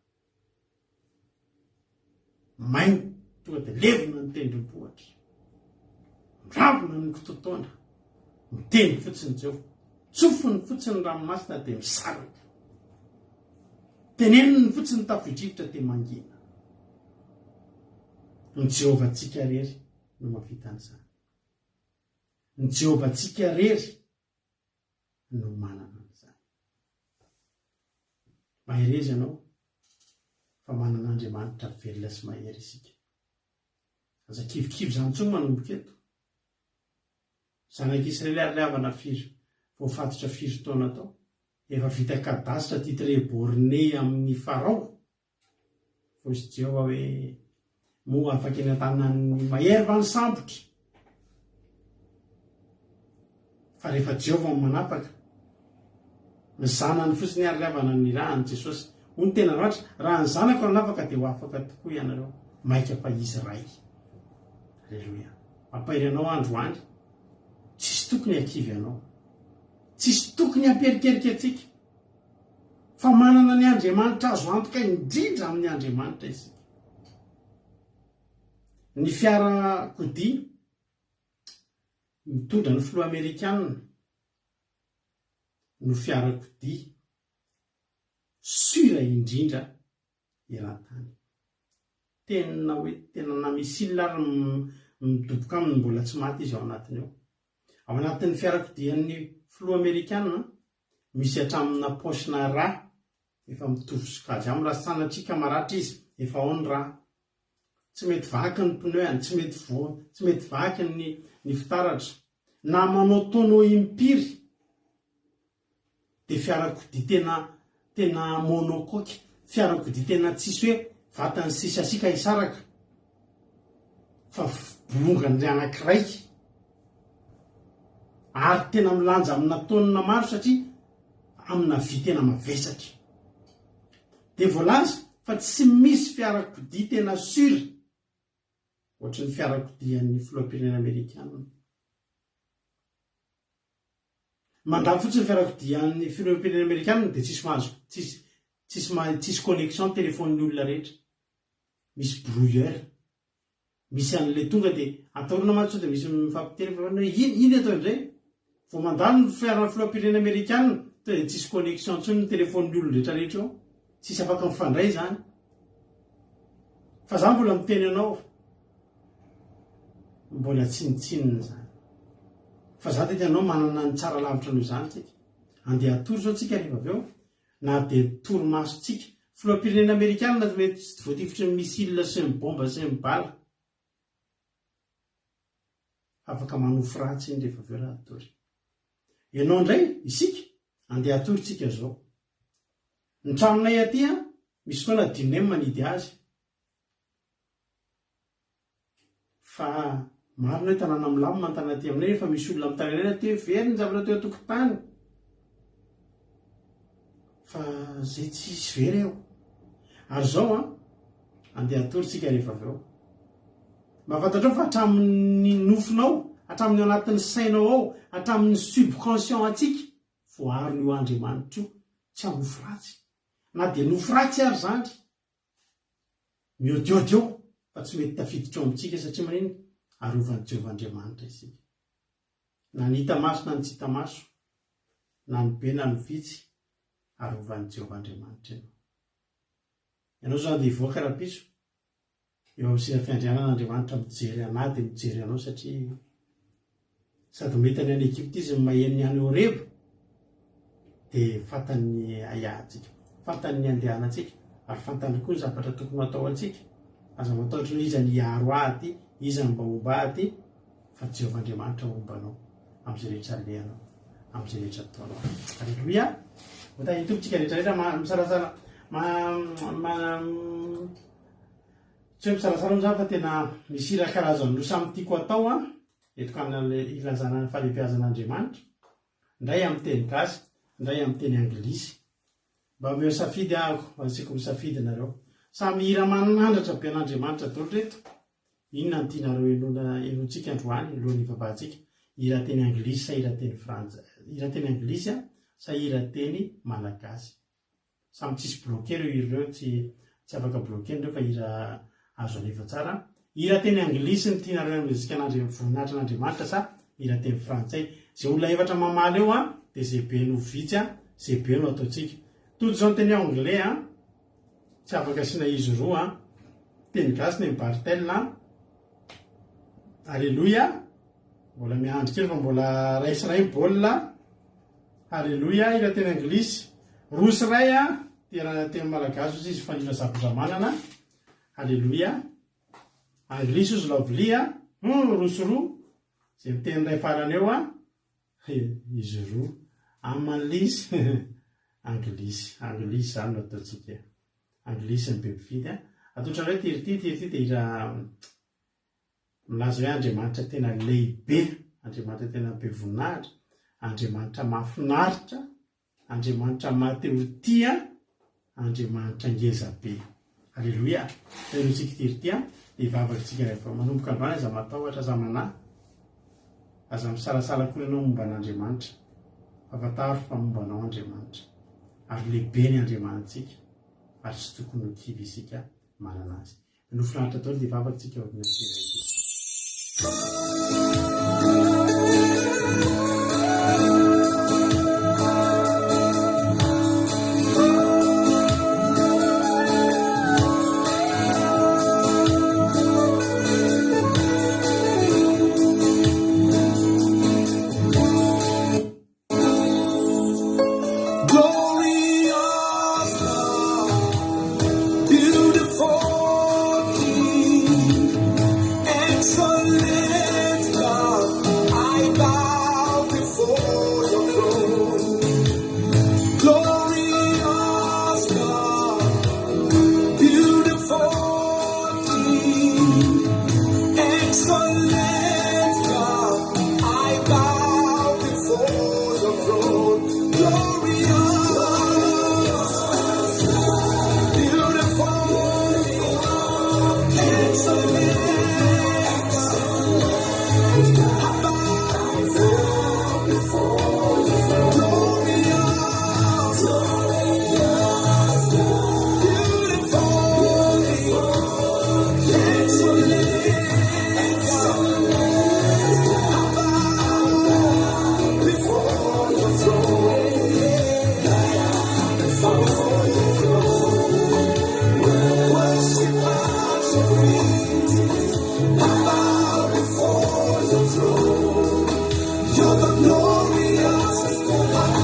Maina tonga dia levona ny tendrombohitra. Miravona ny kitotoana. Miteny fotsiny Jehovah. Tsofiny fotsiny ny ranomasina dia misaraka. Teneniny fotsiny ny tafio-drivotra dia mangina. Ny Jehovah-ntsika irery no mahavita an'izany. Ny Jehovah-ntsika irery no manana an'izany. Mahereza ianao fa manana Andriamanitra velona sy mahery isika. Aza kivikivy izany intsony manomboka eto. Zanak'Israely ary havana firy voafatotra firy taona tao? Efa vita cadastre titre borné amin'i Farao? Hoy Jehovah hoe, Moa afaka eny an-tanan'ny mahery va ny sambotra? Fa rehefa Jehovah no manapaka, ny zanany fotsiny ary ry havana no nirahan'i Jesosy. Hoy ny tenin'Andriamanitra, Raha ny zanako no hanapaka dia ho afaka tokoa ianareo, mainka fa Izy Ray. Aleloia. Mampahery anao aho androany. Tsisy tokony hakivy anao. Tsisy tokony hampierikerika antsika. Fa manana ny Andriamanitra azo antoka indrindra amin'ny Andriamanitra isika. Ny fiarakodia mitondra ny filoha amerikanina no fiarakodia sûr indrindra eran-tany. Tena hoe tena na missile ary midoboka aminy mbola tsy maty izy ao anatiny ao. Ao anatin'ny fiarakodian'ny filoha amerikana misy hatramina paosina rà efa mitovy sokajy aminy raha sanatria ka maratra izy efa ao ny rà. Tsy mety vaky ny pneu-ny, tsy mety voa, tsy mety vaky ny ny fitaratra. Na manao tonneau impiry Dia fiarakodia tena tena monocoque, fiarakodia tena tsisy hoe vatany sy châssis ka hisaraka fa bolongany anankiray ary tena milanja amina taonina maro satria amina vy tena mavesatra. Dia voalaza fa tsy misy fiarakodia tena sûr ohatry ny fiarakodian'ny filoham-pirenena amerikana. Mandalo fotsiny fiarakodian'ny filoham-pirenena amerikana dia tsisy mahazo tsisy tsisy mahay tsisy connexion telephone-n'ny olona rehetra. Misy brouilleur. Misy an'ilay tonga dia atahorana mantsy sao dia misy mifampiteny fa hoe ino ino atao indray? Vao mandalo ny fiaran'ny filoham-pirenena amerikana tonga dia tsisy connexion intsony ny telephone-n'ny olona rehetra rehetra eo. Tsisy afaka mifandray izany. Fa za mbola miteny anao. Mbola tsinontsinona izany. Fa za dia anao manana ny tsara lavitra noho izany tsika. Andeha hatory izao tsika rehefa avy eo, na dia torimasontsika. Filoham-pirenena amerikana mety tsy voatifitry ny missile sy ny bomba sy ny bala. Afaka manofy ratsy iny rehefa avy eo raha hatory. Ianao indray, isika, andeha hatory tsika izao. Ny tranonay aty an, misy fotoana adinonay ny manidy azy. Fa marina hoe tanàna milamina ny tanàna aty aminay nefa misy olona mitaraina aty hoe very ny zavatra teo an-tokotany. Fa zay tsy hisy very eo. Ary zao an, andeha hatory tsika rehefa avy eo. Mba fantatrao fa hatramin'ny nofinao, hatramin'ny ao anatin'ny sainao ao, hatramin'ny subconscient antsika, voaaron'io Andriamanitra io, tsy hanofy ratsy. Na dia nofy ratsy ary zany, Miodiody eo fa tsy mety tafiditra ao amintsika satria manina? Arovan'i Jehovah Andriamanitra isika. Na ny hita maso na ny tsy hita maso, na ny be na ny vitsy, arovan'i Jehovah Andriamanitra ianao. Ianao izao andeha hivoaka rahampitso, Eo amin'ny seza fiandrianana Andriamanitra mijery anà dia mijery anao satria sady mahita ny any Egypta izy no maheno ny any Horeba dia fantany ny ahiahintsika, fantany ny andehanantsika ary fantany koa ny zavatra tokony ho atao antsika. Aza matahotra hoe iza ny hiaro ahy aty, iza no mba homba ahy aty fa Jehovah Andriamanitra homba anao amin'izay rehetra alehanao, amin'izay rehetra ataonao. Aleloia! Ho tahin'ny Tompo tsika rehetra rehetra misalasala ma, ma, Tsy hoe misalasala moa izany fa tena misy hira karazany roa samy tiako atao an, eto ilazana ny fahalehibeazan'Andriamanitra, indray amin'ny teny gasy, indray amin'ny teny anglisy. Mba omeo safidy ahako, mba asiako misafidy nareo. Samy hira manandratra be an'Andriamanitra daholo reto. Inona no tianareo henoina henointsika androany alohan'ny hivavahantsika? Hira teny anglisy sa hira teny frantsa, hira teny anglisy sa hira teny malagasy? Samy tsisy bloquer ireo hira ireo, tsy tsy afaka bloquer-na ireo fa hira azo alefa tsara. Hira teny anglisy no tianareo hanomezantsika an'Andria voninahitra an'Andriamanitra sa hira teny frantsay? Izay olona efatra mamaly eo an! dia izay be no vitsy an, izay be no ataontsika. Tojo izao ny teny hoe anglais an, tsy afaka asiana izy roa an, teny gasy ny Bartel an, Aleloia, mbola miandry kely fa mbola ray sy ray ny baolina, Aleloia, hira teny anglisy, roa sy ray an, dia teny malagasy ozy izy Fanilo Zafindramanana, Aleloia, anglisy ozy Lovely an, hum, roa sy roa, izay miteny iray farany eo an, Izy roa. Amanlisy, anglisy. Anglisy izany no ataontsika. Anglisy ny be mpividy an. Atolotra anareo ity hira ity, ity hira ity dia hira milaza hoe Andriamanitra tena lehibe, Andriamanitra tena be voninahitra, Andriamanitra mahafinaritra, Andriamanitra maha te ho tia, Andriamanitra ngeza be. Aleloia! Henointsika ity hira ity an, dia hivavaka isika rehefa manomboka androany, aza matahotra, aza manahy, aza misalasala akory ianao momba an'Andriamanitra, fa fantaro fa momba anao Andriamanitra, ary lehibe ny Andriamanitsika, ary tsy tokony ho kivy isika manana Azy. No finaritra daholo dia vavaka tsika ao aorian'ity iray ity. Glorious God, beautiful King, excellent God, I bow before your throne. Glorious God, beautiful King, excellent God, I bow before your throne. Glorious, beautiful, excellent God, I bow before your throne. Glorious, beautiful, excellent God, before your throne. Before your throne, worship at your feet. I bow before your throne. You're the glorious. I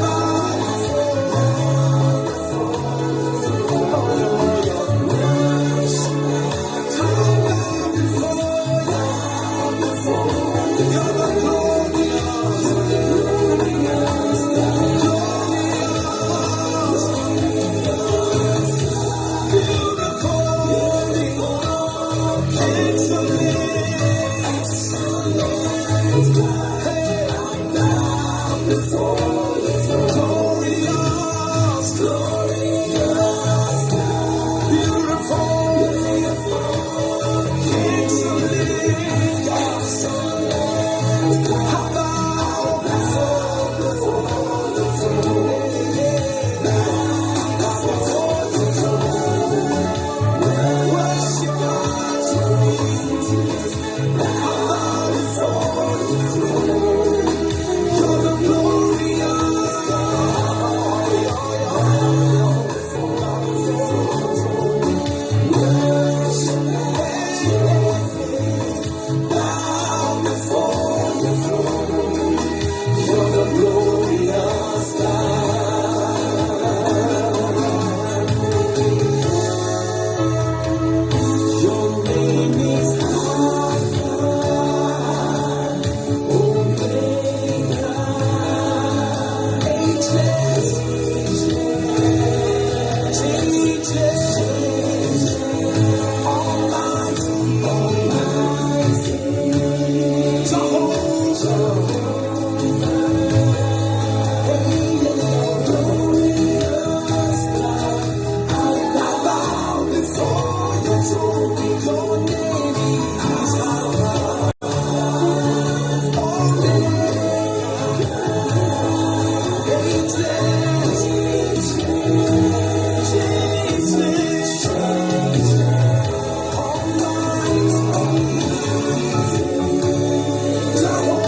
bow before your worship. I bow before you. You're the glorious. You're the glorious Your name is Alpha, Omega, ageless, changeless, Almighty, Almighty, Jehovah, hey, glorious God, I bow before your throne. Your name is Alpha, Omega, ageless, changeless, Almighty, Jehovah.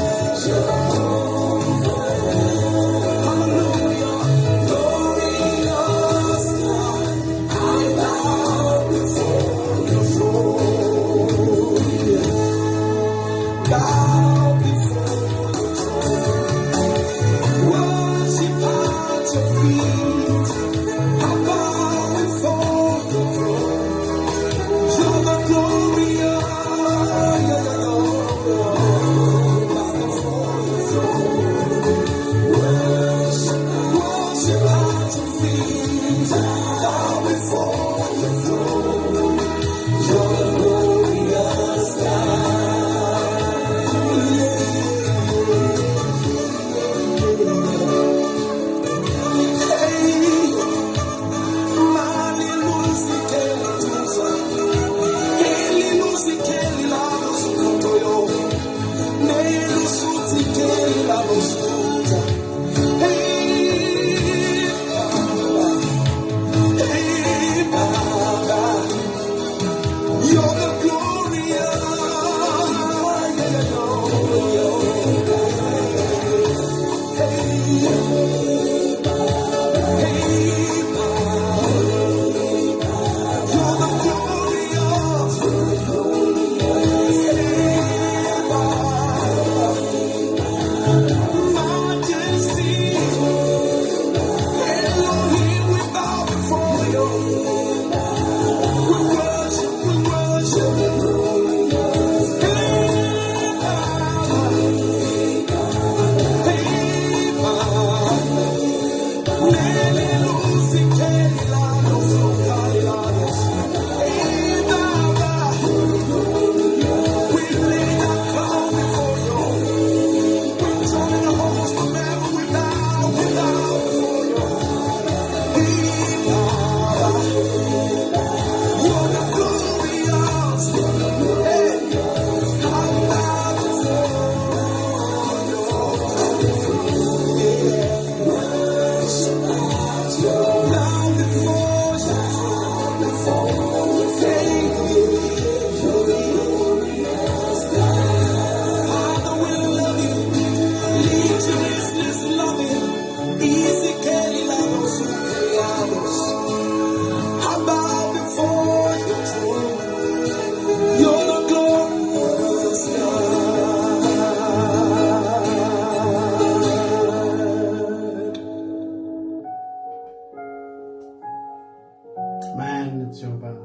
Amen, Jehovah.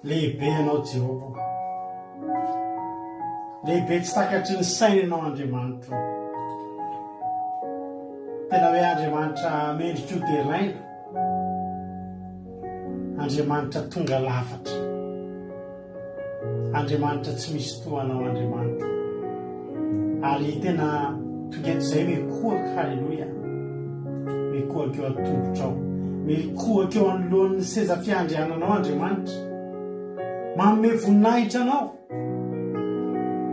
Lehibe ianao Jehovah. Lehibe tsy takatry ny saina ianao Andriamanitro. Tena hoe Andriamanitra mendrika ho deraina. Andriamanitra tonga lafatra. Andriamanitra tsy misy toa anao Andriamanitra. Ary tena tonga eto izay mikohaka, haleloia. Mikohaka eo an-tongotrao. Mikohaka eo anoloan'ny seza fiandriananao Andriamanitra. Manome voninahitra anao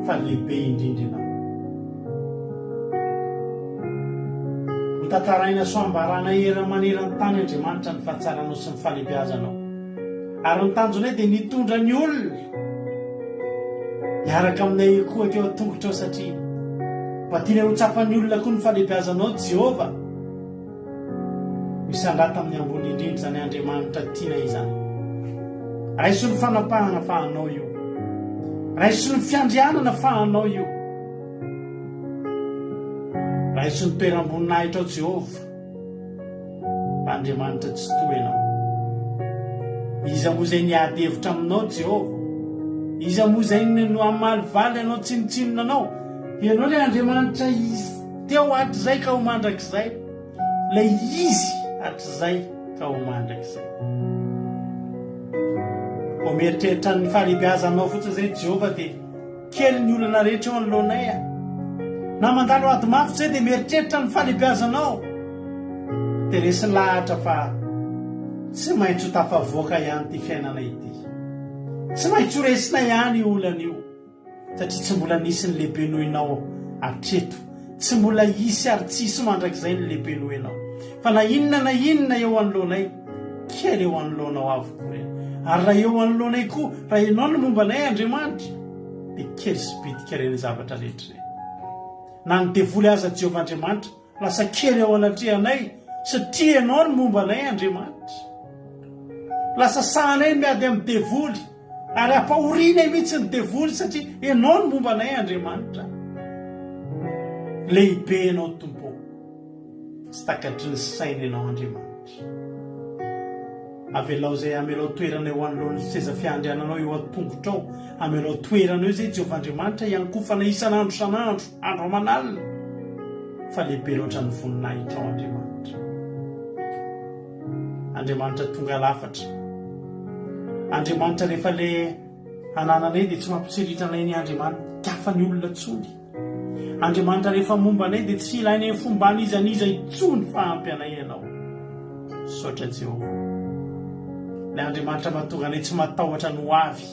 fa lehibe indrindra ianao. Ho tantaraina sy ho ambarana era maneran-tany Andriamanitra ny fahatsaranao sy ny fahalehibeazanao. Ary ny tanjonay dia ny hitondra ny olona hiaraka aminay hikohaka eo an-tongotrao satria mba tianay ho tsapan'ny olona koa ny fahalehibeazanao Jehovah. Misandrata amin'ny ambony indrindra izany Andriamanitra tianay izany. Raiso ny fanapahana fa anao io. Raiso ny fiandrianana fa anao io. Raiso ny toeram-boninahitrao Jehovah. Fa Andriamanitra Tsitoha ianao. Iza moa izay niady hevitra aminao, Jehovah? Iza moa izay no hamalivaly anao tsinontsinona anao? Ianao ilay Andriamanitra izy teo hatrizay ka ho mandrakizay, ilay izy hatrizay ka ho mandrakizay. Vao mieritreritra ny fahalehibeazanao fotsiny izay, Jehovah, dia Kely ny olana rehetra eo anoloanay a! Na mandalo ady mafy zay dia mieritreritra ny fahalebiazanao dia resy lahatra fa tsy maintsy ho tafavoaka ihany ity fiainana ity. Tsy maintsy ho resina ihany io olana io satria tsy mbola nisy ny lehibe noho ianao hatreto. Tsy mbola hisy ary tsy hisy mandrakizay ny lehibe noho ianao. Fa na inona na inona eo anoloanay, kely eo anoloanao avokoa ireny. Ary raha eo anoloanay koa, raha ianao no momba anay Andriamanitra, dia kely sy bitika ireny zavatra rehetra ireny. Na ny devoly aza Jehovah Andriamanitra, lasa kely eo anatrehanay, satria ianao no momba anay Andriamanitra. Lasa sahanay ny miady amin'ny devoly, ary ampahorianay mihitsy ny devoly, satria ianao no momba anay Andriamanitra. Lehibe ianao Tompo ô. Tsy takatry ny saina ianao Andriamanitra. Avelao izay hamelao toerana eo anoloan'ny seza fiandriananao eo an-tongotrao. Hamelao toerana eo izay Jehovah Andriamanitra hiankofana isan'andro isan'andro, andro aman'alina. Fa lehibe loatra ny voninahitrao Andriamanitra. Andriamanitra tonga lafatra. Andriamanitra rehefa le anananay dia tsy mampitsiritra anay ny Andriamanitra hafa ny olona tsony. Andriamanitra rehefa momba anay dia tsy ilainay ny fomban'iza n'iza intsony fa ampy anay Ianao. Misaotra Jehovah. Ilay Andriamanitra mahatonga anay tsy matahotra ny ho avy.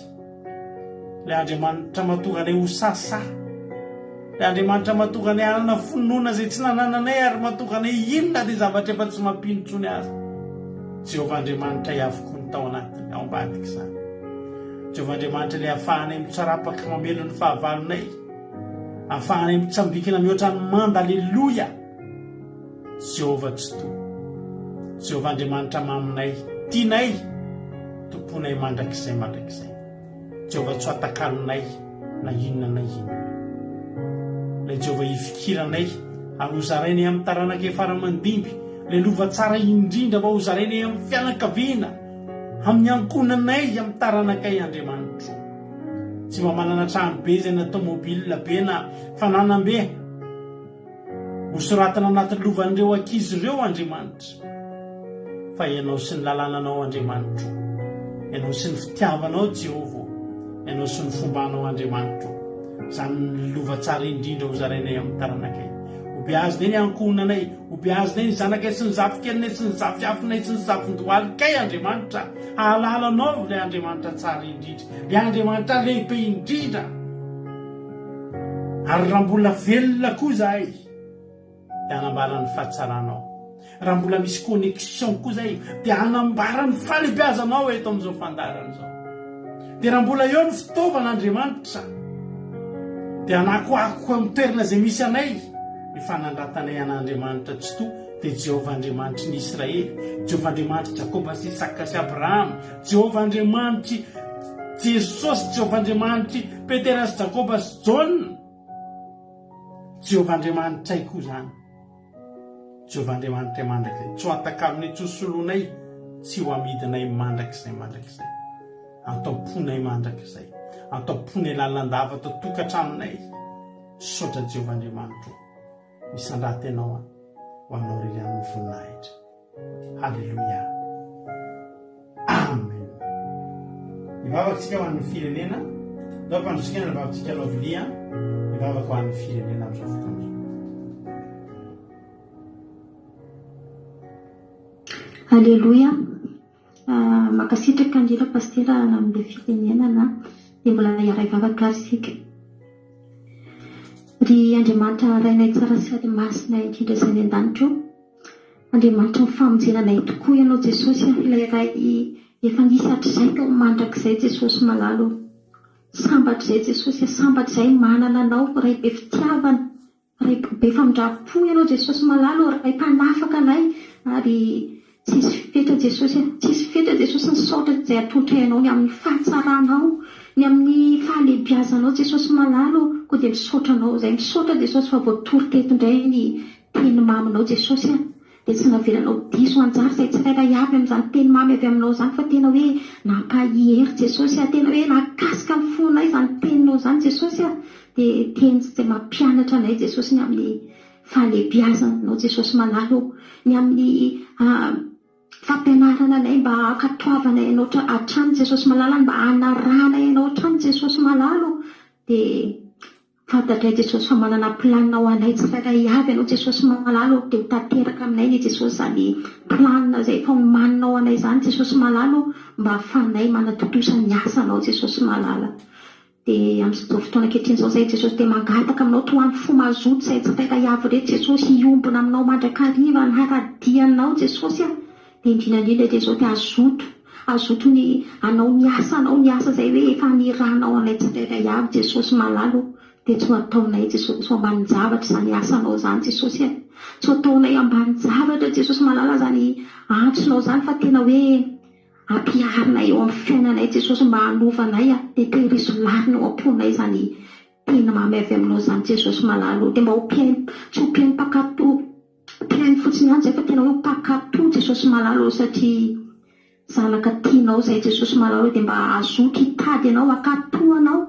Ilay Andriamanitra mahatonga anay ho sahisahy. Ilay Andriamanitra mahatonga anay hanana finoana izay tsy nanananay ary mahatonga anay hino na dia zavatra efa tsy mampino intsony aza. Jehovah Andriamanitray avokoa ny tao anatiny, ao ambadik'izany. Jehovah Andriamanitra ilay ahafahanay mitsarapaka mamely ny fahavalonay. Ahafahanay mitsambikina mihoatra ny manda, aleloia! Jehovah Tsitoha, Jehovah Andriamanitra maminay, tianay, tomponay mandrakizay mandrakizay. Jehovah tsy ho atakalonay na inona na inona. Ilay Jehovah ifikiranay ary hozarainay amin'ny taranakay fara aman-dimby, ilay lova tsara indrindra mba hozarainay amin'ny fianakaviana, amin'ny ankohonanay, amin'ny taranakay Andriamanitro. Tsy mba manana trano be izay na tomobile be na fananam-be. Hosoratana anaty lovan'ireo ankizy ireo Andriamanitra, fa Ianao sy ny lalànanao Andriamanitro, Ianao sy ny fitiavanao Jehovah ô, Ianao sy ny fombanao Andriamanitro, izany ny lova tsara indrindra hozarainay amin'ny taranakay. Hobeazinay ny ankohonanay, hobeazinay ny zanakay sy ny zafikelinay sy ny zafiafinay sy ny zafindohalikay Andriamanitra, hahalala Anao ilay Andriamanitra tsara indrindra, ilay Andriamanitra lehibe indrindra. Ary raha mbola velona koa izahay dia hanambara ny fahatsaranao. Raha mbola misy connexion koa izahay dia hanambara ny fahalehibeazanao eto amin'izao fandaharana izao. Dia raha mbola eo ny fitaovana Andriamanitra dia hanakoako amin'ny toerana izay misy anay ny fanandratanay an'Andriamanitra Tsitoha dia Jehovah Andriamanitry ny Israely, Jehovah Andriamanitr'i Jakoba sy Isaka sy Abrahama, Jehovah Andriamanitr'i Jesosy, Jehovah Andriamanitr'i Petera sy Jakoba sy Jaona. Jehovah Andriamanitray koa izany. Jehovah Andriamanitray mandrakizay. Tsy ho atakalonay, tsy ho solonay, tsy ho amidinay mandrakizay mandrakizay. Antaom-ponay mandrakizay. Antaom-ponay lalandava ato an-tokantranonay. Misaotra Jehovah Andriamanitro. Misandrata Ianao aho. Ho Anao irery ihany ny voninahitra. Haleloia. Amen. Hivavaka isika ho an'ny firenena. Ndao ampandrosoina ny vavatsika Lovely a. Hivavaka ho an'ny firenena amin'izao fotoana izao. Aleloia. Mankasitraka indrindra Pasitera nanome fitenenana. Dia mbola hiara-hivavaka ary isika. Ry Andriamanitra Rainay tsara sady masina indrindra izay any an-danitra ô. Andriamanitry ny famonjena anay tokoa Ianao Jesosy a, ilay Ray efa nisy hatrizay ka ho mandrakizay Jesosy malala o. Sambatra izay Jesosy a, sambatra izay manana Anao, Ray be fitiavana, Ray be famindram-po Ianao Jesosy malala o, Ray mpanafaka anay ary tsisy fetra Jesosy a, tsisy fetra Jesosy ny saotra izay atolotray Anao ny amin'ny fahatsaranao, ny amin'ny fahalehibiazanao Jesosy malala o, koa dia misaotra Anao izay, misaotra Jesosy fa voatory teto indray ny Teny maminao Jesosy a! Dia tsy navelanao diso anjara izay tsirairay avy amin'izany teny mamy avy aminao izany fa tena hoe nampahery Jesosy a! Tena hoe nahakasika ny fonay izany teninao izany Jesosy a! Dia teny izay mampianatra anay Jesosy ny amin'ny fahalehibiazanao Jesosy malala ô! Ny amin'ny fampianarana anay mba hankatoavanay anao hatrany Jesosy malala, mba hanarahanay anao hatrany Jesosy malala ô! Dia Fantatray Jesosy fa manana planina ho anay tsirairay avy Ianao Jesosy malala ô, dia ho tanteraka aminay anie Jesosy izany planina izay efa omaninao anay izany Jesosy malala ô, mba ahafahanay manatontosa ny asanao Jesosy malala. Dia amin'izao fotoana ankehitriny izao izahay Jesosy dia mangataka aminao tohano fo mazoto izahay tsirairay avy ireto Jesosy hiombona aminao mandrakariva hanara-dia anao Jesosy a! Dia indrindra indrindra dia izao dia hazoto, hazoto ny hanao ny asanao, ny asa izay hoe efa nirahanao anay tsirairay avy Jesosy malala o, dia tsy ho ataonay Jesosy ho ambanin-javatra izany asanao izany Jesosy e, tsy ho ataonay ambanin-javatra Jesosy malala izany antsonao izany fa tena hoe ampiharinay eo amin'ny fiainanay Jesosy mba hanovanay a, dia tehirizo lalina ao am-ponay izany teny mamy avy aminao izany Jesosy malala o, dia mba ho mpihaino, tsy ho mpihaino mpankatò. Mpihaino fotsiny ihany zay fa tena hoe mpankatò Jesosy malala ô satria zanaka tianao zay Jesosy malala ô dia mba hazoto hitady anao hankatò anao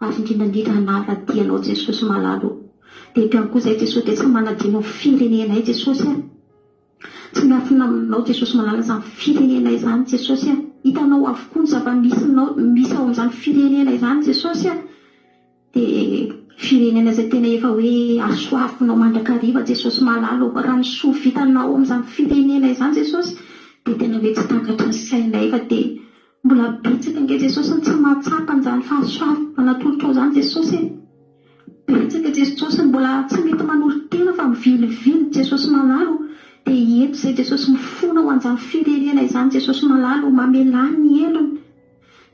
ary indrindra indrindra hanara-dia anao Jesosy malala ô dia eto ihany koa zay Jesosy dia tsy manadino ny firenenay Jesosy a tsy miafina aminao Jesosy malala izany firenenay izany Jesosy a hitanao avokoa ny zava-misy misy ao amin'izany firenena izany Jesosy a Dia firenena izay tena efa hoe hasoavinao mandrakariva Jesosy malala ô, raha ny soa vitanao amin'izany firenena izany Jesosy dia tena hoe tsy takatry ny sainay fa dia mbola betsaka ange Jesosy ny tsy mahatsapa an'izany fahasoavana atolotrao izany Jesosy e! Betsaka Jesosy ny mbola tsy mety manolo-tena fa mivilivily Jesosy malala ô, dia eto izay Jesosy mifona ho an'izany firenena izany Jesosy malala ô, mamelà ny helony.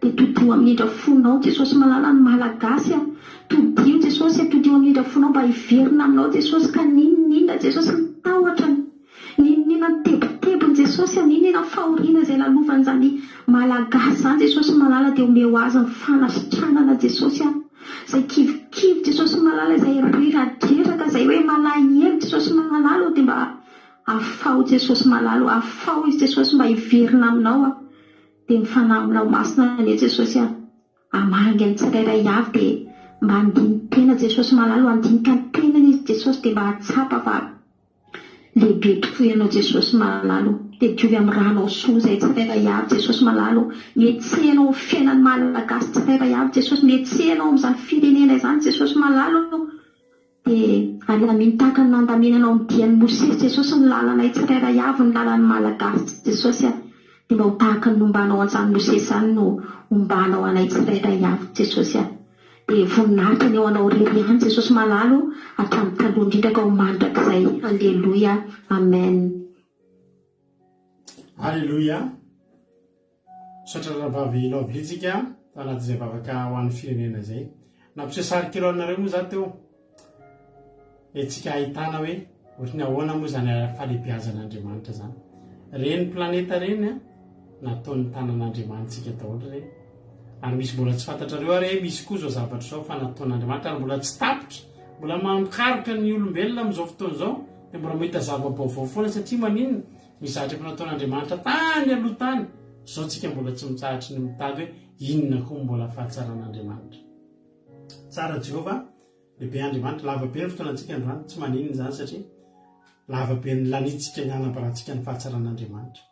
Dia todio amin'ny indra fonao Jesosy malala ny Malagasy a! Todio Jesosy a! Todio amin'ny indra fonao mba hiverina aminao Jesosy ka n'inon'inona Jesosy ny tahotra ny. Malagasy izany Jesosy malala dia omeo azy ny fanasitranana Jesosy a! Izay kivikivy Jesosy malala izay reradreraka izay hoe malahelo Jesosy malala ô dia mba afaho Jesosy malala ô afaho izy Jesosy mba hiverina aminao a! Dia ny fanahinao masina anie Jesosy a! Hamangy ny tsirairay avy dia mba handini-tena Jesosy malala o handinika ny tenany izy Jesosy dia mba hahatsapa fa lehibe tokoa ianao Jesosy malala o dia diovy amin'ny ranao soa izay tsirairay avy Jesosy malala o mihetseha ianao amin'ny fiainan'ny Malagasy tsirairay avy Jesosy mihetseha ianao amin'izany firenena izany Jesosy malala o Dia alamino tahaka ny nandaminanao ny dian'i Mosesy Jesosy ny lalanay tsirairay avy ny lalan'ny Malagasy Jesosy a! Dia mba ho tahaka ny nombanao an'izany Mosesy izany no hombanao anay tsirairay avy Jesosy a! Dia voninahitra anie ho anao irery ihany Jesosy malala o hatramin'ny taloha indrindra ka ho mandrakizay Aleloia Amen. Aleloia. Misaotra Rahavavy Lovely tsika tao anatin'izay vavaka ho an'ny firenena izay. Nampiseho sary kely ho anareo moa za teo. Etsika ahitana hoe ohatry ny ahoana moa izany fahalehibeazan'Andriamanitra izany. Ireny planeta ireny an, nataon'ny tanan'Andriamanitsika daholo ireny. Ary misy mbola tsy fantatrareo ary hoe misy koa izao zavatra izao fa nataon'Andriamanitra ary mbola tsy tapitra. Mbola mikaroka ny olombelona amin'izao fotoana izao dia mbola mahita zava-baovao foana satria maninona? Ny zavatra efa nataon'Andriamanitra tany aloha tany, izao tsika mbola tsy mitsahatry ny mitady hoe inona koa mbola fahatsaran'Andriamanitra. Tsara Jehovah, lehibe Andriamanitra, lava be ny fotoanantsika androany, tsy maninona izany satria lava be ny lanitsika ny hanambarantsika ny fahatsaran'Andriamanitra.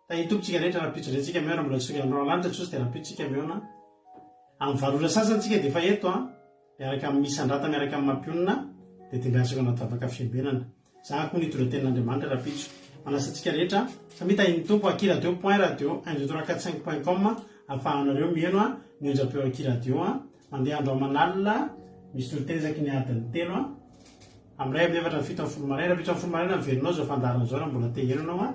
Tahin'ny Tompo tsika rehetra, rahampitso indray tsika mihaona, mbola tsy tonga andro lanitra Jesosy dia rahampitso tsika mihaona. Amin'ny valo ora sasany tsika dia efa eto an, miaraka amin'ny Misandrata miaraka amin'ny Mampionona dia dingasiko anaty vavaka fiambenana. Za koa nitondra tenin'Andriamanitra rahampitso. Manasa antsika rehetra samia tahin'ny Tompo aky radio point radio un deux trois quatre cinq point com afahanareo miheno ny onjampeo aky radio a. Mandeha andro aman'alina misy toriteny isaky ny adiny telo a. Amin'ny iray amin'ny efatra amin'ny fito amin'ny folo maraina. Rahampitso amin'ny folo maraina miverina ao izao fandaharana izao raha mbola te hiheno anao a.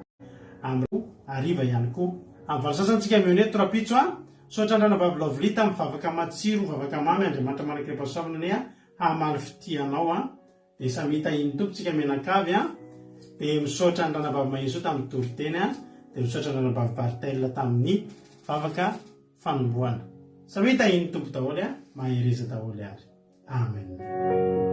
Amin'ny roa hariva ihany koa. Amin'ny valo sasany tsika mihaona eto rahampitso a. Misaotra an-dRanabavy Lovely tamin'ny vavaka matsiro vavaka mamy Andriamanitra manan-kerim-pahasoavana anie hamaly fitia anao a. Dia samy tahin'ny Tompo tsika mianakavy a! Dia misaotra an'i Ranabavy Mahesoa tamin'ny toriteny a! Dia misaotra an'i Ranabavy Barthel tamin'ny vavaka fanombohana. Samia tahin'ny Tompo daholo a! Mahereza daholo ary. Amen.